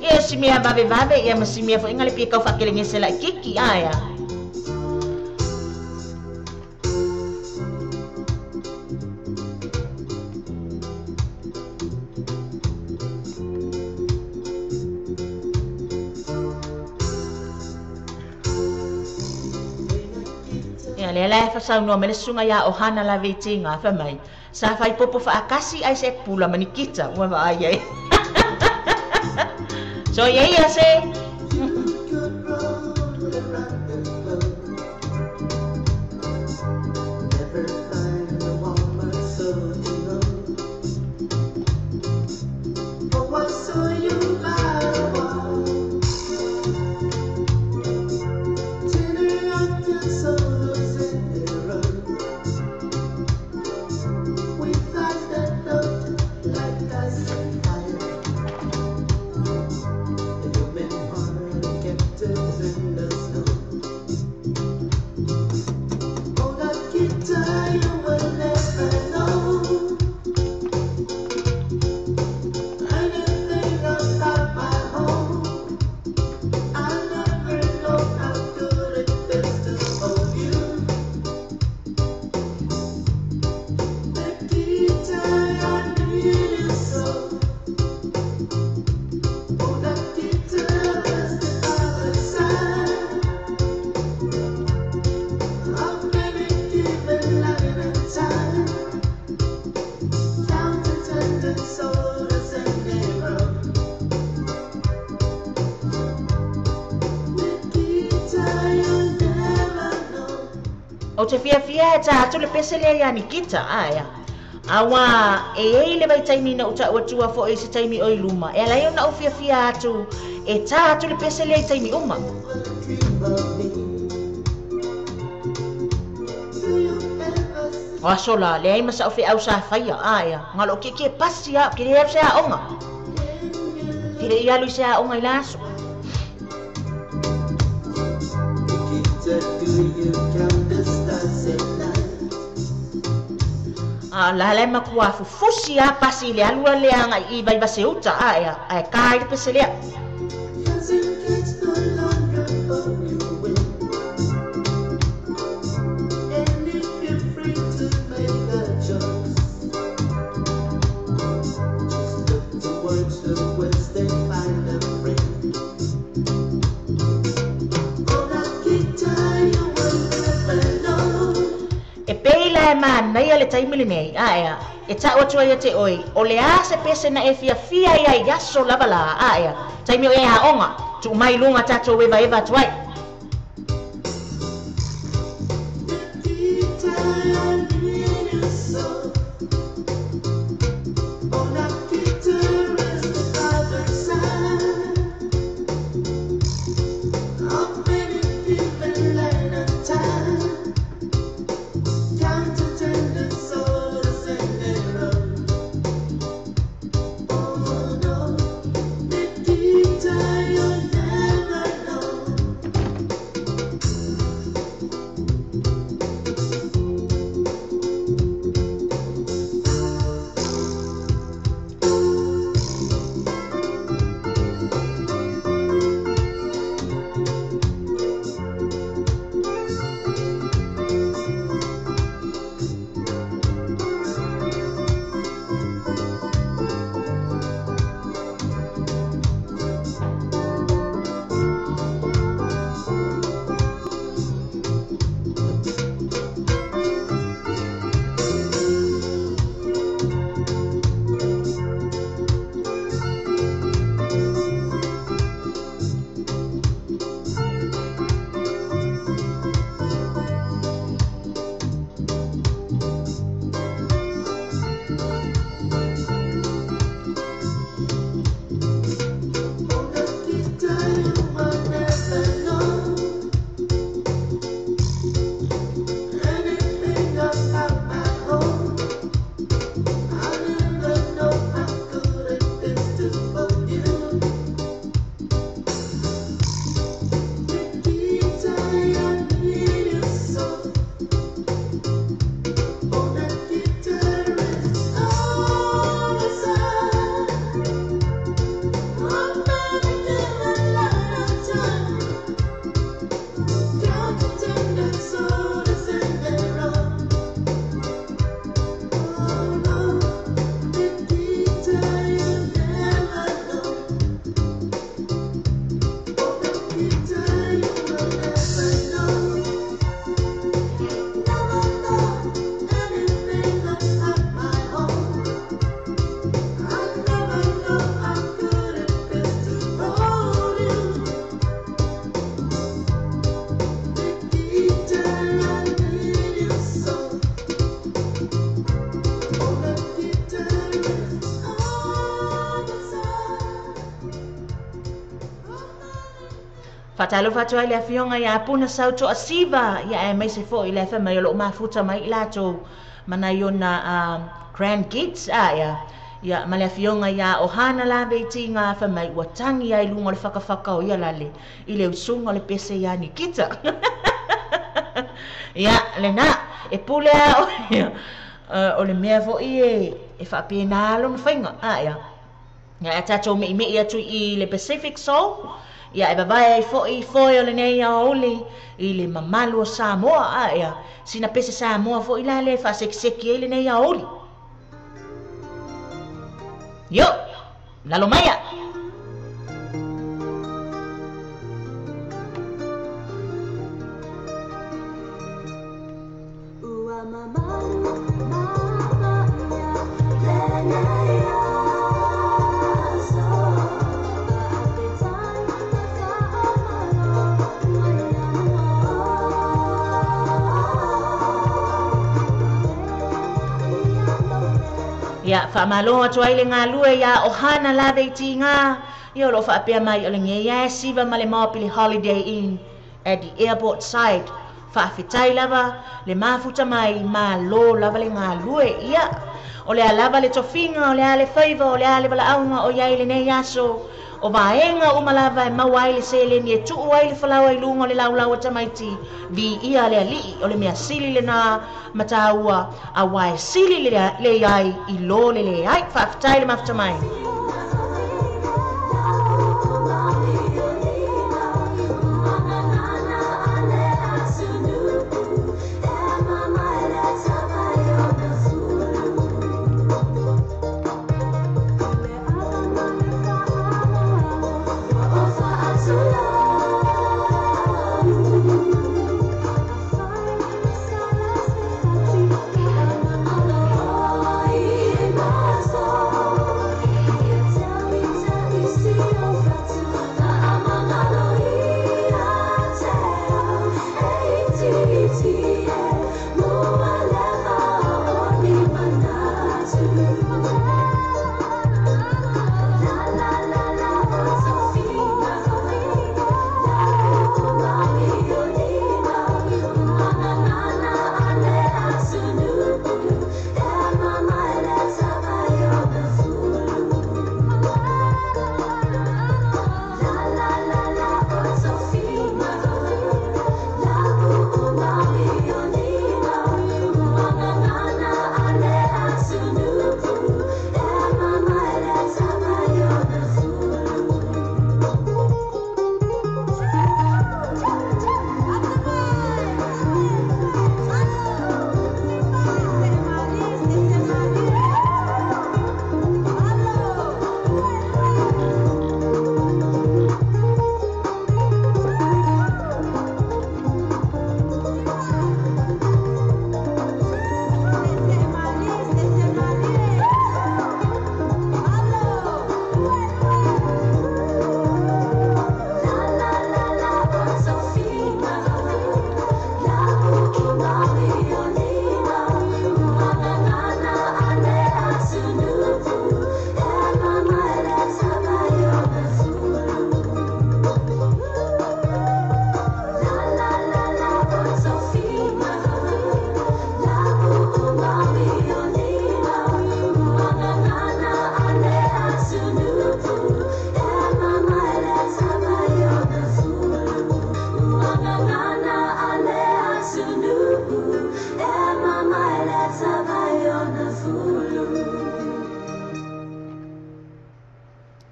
[SPEAKER 3] Ia si mea vave vave, ia ma si mea foʻiga le pia kau faakelegese laʻikiki aea. Ia lea la e faasaunoa mai le susuga iā Ohana Laveitiga fai mai, sa faipopo faakasi Isaac Pula ma Nikita ua vaai ai. So ia ia se. O te fiafia e tā atu le pese lea iā Nikita, aea. Auā e iai le vaitaimi na ou taʻu atua foʻi i se taimi o i luma, e ala ai ona ou fiafia atu e tā atu le pese lea i taimi uma. O aso la, leai ma saʻu feʻau sa faia, aea. Ga loo kiekie pasi a, ke le au se aoga. Ke le i alu i se aoga i la aso. A la le makua fufusi a pasi le alua le anga i vai vaseuta aea, ae kā i le pese lea. E pei la e manaia le taimi lenei, aea, e taʻu atu ai ia te oe, o le a se pese na e fiafia ia i aso lava la, aea, taimi o e aoga, tuu mai i luga tatou evaeva atu ai. Faatalofa atu ai le afioga ia Puna Sautoasiva, ia aemaise foʻi le afe mai o loo mafuta mai i latou ma nai ona grandkids ia ia ma le afioga ia Ohana Lave i Tiga fai mai ua tagi ai luga o le fakafaka o ia lale i le usuga o le pese ia Nikita. Ia lena e pule a o le mea foʻi e faapena lona faiga ia. Ia e tatou meʻimeʻi atu i le Pacific Soul, ia e vavae ai foʻi foe o lenei aoauli i le mamalu o Samoa ia. Sina pese Samoa foʻi la le faasekiseki ai lenei aoauli. Yo, lalo maia. Ia, faamalo atu ai le galue ia Ohana Lave i Tiga. Ia o loo faapea mai o le geia e siva ma le maopili Holiday Inn at the airport side. Faafetai lava le mafuta mai, malo lava le galue. Ia, o le a lava le tofiga, o le a le faiva, o le a le valaauga o iai lenei aso. O vaega uma lava e maua ai le seleni e tuu ai le falaoa i luga o le laulau a tamaiti. Viia le alii o le mea sili lena mataua, auā e sili le ai i lo le leai. Faafetai le mafuta mai.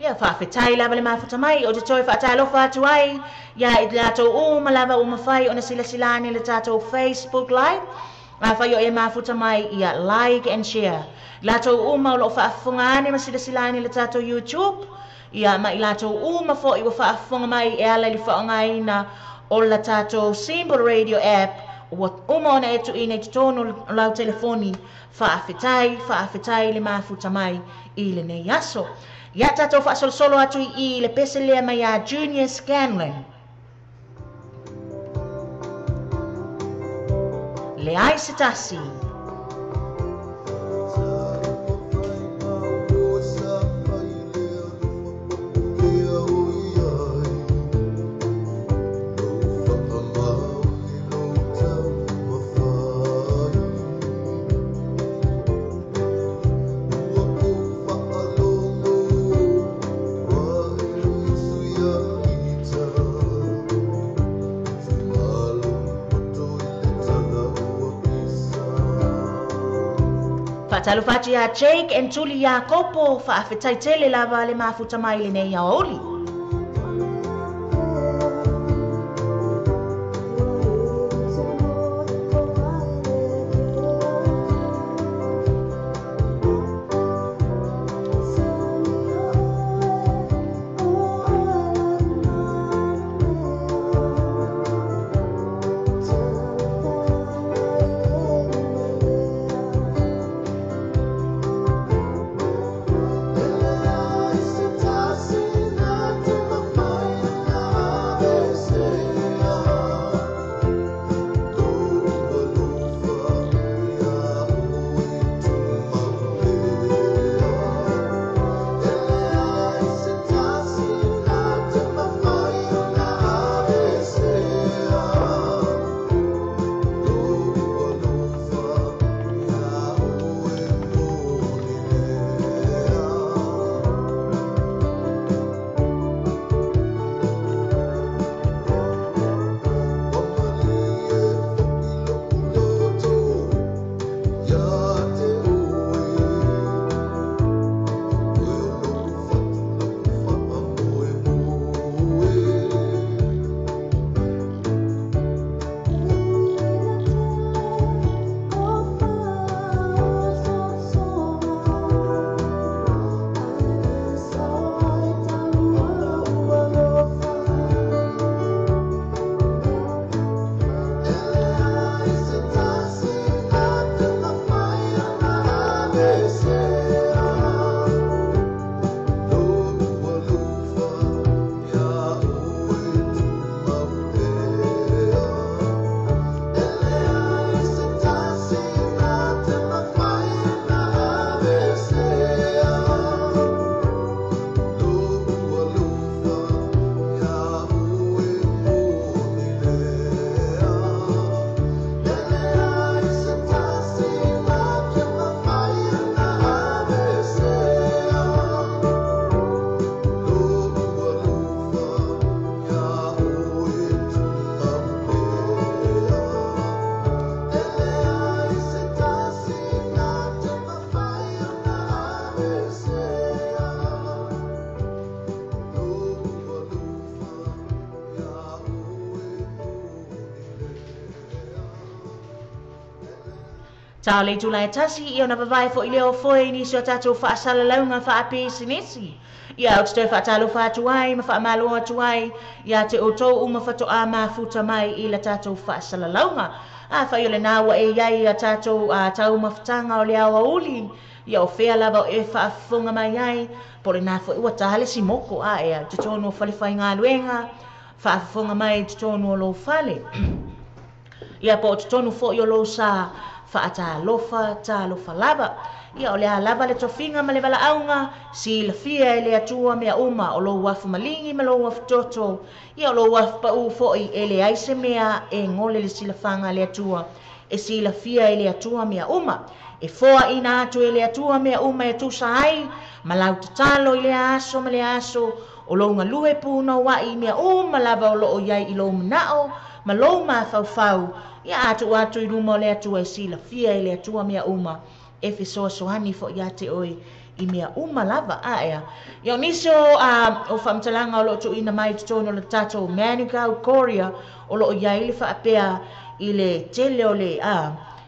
[SPEAKER 3] Ia faafetai lava le mafuta mai o te toe faatalofa atu ai ia i latou uma lava ua mafai ona silasila ane le tatou Facebook Live. Afai o e mafuta mai ia like and share. Latou uma o loo faafofoga ane ma silasila ane le tatou YouTube. Ia ma i latou uma foʻi ua faafofoga mai e ala i le faaaogaina o la tatou Simple Radio app ua uma ona e tuuina i totonu o lau telefoni. Faafetai, faafetai le mafuta mai i lenei aso. Ia tatou faasolosolo atu i le pese lea mai ia Junior Scanlon. Leai se tasi. Faatalofa atu iā Jake and Tuli Iakopo, faafetai tele lava le mafuta mai i lenei aoauli. Ta o le itula e tasi, ia ona vavae fo'i lea o foe i nisi o tatou faasalalauga faapisinisi. Ia ou te toe faatalofa atu ai ma faamalo atu ai iā te outou uma fatoā mafuta mai i la tatou faasalalauga. Afai o lenā ua e i ai i a tatou taumafataga o le aoauli, ia o fea lava o e faafofoga mai ai, po o lenā foi ua ta le simoko ae i totonu o falefaigaluega, faafofoga mai i totonu o lou fale. Ia po o totonu foi o lou sa faatalofa, talofa lava. Ia o le a lava le tofiga ma le valaauga, silafia e le Atua mea uma o lou afu maligi ma lou afu toto. Ia o lou afu paū foi e leai se mea e gole le silafaga a le Atua. E silafia e le Atua mea uma. E foaina atu e le Atua mea uma e tusa ai ma lau tatalo i lea aso ma lea aso o lou galue punouai i mea uma lava o loo i ai i lou manao ma lou mafaufau. Ia a tuu atu i luma o le Atua e silafia e le Atua mea uma e fesoasoani foi iā te oe i mea uma lava. Ae ia o nisi o o faamatalaga o loo tuuina mai i totonu o le tatou Manukau Courier o loo i ai le faapea i le tele o le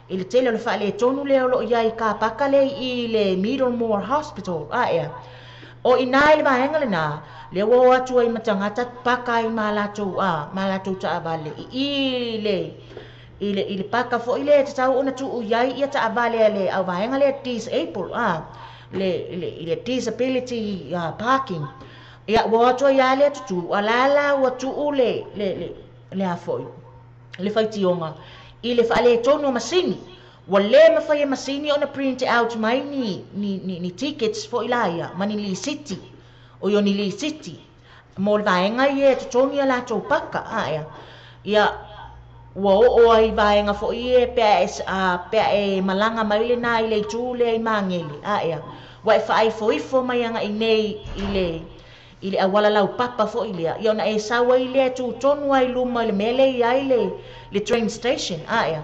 [SPEAKER 3] i le tele o le faaletonu lea o loo i ai i kapaka lea i le Middlemore Hospital. Ae o i ina i le vaega lenā lea ua o atu ai ma tagata paka ai ma latou ma latou taavale i i le i le i le paka foi lea e tatau ona tuu i ai ia taavale a le auvaega lea disable le le i le disability parking. Ia ua o atu ai lava lea tutū a la la ua tuu le le le le a foi le faitioga i le faaletonu o masini. Ua lē mafai e masini ona print out mai ni ni ni ni tickets foi la ia ma ni lisiti oi o ni lisiti mo le vaega ia e totogi a latou paka ae ia ua oo ai i vaega foi ia pe a e pe a e malaga mai lenā i le itu lea i Magele ae ua e faaifoifo mai agaʻi nei i le i le auala laupapa foi lea, ia ona e sau ai lea e tu tonu lava i luma i le mea lea e i ai le le train station ae.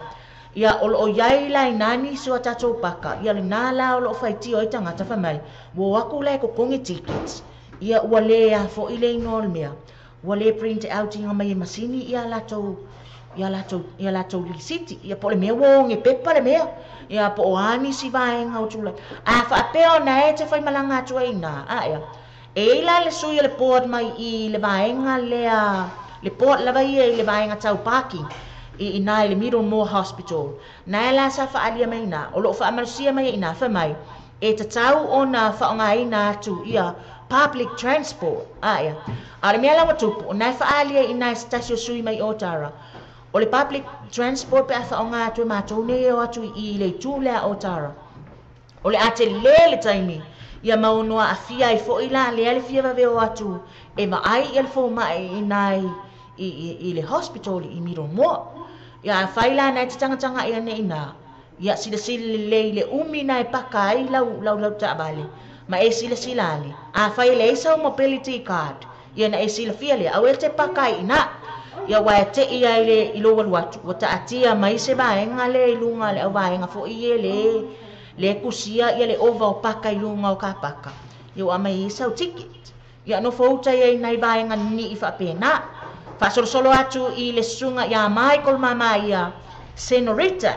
[SPEAKER 3] Ia o loo iai la inā nisi o a tatou paka, ia lenā la o loo faitio ai tagata fai mai, ua o aku la e totogi tickets, ia ua le a foi le igoa o le mea, ua le print out ina mai e masini ia latou ia latou ia latou lisiti, ia po o le mea ua oge pepa le mea, ia po o a nisi vaega o tulai. A faapea ona e te faimalaga atu ai inā, ae e i ai la le sui o le board mai i le vaega lea, le board lava ia i le vaega tau parking i inā i le Middlemore Hospital. Na la sa faaalia mai inā, o loo faamalosia mai ai inā, fai mai, e tatau ona faaaogaina atu ia public transport. Ae, a o le mea la ua tupu, o na e faaalia i inā e se tasi o sui mai Otara, o le public transport pe a faaaoga atu e matou nei e o atu i i le itu lea a Otara. O le a telē le taimi, ia ma ono aafia ai foi la lea le fia vave o atu e vaai ia le fomai inā i, i, i le hospital i Middlemore. Ia afai la na e te tagatagai ane inā, ia silasila lelei i le umi na e paka ai lau, lau, lau taavale, ma e silasila ane, afai e leai sau mobility card, ia na e silafia lea, aua e te paka ai inā. Ia aua e te'i ai le, i lou alu atu, ua taatia mai se vaega lea i luga o le auvaega foi ia le, le kusia ia le ova o paka i luga o ka paka, ia ua aumai ai sau ticket. Ia nofo uta ia i nai vaega nini'i faapena. Faasolosolo atu i le susuga ia Michael Mama ia Senorita.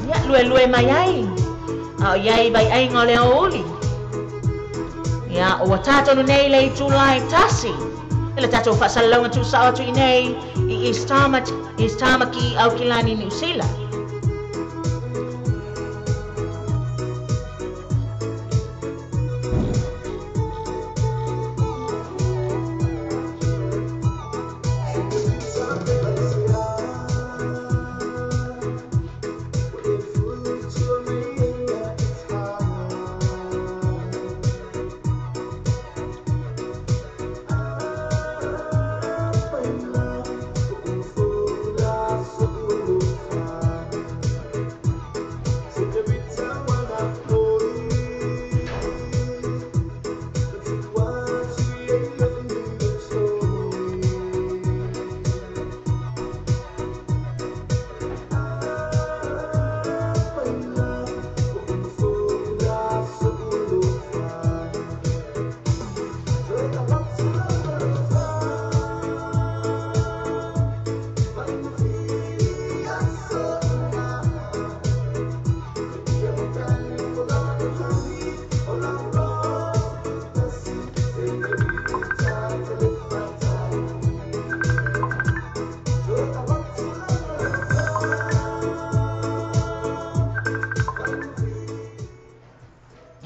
[SPEAKER 3] Ia luelue mai ai, a o iai vaiaiga o le aoauli. Ia, ua tatonu nei le itula e tasi i le tatou faasalalauga tuusao atu i nei i East Tamaki, East Tamaki, Aukilani, Niu Sila.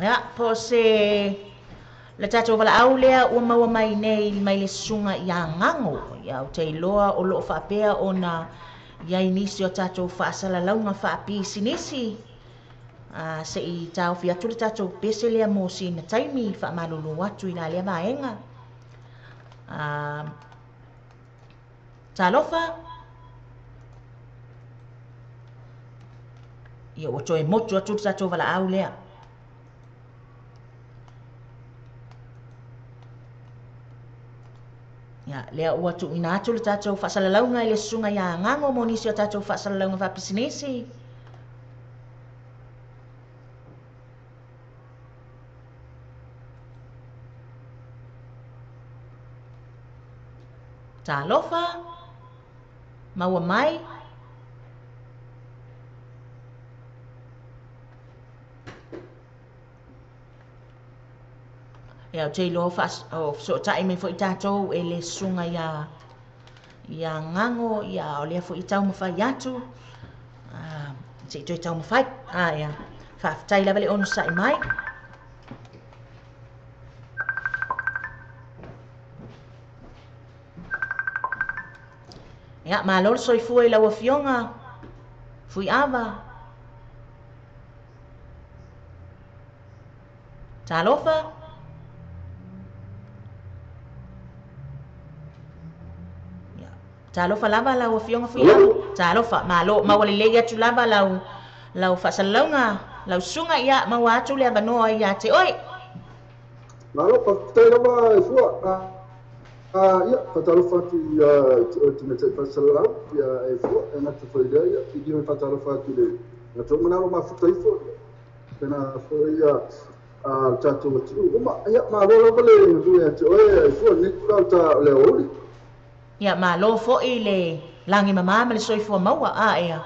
[SPEAKER 3] Ia, po o se le tatou valaau lea ua maua mai nei mai le susuga ia Gago. Ia, ou te iloa o loo faapea ona i ai nisi o tatou faasalalauga faapisinisi. A, se i taofi atu le tatou pese lea mo sina taimi, faamalulu atu i la lea vaega. A, talofa. Ia, ua toe motu atu le tatou valaau lea. Ia, lea ua tuuina atu le tatou faasalalauga i le susuga ia Gago mo nisi o tatou faasalalauga faapisinisi. Talofa, maua mai. Ia, ou te iloa o fesootai mai foi tatou e le susuga ia, ia Gago, ia, o lea foi e taumafai atu, se i toe taumafai. Ia, faafetai lava le onosai mai. Ia, malo le soifua i lau Afioga, Fuiava. Talofa. Ia, talofa lava lau Afioga Fuiava. Talofa, malo, maua lelei atu lava lau, lau faasalalauga, lau susuga, ia, maua atu le avanoa ia te oe.
[SPEAKER 1] Malo, faafetai lava e fua. Ia, faatalofa atu i tamaitai faasalalau, ia e fua, e gata foi i lea, ia, i lima faatalofa atu i le tatou manalo mafuta ifo, pena foi ia le tatou atunuu uma. Ia, malo lava le galue ia te oe, e fua, lenei tulaga o ta o le aoauli.
[SPEAKER 3] Ia, malo foi le lagi mamā ma le soifua maua, a ea.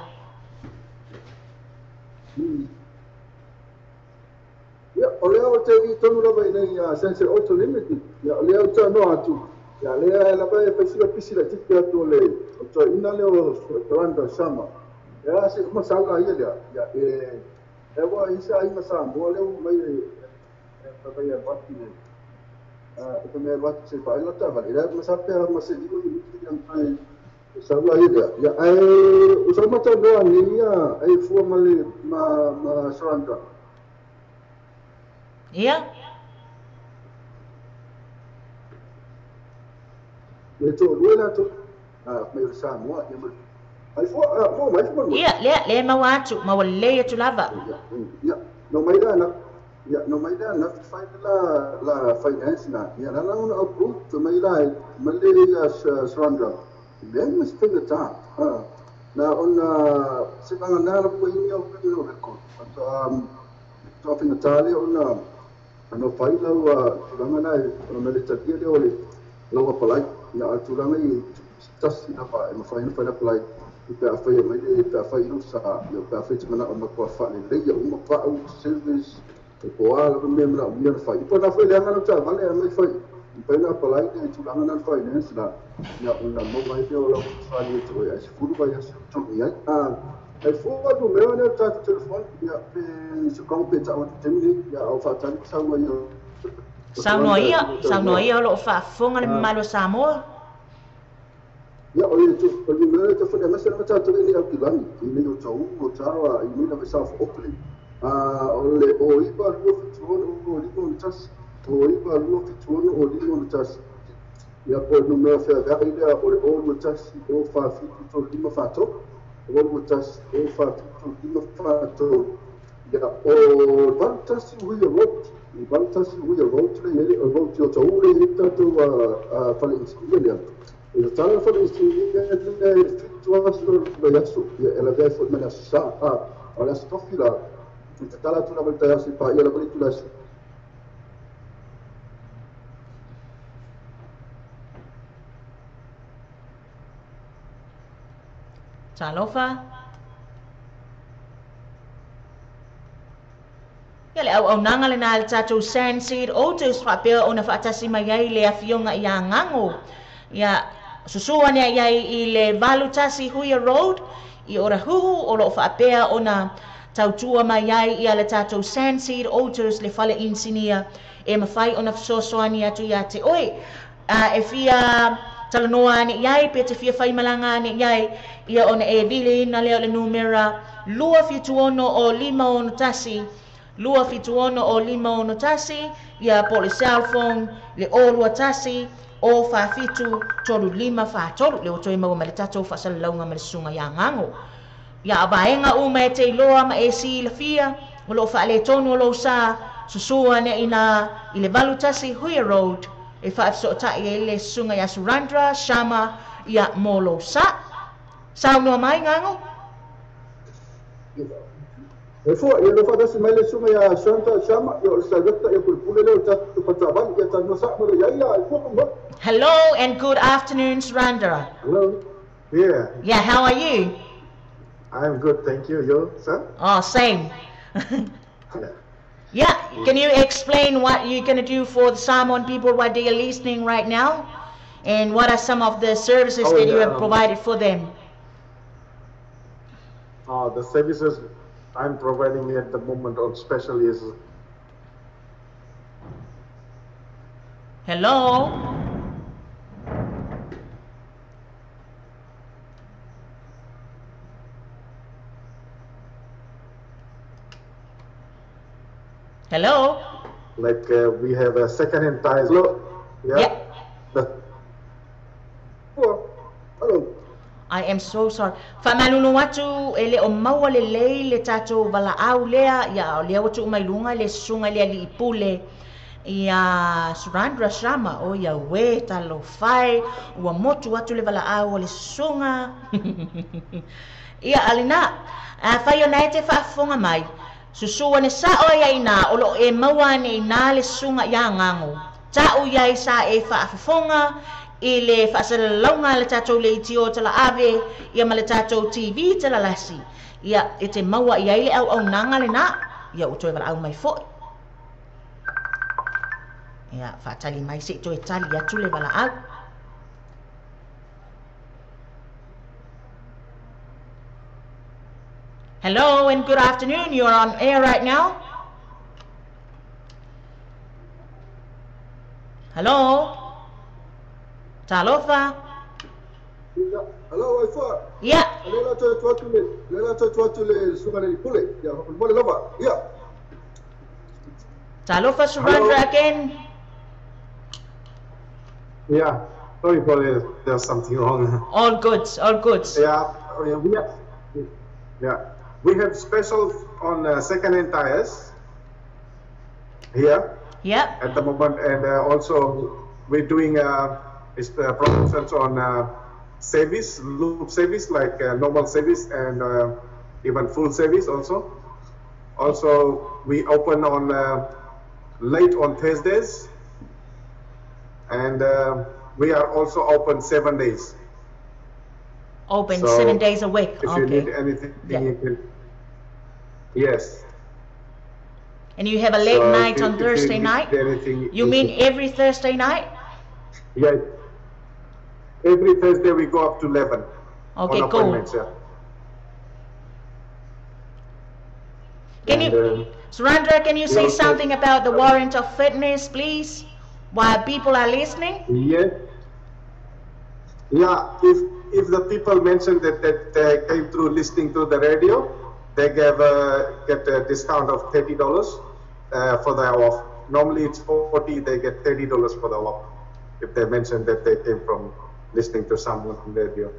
[SPEAKER 1] Ia, o lea ou te i tonu lava i nei Sensei Auto Limited. Ia, o lea ou te anoa atu. Ia, lea e lava e faisila pisi laitiiti atu o le o toeaina lea o Taranda Sharma. Ia, se uma sau la ia lea. Ia, e e ua i se aiga Samoa lea ua mai e e fai alu atu i le e fai mai alu atu se i vaai lau taavale. Lea ma sa pea ma se 5 minute ia toe sau la ia lea. Ia, ae o sau matalanoa nei ia e fua ma le ma Sarandra.
[SPEAKER 3] Ia.
[SPEAKER 1] Le toalua latou mai o le Samoa ia ma ai fua maua mai fua.
[SPEAKER 3] Ia, lea, lea maua atu, maua lelei atu lava.
[SPEAKER 1] Ia, ia, no mai la na, ia, no mai la na fai la la finance na. Ia la la ona approve mai la ma le ia Sarandra. Le ma se faigata. Na ona se vanga na la ua ini au criminal record. Faatoa faigata lea ona ana fai lau tulaga na ona me le talia lea o le lau apply. Ia a tulaga i tasi lava e mafai ona fai le apply i pe a fai mai le pe a fai i lou sa ia pe a fai te manao matua faaleleia uma pau service e po a lava mea manaomia na fai. Po na foi leaga lau taavale e mai fai mafai ona apply le tulaga na le finance la ia ona maua ai lea o lau fesoasoani e te oe ai 10 vaiaso totogi ai. Ai fua numera lea o le tatou telefoni ia pe se kago pe tau atu i le taimi nei ia o faatali ma saunoa ia
[SPEAKER 3] Saunoa ia, saunoa ia o lo o faafofoga le mamalu o Samoa.
[SPEAKER 1] Ia, o le o le numera lea telefoni aemaise lava tatou i nei Aukilani, i nei o Tauru, o Tara, i nei lava i South Auckland. O le 09 276 05 61, 09 276 05 61. Ia, po o le numera feaveai lea o le 021 047 3543, 021 047 3543. Ia, o le 81 Huia Road, le 81 Huia Road le i ai le road i Otahuhu le i ai le tatou fale inisinia lea. I le tala fale inisinia lea i le 7 aso o le vaiaso, ia e lavea ai foi ma le Aso Sa. O le Aso Tofi la, i tatala atu lava i le taeao seia paia lava le itula e
[SPEAKER 3] Talofa. Ia le auaunaga lenā a le tatou Sandseed Autos faapea ona faatasi mai ai le afioga iā Gago. Ia, susu ane ai ai i le 81 Huia Road i Otahuhu o lo o faapea ona tautua mai ai ia le tatou Sandseed Autos le fale inisinia e mafai ona fesoasoani atu iā te oe. A e fia talanoa ane i ai pe te fia faimalaga ane i ai, ia ona e viliina lea o le numera 276 o 561, 276 o 561, ia po o le cell phone le 021 o 47 35 43. Lea ua toe maua mai le tatou faasalalauga ma le susuga ia Gago. Ia a vaega uma e te iloa ma e silafia o lo o faaletonu o lou sa, susu ane inā i le 81 Huia Road e faafesootai ai le susuga ia Surandra Sharma ia mo lou sa. Saunoa mai Gago.
[SPEAKER 1] E fua, ia no faatasi mai le susuga ia Surandra Sharma, ia o le director ia pulepule lea o le tatou faletaavale, ia talanoa sao ma le ia ia e fua ma.
[SPEAKER 3] Hello and good afternoon, Surandra.
[SPEAKER 1] Hello.
[SPEAKER 11] Yeah.
[SPEAKER 3] Yeah, how are you?
[SPEAKER 11] I'm good, thank you. You, sir?
[SPEAKER 3] Oh, same.
[SPEAKER 11] Yeah.
[SPEAKER 3] Yeah, can you explain what you're going to do for the Samoan people while they are listening right now? And what are some of the services that you have provided for them?
[SPEAKER 11] The services I'm providing at the moment on special is...
[SPEAKER 3] Hello? Hello?
[SPEAKER 11] Like we have a second-hand tires. Hello? Yeah.
[SPEAKER 3] Yeah.
[SPEAKER 1] Hello.
[SPEAKER 3] I am so sorry. Faamalulu atu e le o maua lelei le tatou valaau lea, ia o lea ua tuu mai luga le susuga i le alii pule. Ia Surandra Sharma, o ia uē, talofa e, ua motu atu le valaau a le susuga. Ia, a lena, afai ona e te faafofoga mai, susu ane sao ai ai inā, o lo o e maua ane inā le susuga ia Gago. Ta'u i ai sa e faafofoga i le faasalalauga a le tatou leitio talaave ia ma le tatou TV talalasi, ia, e te maua i ai le auaunaga lena, ia ua toe valaau mai foi. Ia, faatali mai se i toe tali atu le valaau. Hello and good afternoon. You are on air right now. Hello. Talofa.
[SPEAKER 1] Hello, Aifa.
[SPEAKER 3] Yeah.
[SPEAKER 1] Le la toe atu atu le, le la toe atu atu le susuga le pule. Ia, mo le lava. Ia.
[SPEAKER 3] Talofa Surandra again.
[SPEAKER 11] Yeah, sorry for the, there's something wrong.
[SPEAKER 3] All good, all good.
[SPEAKER 11] Yeah, we have, yeah, we have special on second-hand tires here.
[SPEAKER 3] Yeah.
[SPEAKER 11] At the moment, and also we're doing promotions on service, loop service, like normal service and even full service also. Also, we open on late on Thursdays, and we are also open 7 days.
[SPEAKER 3] Open
[SPEAKER 11] So,
[SPEAKER 3] 7 days a week.
[SPEAKER 11] If you need anything, you can. Yes.
[SPEAKER 3] And you have a late
[SPEAKER 11] So
[SPEAKER 3] night on
[SPEAKER 11] if you
[SPEAKER 3] Thursday
[SPEAKER 11] need
[SPEAKER 3] night?
[SPEAKER 11] anything,
[SPEAKER 3] You mean every Thursday night?
[SPEAKER 11] Yeah. Every Thursday we go up to 11.
[SPEAKER 3] Okay,
[SPEAKER 11] on
[SPEAKER 3] cool.
[SPEAKER 11] appointments, yeah.
[SPEAKER 3] Can
[SPEAKER 11] And,
[SPEAKER 3] you, Surandra, can you say
[SPEAKER 11] also-
[SPEAKER 3] something about the warrant of fitness, please, while people are listening?
[SPEAKER 11] Yeah. Yeah, if the people mentioned that they came through listening to the radio, they get a discount of $30 for the off. Normally it's $40, they get $30 for the off if they mention that they came from listening to someone on radio.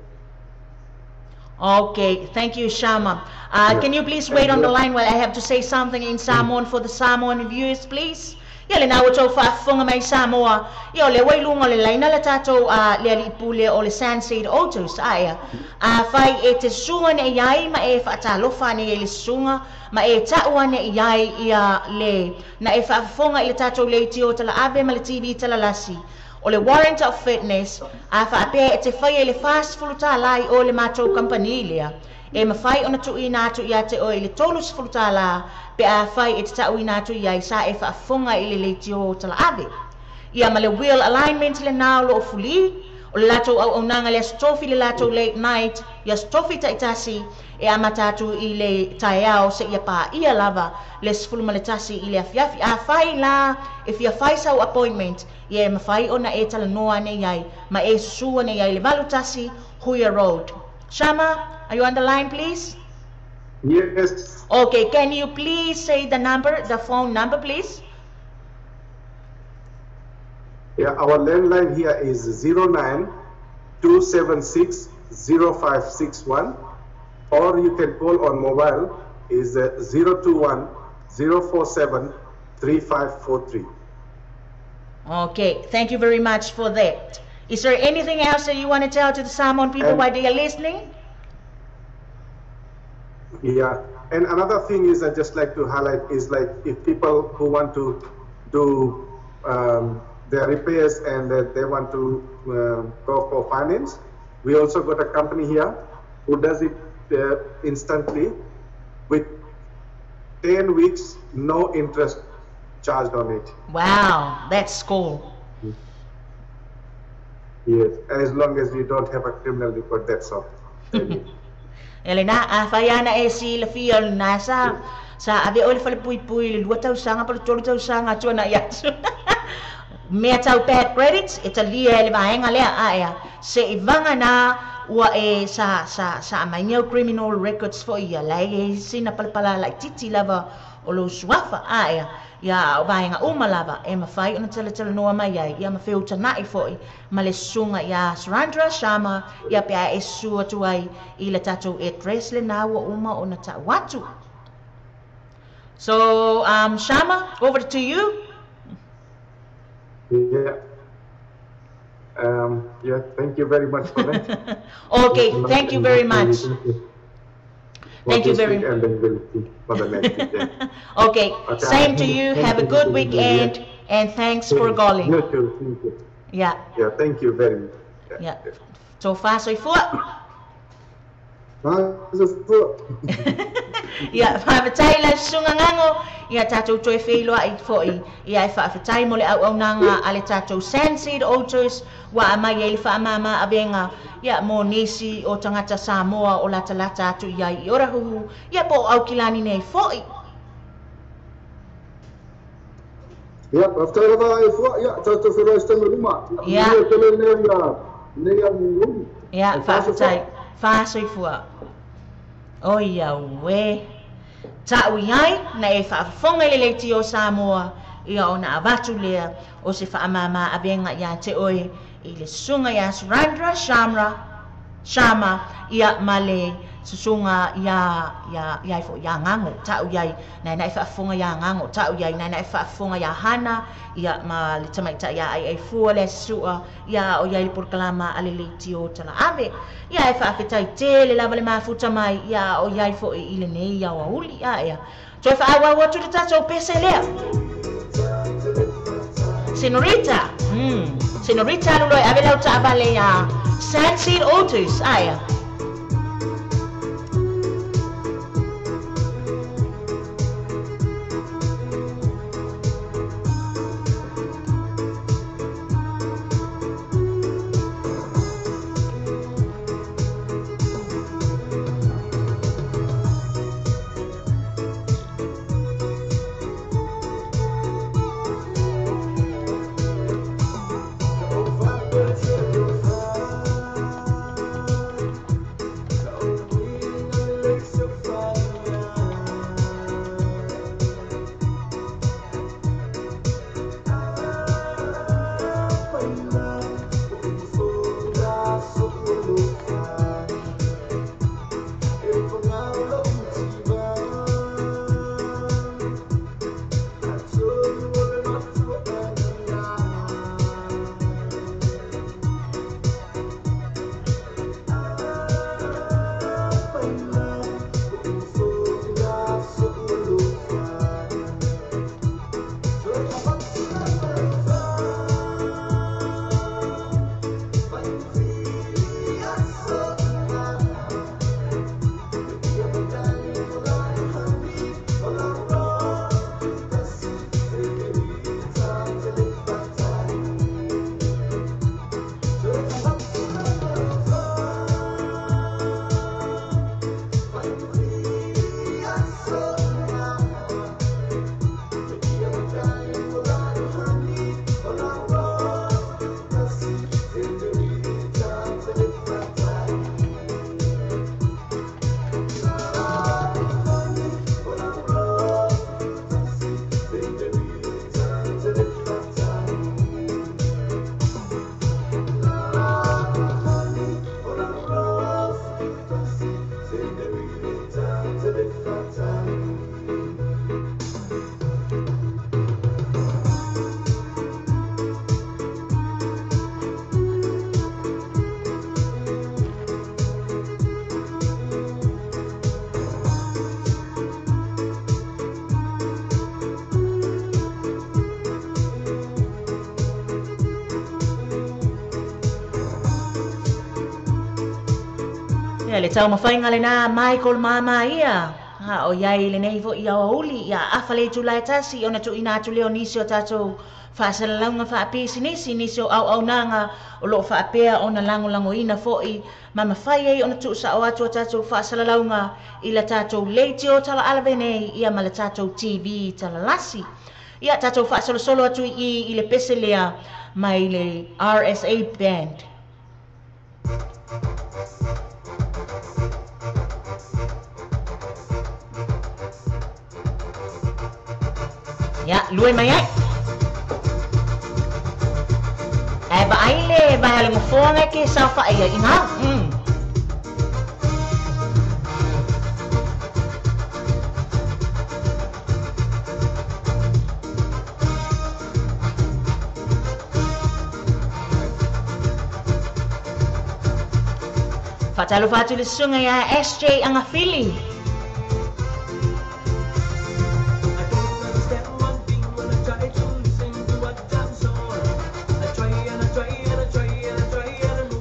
[SPEAKER 3] Okay, thank you, Shama.
[SPEAKER 11] Yeah.
[SPEAKER 3] Can you please wait on the line while I have to say something in Samoan for the Samoan viewers, please? Ia le na ua tou faafofoga mai Samoa. Ia o le ua i luga o le laina le tatou le alii pule o le Sandseed Autos aea. Afai e te susuga ane i ai ma e faatalofa ane i le susuga ma e ta'u ane i ai ia le na e faafofoga i le tatou leitio talaave ma le TV talalasi. O le warrant of fitness a faapea e te faia i le $40 i o le matou kamupani lea. E mafai ona tuuina atu ia te oe i le $30 pe afai e te ta'uina atu i ai sa e faafofoga i le leitio talaave. Ia ma le wheel alignment lenā o loo fulī, o le latou auaunaga le Aso Tofi le latou late night, i Aso Tofi ta'itasi e amata atu i le taeao seia paia lava le 11 i le afiafi. Afai la e fia fai sau appointment, ia e mafai ona e talanoa ane i ai ma e susu ane i ai le 81 Huia Road. Shama, are you on the line, please?
[SPEAKER 11] Yes.
[SPEAKER 3] Okay, can you please say the number, the phone number, please?
[SPEAKER 11] Yeah, our landline here is 09 276 0561, or you can call on mobile is 021 047 3543.
[SPEAKER 3] Okay, thank you very much for that. Is there anything else that you want to tell to the Samoan people while they are listening?
[SPEAKER 11] Yeah, and another thing is I just like to highlight is like if people who want to do their repairs and they want to go for finance, we also got a company here who does it instantly with 10 weeks, no interest charged on it.
[SPEAKER 3] Wow, that's cool.
[SPEAKER 11] Yes, as long as you don't have a criminal record, that's all.
[SPEAKER 3] Elena, afai ana e silafia o lena sa ave oe i le falepuipui i le 2 tausaga po o le 3 tausaga atu ana i atu. Mea tau bad credits, e talia e le vaega lea aea. Se'i vaga na ua e sa sa sa aumai au criminal records foi ia, la e i ai sina palapala laitiiti lava o lou suafa aea. Ia o vaega uma lava e mafai ona talatalanoa mai ai, ia ma feutana'i foi ma le susuga ia Surandra Sharma, ia pe a e susu atu ai i le tatou address lenā ua uma ona ta'u atu. So, Sharma, over to you.
[SPEAKER 11] Yeah. Yeah, thank you very much for that.
[SPEAKER 3] Okay, thank you very much. Thank you very
[SPEAKER 11] much. And then we'll see for the next week. Yeah.
[SPEAKER 3] Okay,
[SPEAKER 11] Okay.
[SPEAKER 3] Same to you.
[SPEAKER 11] Thank
[SPEAKER 3] Have a
[SPEAKER 11] you.
[SPEAKER 3] good weekend, and thanks for calling.
[SPEAKER 11] You too. Thank you.
[SPEAKER 3] Yeah.
[SPEAKER 11] Yeah, thank you very much.
[SPEAKER 3] Yeah. So far, so far. Ia, faafetai la susuga Gago, ia tatou toe feiloai fo'i, ia e faafetai mo le auaunaga a le tatou Sandseed Autos, ua aumai ai le faamāmā avega, ia mo nisi o tagata Samoa o latalata atu i ai i Orahuhu, ia po o Aukilani nei fo'i.
[SPEAKER 1] Ia, faafetai lava e fua, ia, tatou feiloai se taimi o luma.
[SPEAKER 3] Ia.
[SPEAKER 1] Manuia tele nei agiagi.
[SPEAKER 3] Ia, faafetai. Faasoifua. O ia uē. Ta'u i ai, na e faafofoga i le leitio o Samoa, ia ona avatu lea o se faamāmā avega iā te oe i le susuga iā Surendra Shamra, Sharma, ia ma le susuga iā, iā, iā fo'i iā Gago. Ta'u i ai, na e na e faafofoga iā Gago, ta'u i ai, na e na e faafofoga iā Hana, ia ma le tamaita'i iā Aiaifua le Su'a, ia o iai le polokalama a le leitio talaave. Ia e faafetai tele lava le mafuta mai, ia o iai fo'i i lenei aoauli, a ea. Toe faaauau atu le tatou pese lea. Senorita, Senorita alu loa e ave lau taavale iā Sandseed Autos, a ea. Ia le taumafaiga lenā Michael Māmā ia. Ha, o iai lenei fo'i aoauli, ia afa le itulā e tasi, ona tuuina atu lea o nisi o tatou faasalalauga faapisinisi, nisi o auaunaga o loo faapea ona lagolagoina fo'i, ma mafai ai ona tuusa'o atu o tatou faasalalauga i la tatou leitio talaalave nei, ia ma le tatou TV talalasi. Ia tatou faasolosolo atu i i le pese lea mai le RSA Band. Ia, lue mai ai. E vaai le vae o le gofoa e ke saofaʻi ai i gā. Faatalofa atu i le susuga iā SJ Agafili.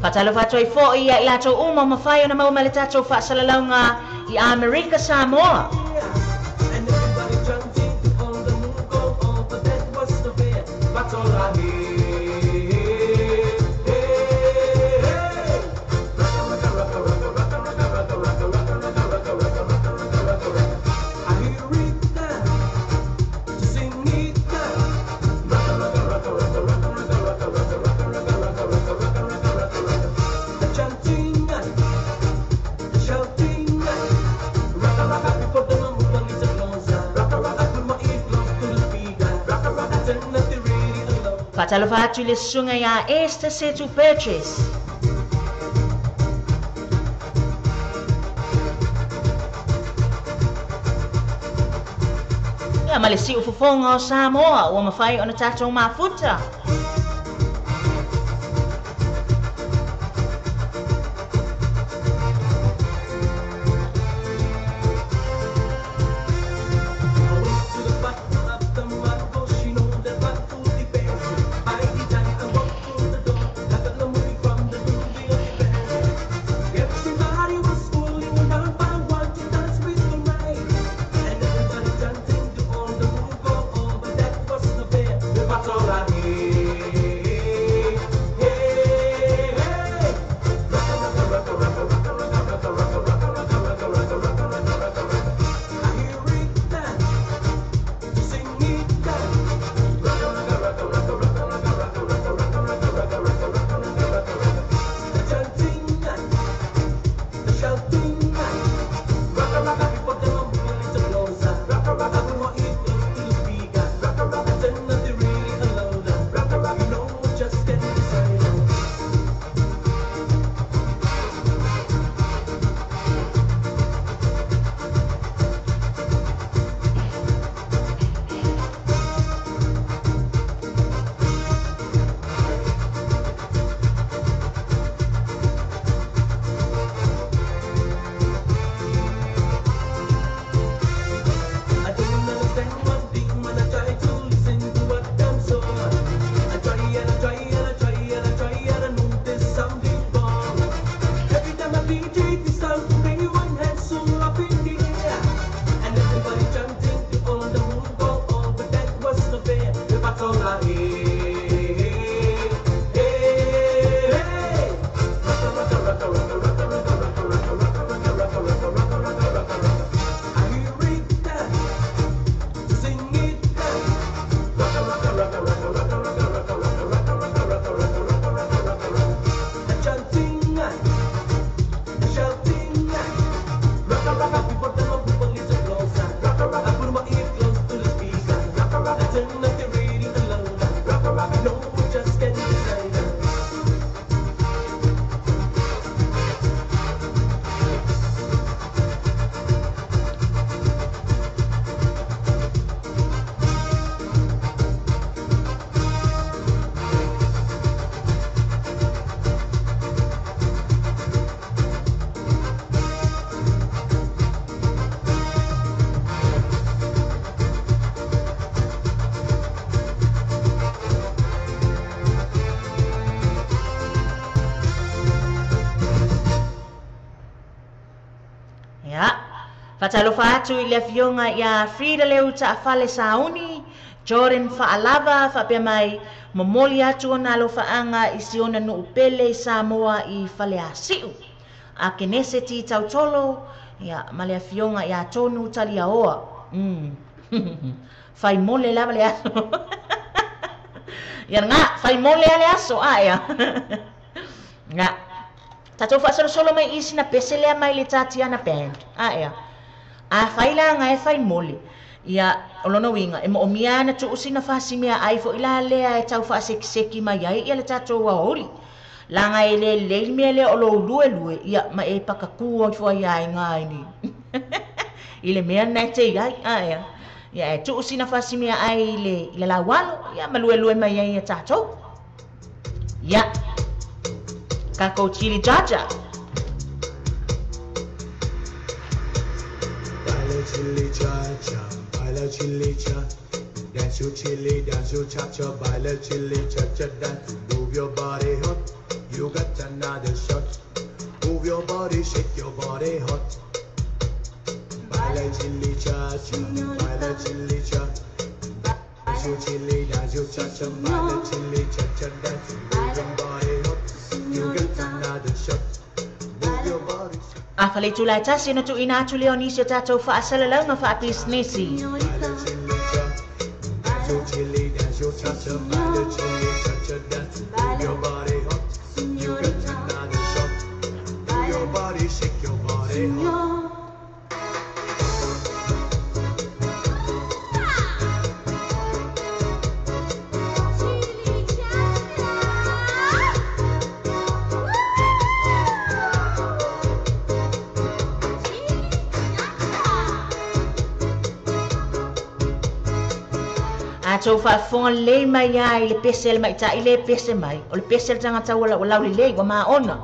[SPEAKER 3] Faatalofa atu ai foʻi ia i latou uma ua mafai ona maua mai le tatou faasalalauga i Amerika Samoa. Faatalofa atu i le susuga iā Esther Setu Burgess. Ia ma le siufofoga o Samoa ua mafai ona tatou mafuta. Ia, faatalofa atu i le afioga ia Frida Leu Taafale Sauni, Jordan Faalava, faapea mai momoli atu ona alofaaga i si ona nuu pele i Samoa i Faleasiu. Akenese Ti Tautolo, ia, ma le afioga ia Tonu Taliaoa. Fai mole lava le aso. Ia nga, fai mole le aso, a ia. Nga. Tatou faasolosolo mai i sina pese lea mai le Tatiana Band. A ea. A fai la nga e fai mole. Ia, o lona uiga, e moomia ana tuu sina fasimea ai foʻi la lea e tau faasekiseki mai ai ia le tatou aoauli. Laga e lelei le mea lea o lou luelue, ia ma e pakakū ai foai aiga ai ni. I le mea lena e tei ai. A ea. Ia e tuu sina fasimea ai i le, i le laualo, ia ma luelue mai ai ia tatou. Ia. Kako Chili Jaja.
[SPEAKER 12] chili cha cha, baila chili cha. Dance your chili, dance your cha cha, baila chili cha cha dance. Move your body hot, you got another shot. Move your body, shake your body hot. Baila chili cha cha, baila chili cha. Dance your chili, dance your cha cha, baila chili cha cha dance. Move your body hot, you got another shot. Move your body.
[SPEAKER 3] A fale tula tasi na tu ina atu leo nisi o tātou whaasalalauga whaapisinisi.
[SPEAKER 12] Dance your chili, dance your cha cha, baila chili cha cha dance. Move your body hot, you got another shot. Move your body, shake your body hot.
[SPEAKER 3] Tau whaafonga le mai ai le pese le mai tai le pese mai. O le pese le tangata ua lau le lei ua maona.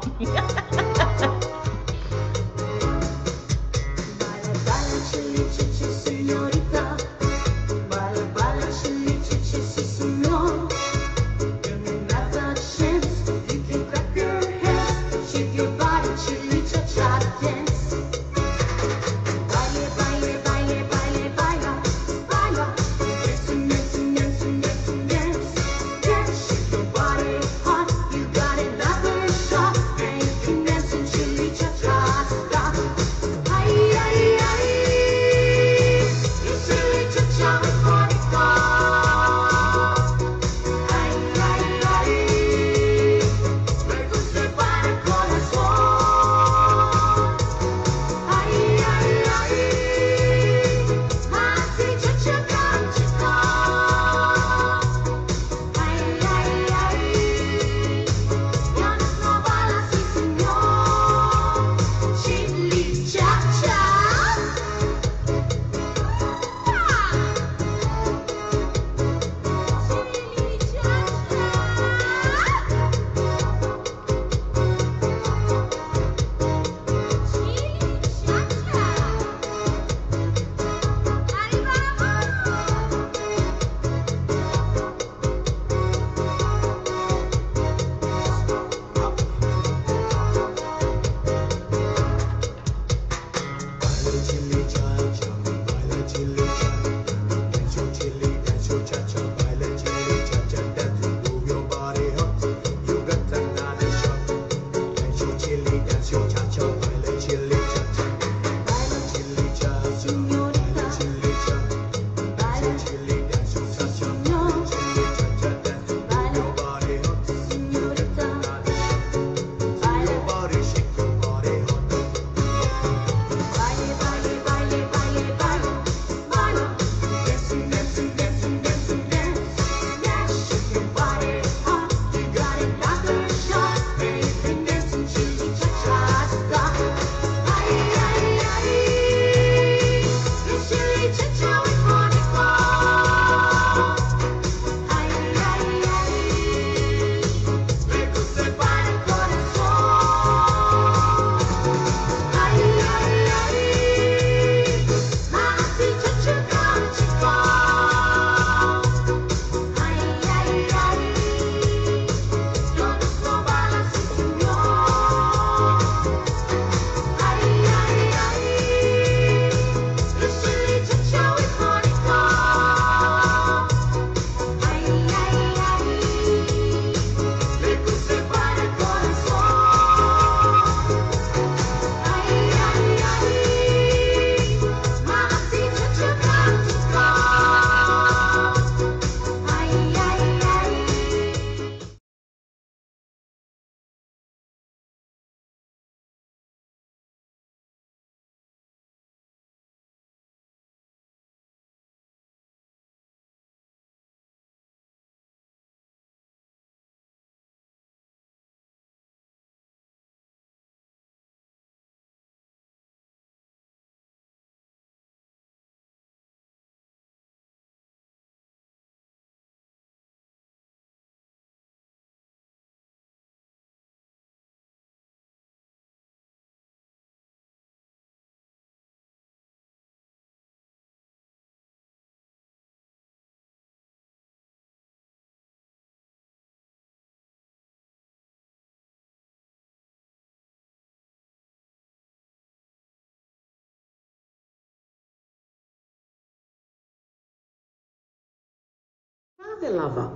[SPEAKER 2] tupe lava.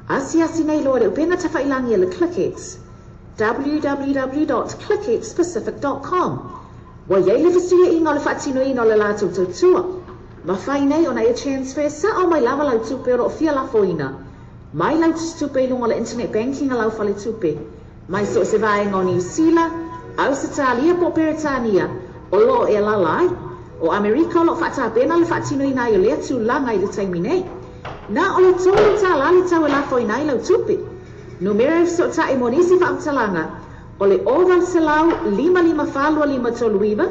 [SPEAKER 2] Asiasi nei loa le upega tafailagi a le ClickX, www.clickxpacific.com. Ua i ai le fesuiaiga o le faatinoina o le latou tautua. Mafai nei ona e transfer sao mai lava lau tupe o loo fia lafoina mai lau tusitupe i luga o le internet banking a lau faletupe, mai so o se vaega o Niu Sila, Ausetalia po o Peretania o loo e alaala ai. O Amerika o loo faatapena le faatinoina ai o lea tulaga i le taimi nei. Na o le $3 le tau e lafoina ai lau tupe. Numera e fesootai mo nisi faamatalaga o le 0800 554 2539,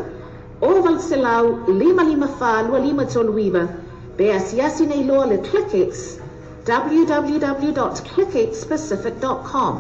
[SPEAKER 2] 0800 554 2539, pe asiasi nei loa le ClickX, www.clickxpacific.com.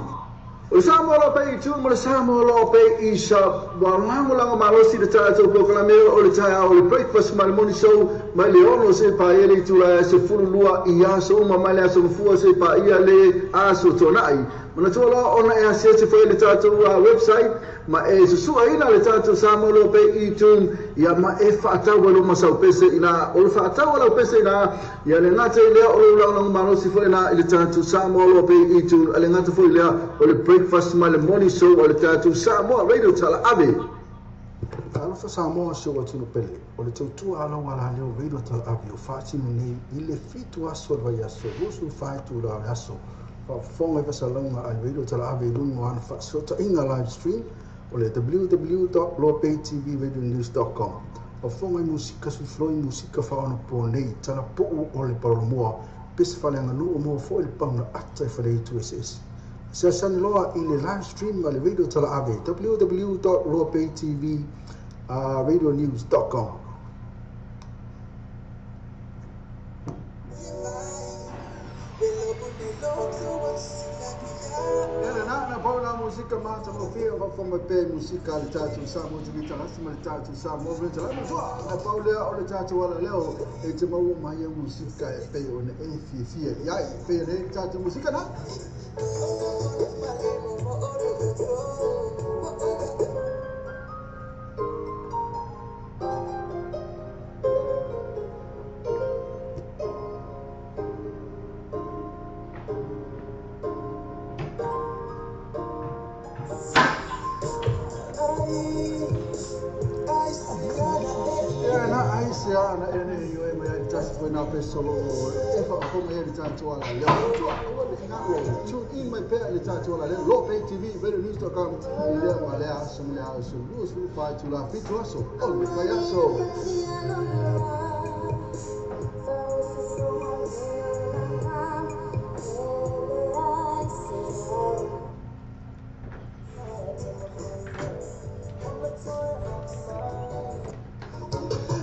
[SPEAKER 1] O le Samoa Law Pay i tu ma le Samoa Law Pay i sa ua lagolago malosi le tatou polokalame o le taeao o le breakfast ma le morning show mai le 6 seia paia le itula e 12 i aso uma mai le aso Gafua seia paia le aso Toonai. Manatua loa ona e asiasi foi i le tatou website ma e susuaina le tatou Samoa Law Pay i tune ia ma e faatau ai lou masau pese ina o le faatau a lau pese ina ia le gata i lea o lou lagolago malosi foi ina i le tatou Samoa Law Pay i tune a le gata foi lea o le breakfast ma le morning show a le tatou Samoa Radio Talaave.
[SPEAKER 6] Talofa Samoa si ou atunuu pele, o le tautua a lau alaleo Radio Talaave o faatino nei i le 7 aso o le vaiaso, 24 itula o le aso. Faafofoga i fasalauga a le Radio Talaave i luga o ana faasootaiga live stream o le www.loapaytvradionews.com. Faafofoga i musika suifloi, musika faaonaponei, talapuu o le palolomoa, pese faaleaganuu o maua foi le pauna ata i faleitu eseese. Asiasi loa i le live stream a le Radio Talaave www.loapaytvradionews.com. Ia lena na pau la musika matagofie o faafofoga mai pea i musika a le tatou Samoa TV Talasi ma le tatou Samoa Radio Talasi. Matua na pau lea o le tatou alaleo e te maua mai ai musika e pei ona e fiafia i ai. E pei ona e le tatou musika na. Ia na ai se ana e ne i oe mai ai tasi foi nā pese o loo e faafofoga mai ai le tatou alaleo. Matua aua ne i galo, tune in mai pea i le tatou alaleo, Loapay TV, radionews.com, i lea ma lea aso ma lea aso, 24 itula 7 aso o le vaiaso.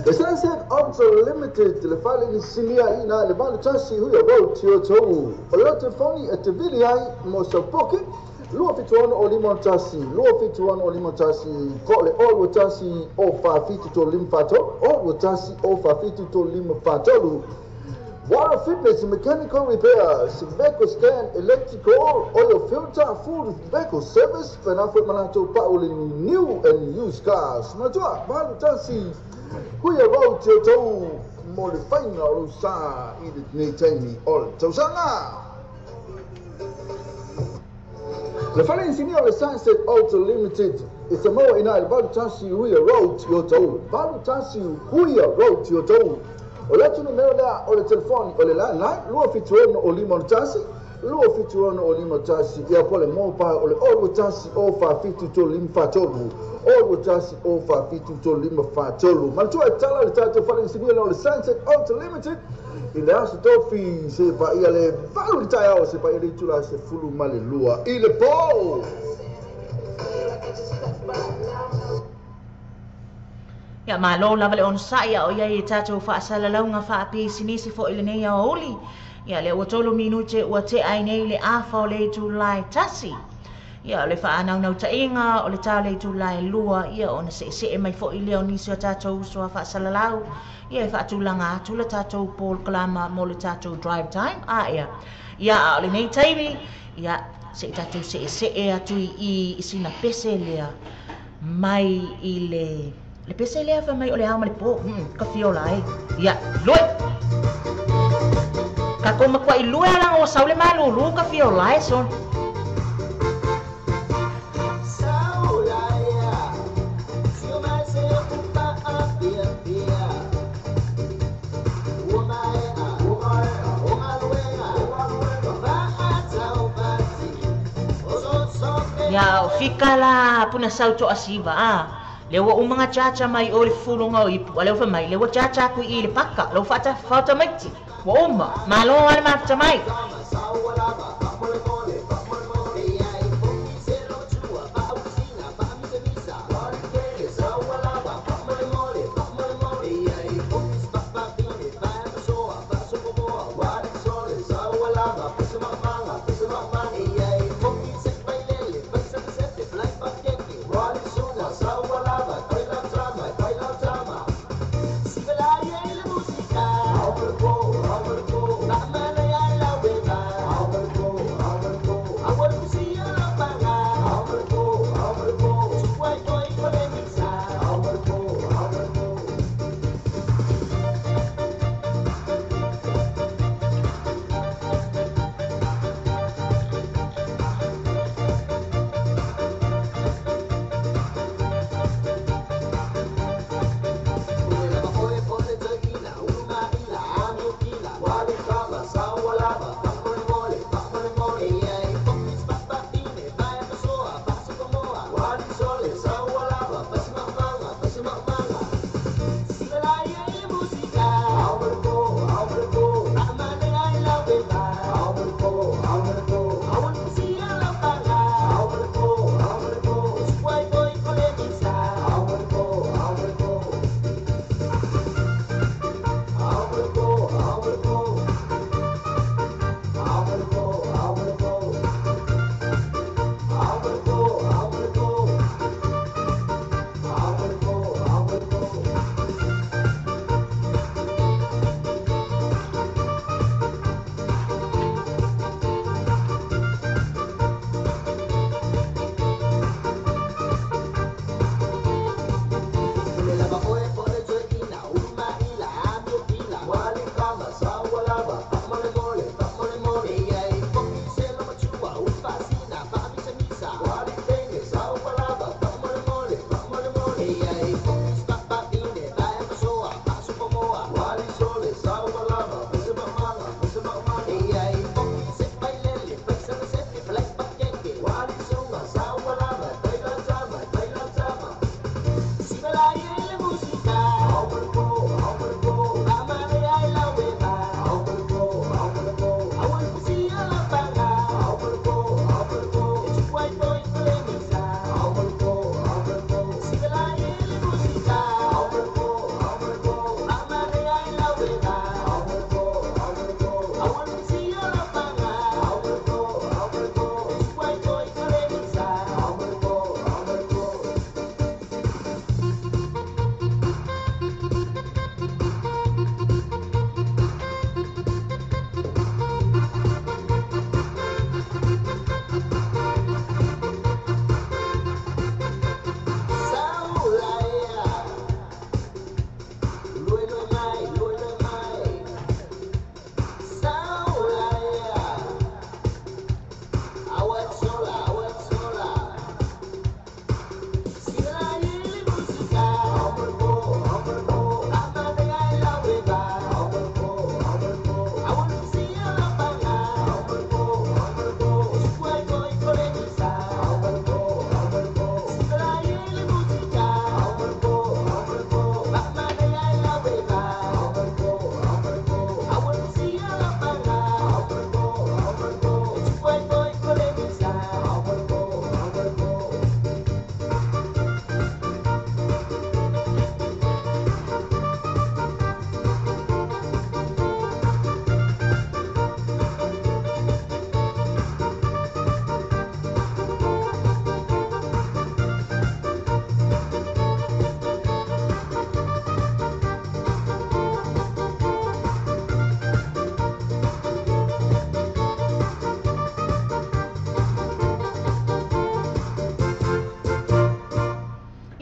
[SPEAKER 6] The Sunset Auto Limited, le fale inisinia i na le 81 Huia Road, Tiotou. O le lau telefoni e te vili ai mo sau poke, 276 o 51, 276 o 51, po o le 021 o 47 3 5 43, 021 o 47 3 5 43. Water fitness, mechanical repairs, vehicle scan, electrical, oil filter, full vehicle service, faina foi ma latou pau le new and used cars. Manatua, 81 Huia Road, Tiotou, mo le faiga o lou sa i lenei taimi o le tausaga. Le fale inisinia o le Sunset Auto Limited e te maua ina i le 81 Huia Road, Tiotou. 81 Huia Road, Tiotou. O le atu numera lea o le telefoni o le landline 276 o 51, 276 o 51, ia po o le mobile o le 021 o 47 3 5 43, 021 o 47 3 5 43. Manatua e tala le tatou fale inisinia lea o le Sunset Auto Limited i le aso tofi seia paia le 8 i le taeao seia paia le itula 12 i le po.
[SPEAKER 3] Ia, malo lava le onosai a o i ai i tatou faasalalauga faapisinisi foi i lenei aoauli. Ia, lea ua 3 minute ua tea ai nei le afa o le itula e 1. Ia, o le faanaunautai-ga o le ta o le itula e 2, ia ona seesee mai foi lea o nisi o tatou uso a faasalalau, ia e faatulaga atu le tatou polokalama mo le tatou drive time. A ea, ia, a o lenei taimi, ia, se i tatou seesee atu i i i sina pese lea mai i le Le pese lea fai mai o le ao ma le po, ka fiola ai. Ia, lue! Tatou matuaʻi lua laga ua sau le malūlū ka fia olā e sona. Ia o fika la puna sau toʻasiva a lea ua uma gacaca mai o le fufuluga o ipu a lea ua faimai lea ua caca aku i le paka lou faatamaiti ua uma mālō a le mafuta mai.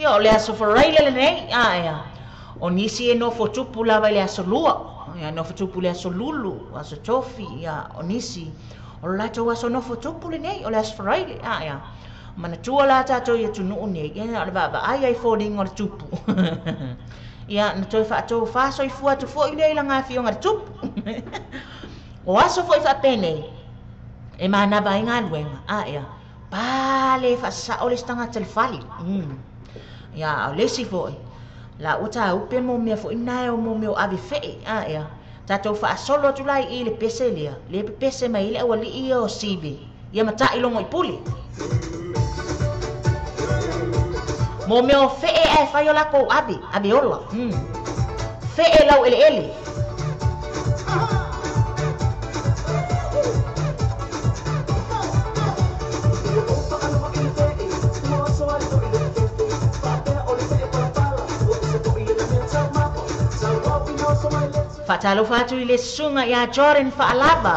[SPEAKER 3] Ia o le aso faraile lenei ae o nisi e nofo tupu lava i le aso lua. Ia nofo tupu le aso Lulu, aso Tofi, ia o nisi o le latou aso nofo tupu lenei o le aso Faraile. Ia manatua la tatou i atunuu nei, ia o le vaavaai ai foliga o le tupu. Ia na toe faatofā soifua atu fo'i lea i laga afioga le tupu. O aso fo'i faapenei e manava ai galuega. Ia pale faasasao le isi tagata le fale. Ia o le isi fo'i la ua tāupe mo mea fo'i nae o mo mea o ave fe'e. Ia tatou faasolo atu la i le pese lea le pepese mai le auali'i ia o Sive ia mata'i logo i pule. Mo mea o fe'e ae fai o lakou ave, ave ola. Fe'e lau eleele. Faatalofa atu i le susuga iā Jordan Faalava.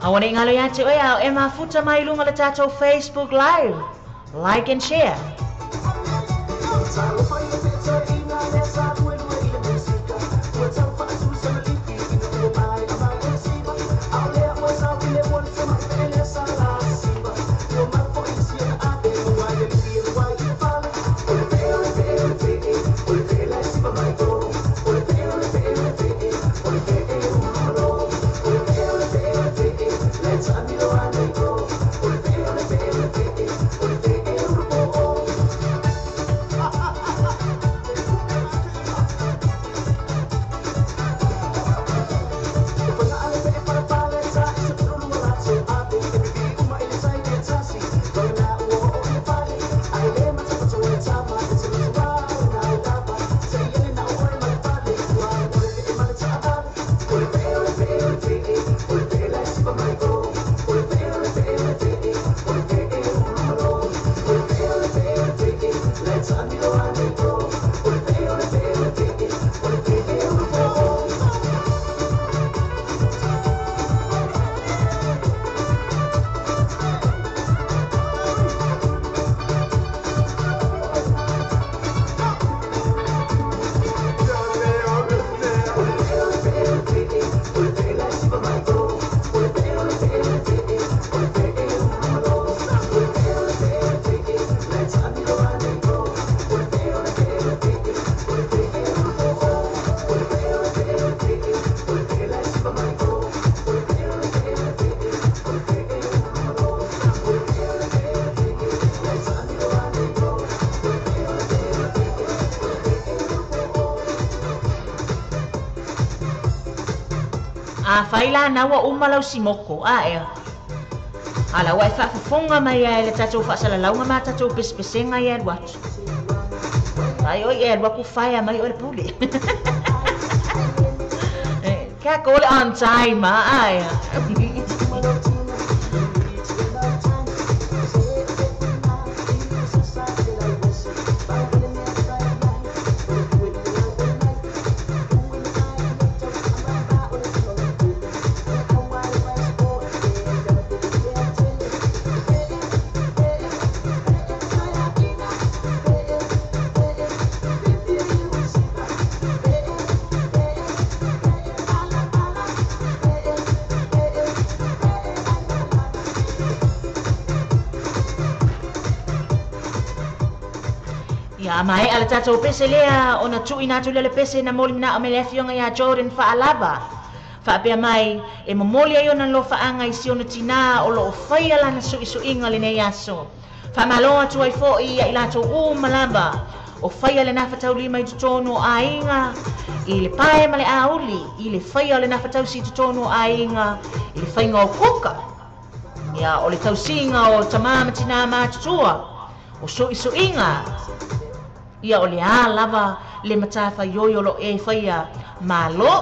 [SPEAKER 3] Aua nei ngalo ia te oe ao e mafuta mai lunga le tatou Facebook Live. Like and share. A whaila naua uma lau simoko, a ea. Ala ua e whaafofonga mai e le tatou whaasalalaunga ma tatou pesepesenga i alu atu. Ai oi e alu aku whaia mai o le pule. Kia call it on time, a ea. Ia mai ala tatou pese lea ona tuuina atu lea le pese na moli manao mai le afioga iā Jordan Faalava. Faapea mai e momoli ai ona alofaaga i si ona tinā o loo faia lana suʻisuʻiga lenei aso. Faamalo atu ai foʻi ia i latou uma lava o faia le nafataulima i totonu o aiga i le pae ma le auli i le faia o le nafatausi i totonu o aiga i le faiga o kuka ia o le tausiga o tamā ma tinā matutua o suʻisuʻiga ia o le a lava le matafaioi o loo e faia malo.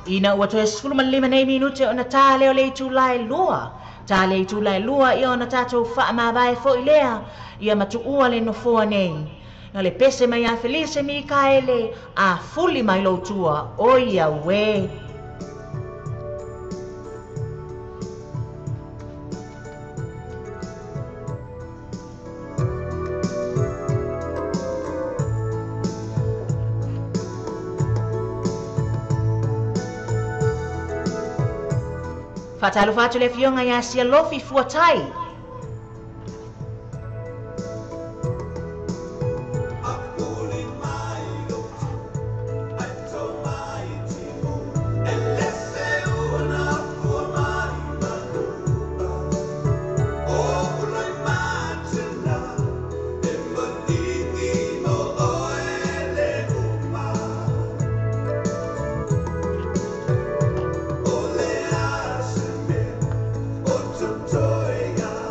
[SPEAKER 3] Ina ua toe 15 nei minute ona tā leo le itula e lua. Tā le itula e lua ia ona tātou faamavae foʻi lea ia matuua le nofoa nei. Ia le pese mai a Felise Mikaele a fuli mai loutua o ia ue. Faatalofa atu le afioga ia Sialofi Fuatai.
[SPEAKER 9] Joy.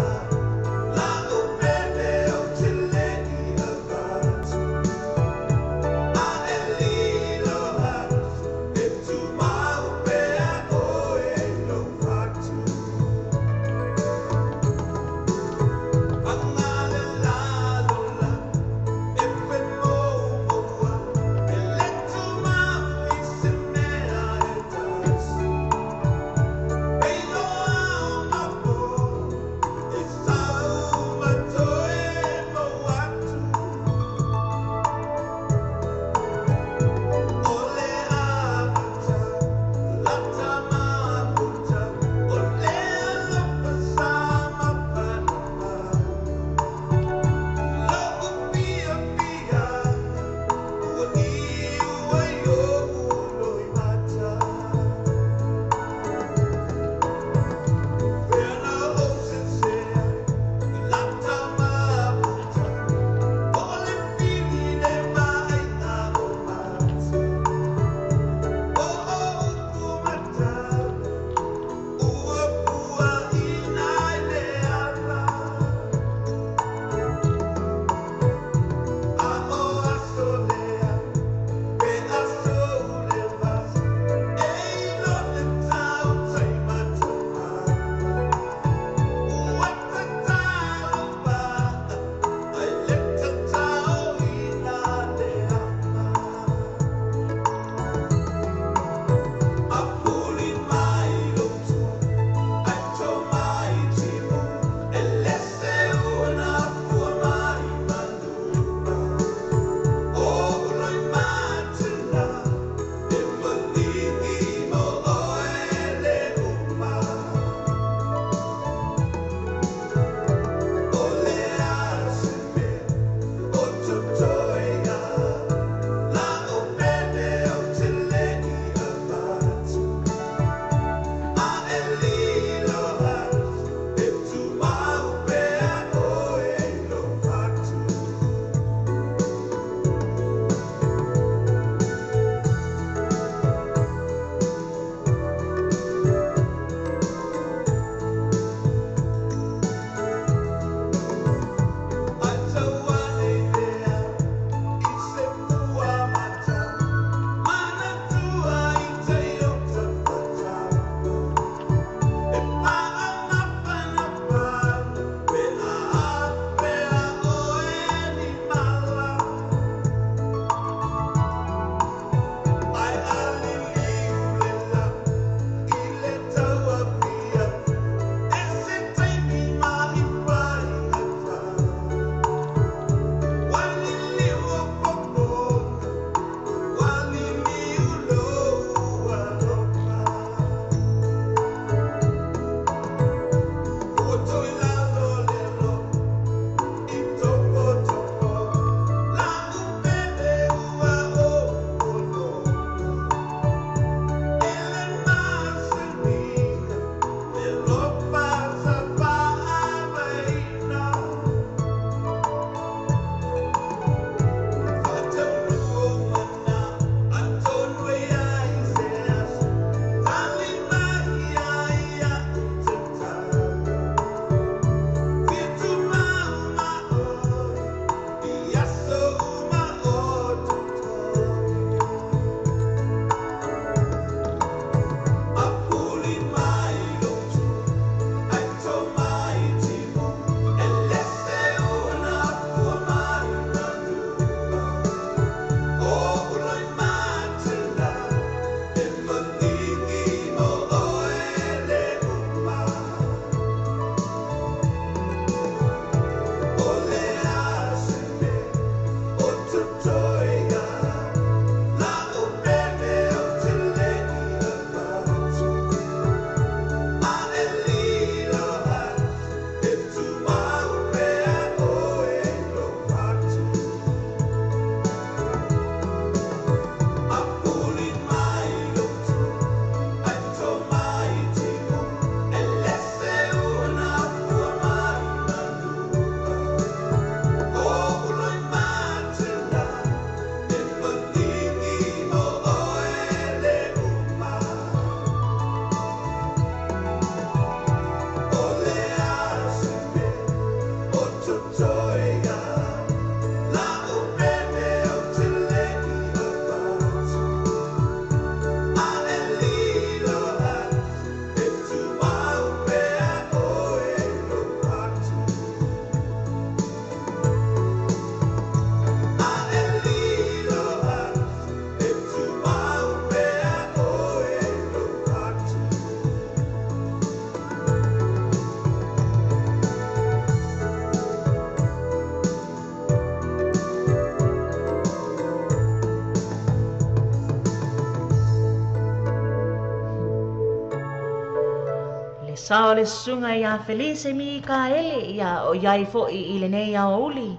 [SPEAKER 3] Sao le susuga iā Felise Mikaele, ia, o i ai foʻi i lenei aoauli,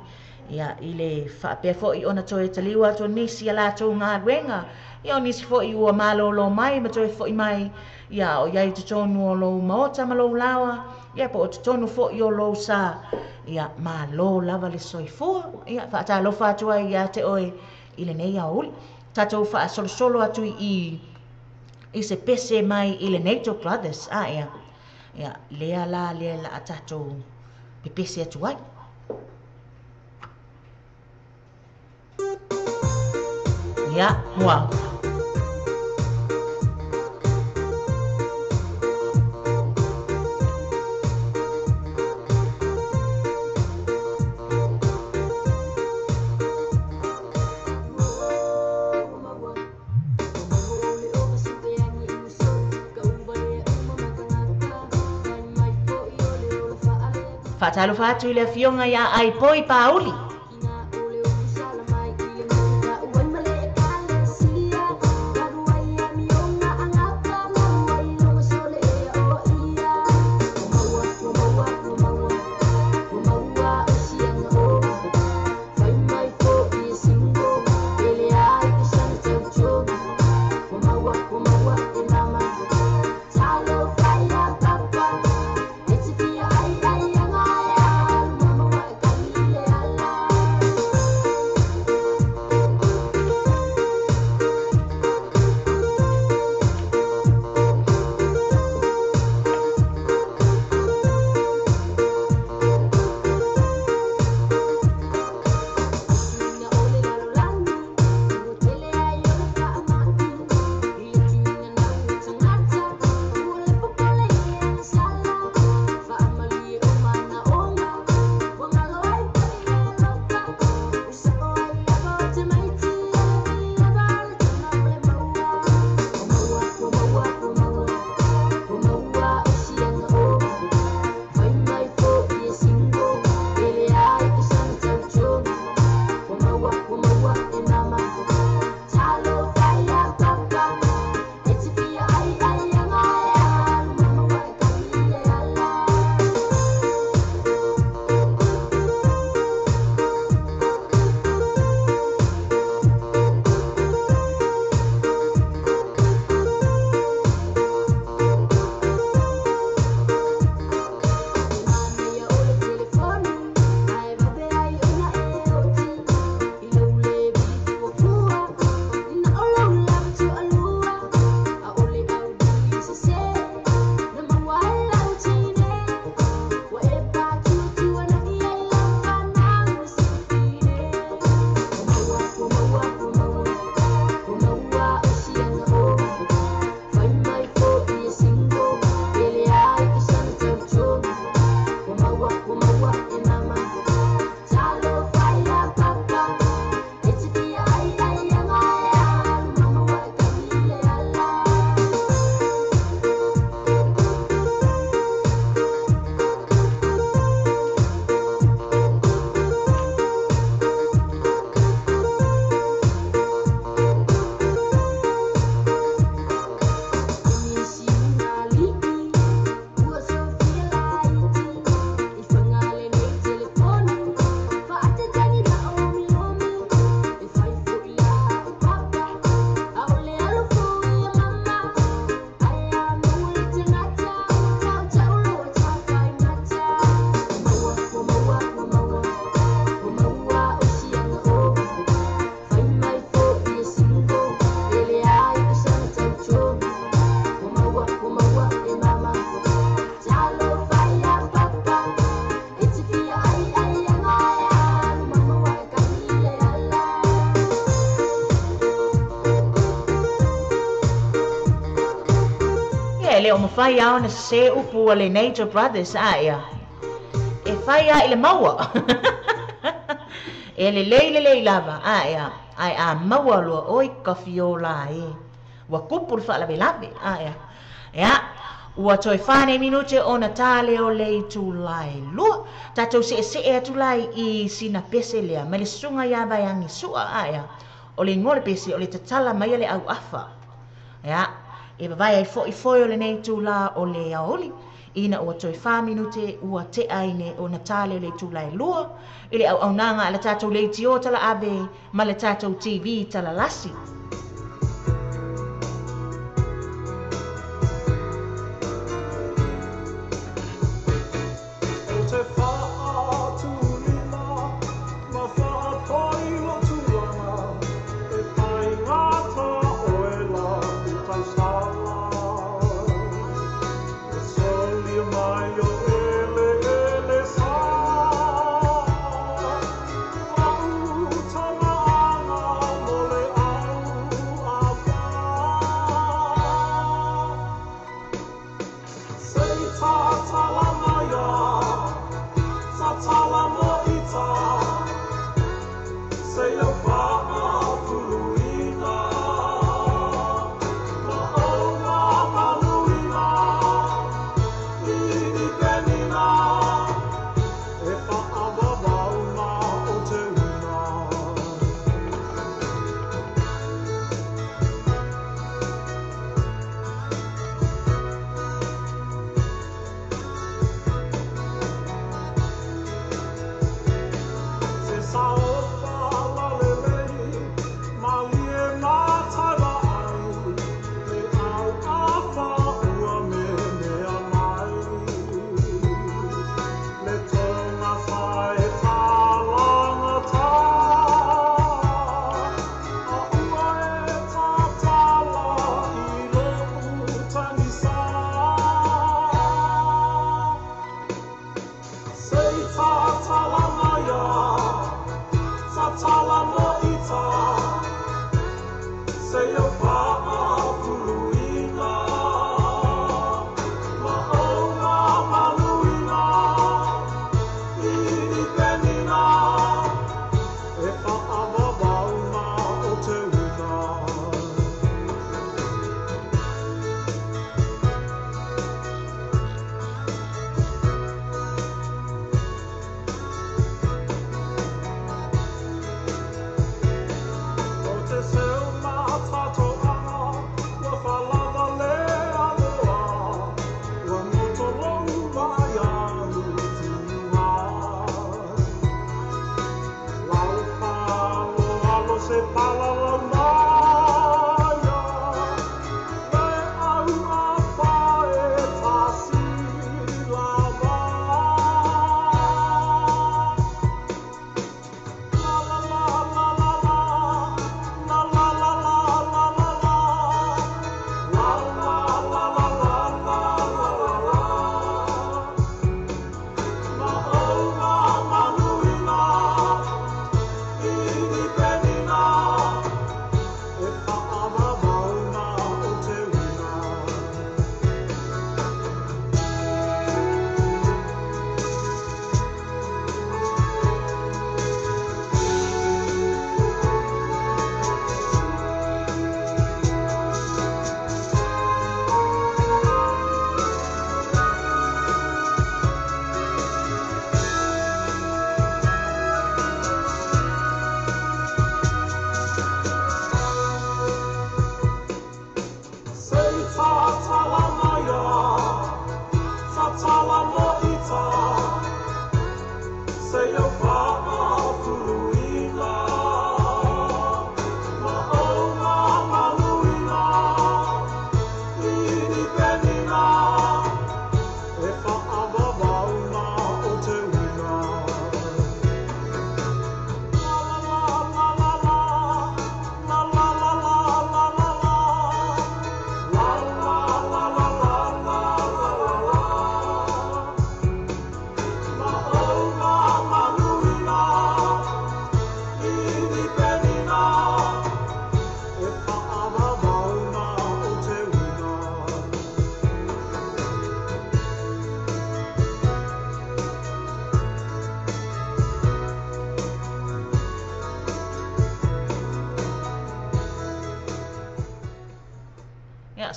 [SPEAKER 3] ia, i le faapea foʻi ona toe taliu atu o nisi i a latou galuega, ia, o nisi foʻi ua malōlō mai ma toe foʻi mai, ia, o i ai i totonu o lou maota ma lou laoa, ia, po o totonu foʻi o lou sa, ia, malo lava le soifua, ia, faatalofa atu ai iā te oe i lenei aoauli. Tatou faasolosolo atu i i se pese mai i le Nato Brothers, a ea, ia, lea la lea la a tatou pepese atu ai. Ia, ua. Faatalofa atu i le afioga iā Aipoi Pauli. Ia, e le o mafai lava ona sese upu a le Nature Brothers, a ia, e fai lava i le maua. E lelei lelei lava, a ia, ae a maua loa oi ka fiola e. Ua kupu le faalavelave, a ia. Ia, ua toe fa nei minute ona tā lea o le itula e lua. Tatou seesee atu la i sina pese lea, mai le susuga ia Vaeagi Sua, a ia. O le igoa o le pese, o le tatala mai a le auafa. Ia, e vavae ai foʻi foe o lenei itula o le aoauli Ina ua toe 4 minute ua tea ai ona tā lea o le itula e 2 i le auaunaga a le tatou leitio talaave ma le tatou TV talalasi.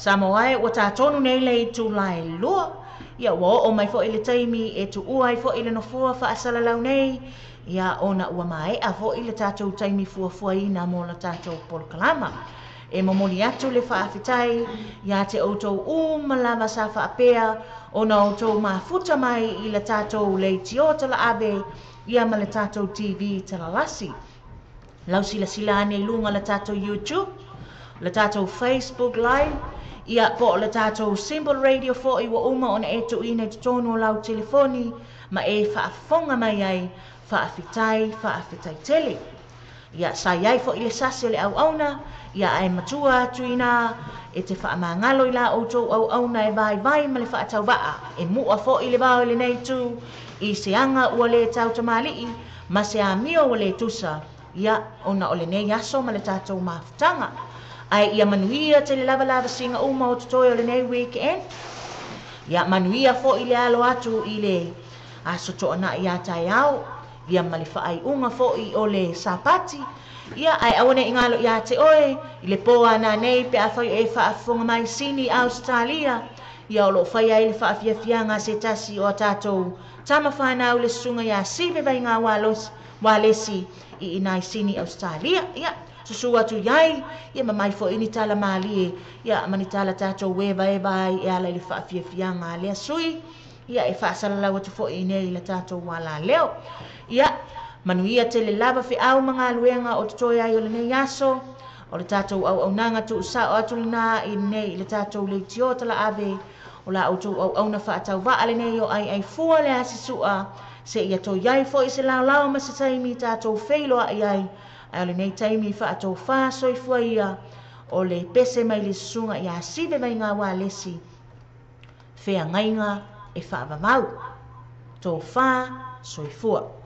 [SPEAKER 3] Samoa e ua tātonu nei le itula e 2. Ia ua oo mai fo'i le taimi e tuua ai fo'i le nofoa faasalalau nei. Ia ona ua maea fo'i le tatou taimi fuafuaina mo la tatou polokalama. E momoli atu le faafetai ia te outou uma lava sa faapea ona outou mafuta mai i le tatou leitio talaave ia ma le tatou TV talalasi. Lau silasila ane i luga le tatou YouTube, le tatou Facebook Live, ia po o le tatou Simple Radio foi ua uma ona e tuuina i totonu o lau telefoni ma e faafofoga mai ai, faafetai, faafetai tele. Ia sa i ai foi le sasi o le auauna, ia ae matua atu inā e te faamagalo i la outou auauna e vaivai ma le faatauvaa, e mua foi le vao i lenei itu i se aga ua le tautamalii ma se amio ua le tusa, ia ona o lenei aso ma le tatou mafutaga. Ae ia manuia tele lava lavasiga uma o totoe o lenei weekend. Ia manuia foi le alo atu i le aso toanai ia taeao, ia ma le faaiuga foi o le Sapati. Ia ae aua nei galo ia te oe i le po ana nei pe afai e faafofoga mai Sini Australia, ia o loo faia ai le faafiafiaga a se tasi o a tatou tama fanau le susuga ia Sive Vaiga Walesi i inai Sini Australia. Ia susu atu iai, ia ma mai foi ni tala malie, ia ma ni tala tatou evaeva ai e ala i le faafiafiaga a lea sui, ia e faasalalau atu foi i nei i le tatou alaleo. Ia manuia tele lava feau ma galuega o totoe ai o lenei aso, o le tatou auaunaga tuusao atu lena i nei i le tatou leitio talaave, o la outou auauna faatauvaa lenei o ai fua le asi sua, se ia toi ai foi se laolao ma se taimi tatou feiloai ai, ae o lenei taimi faatofā soifua ia, o le pese mai le susuga ia Sive Vaiga Walesi, feagaiga e faavavau. Tofā soifua.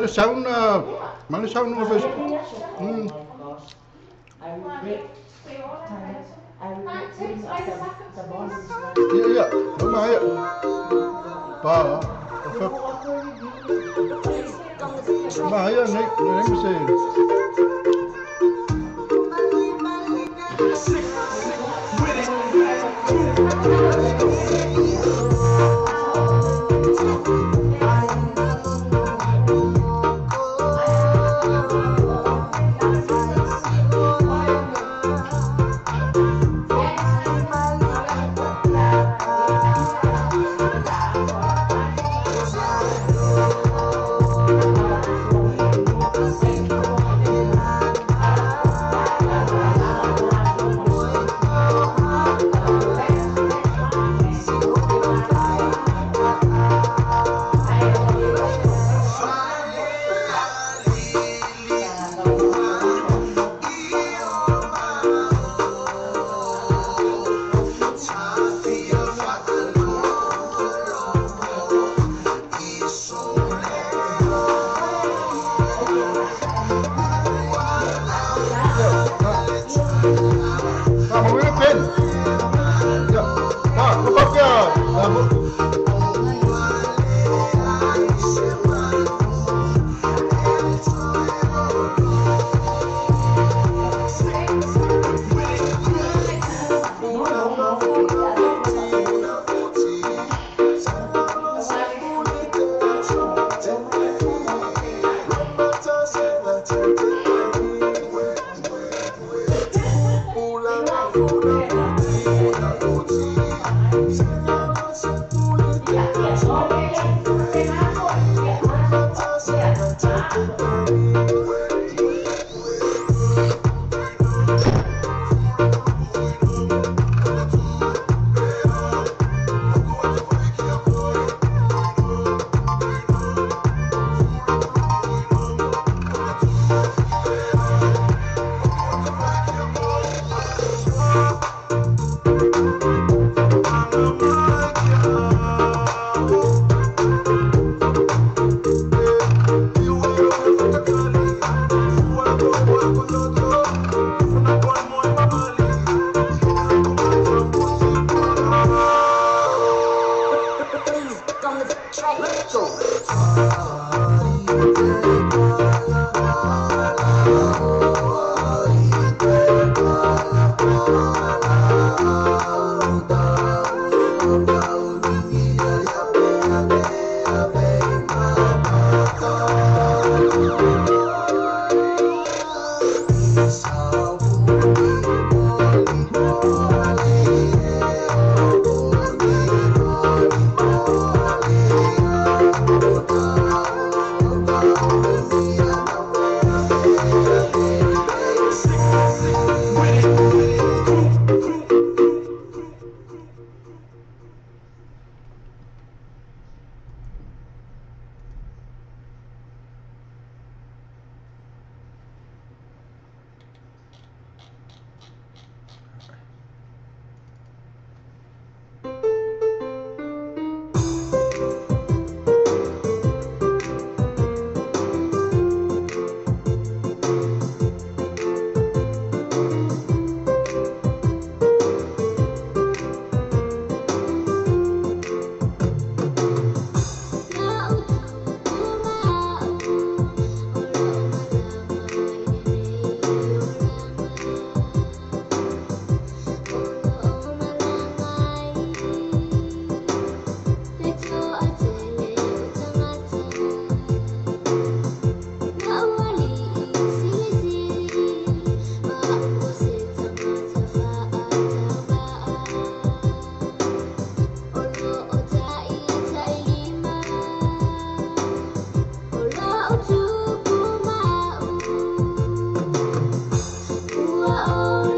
[SPEAKER 6] Ele sauna, mas sauna uma vez. Ja, ja, Pa, maar ja, nee, nee,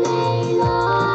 [SPEAKER 13] Le iloa.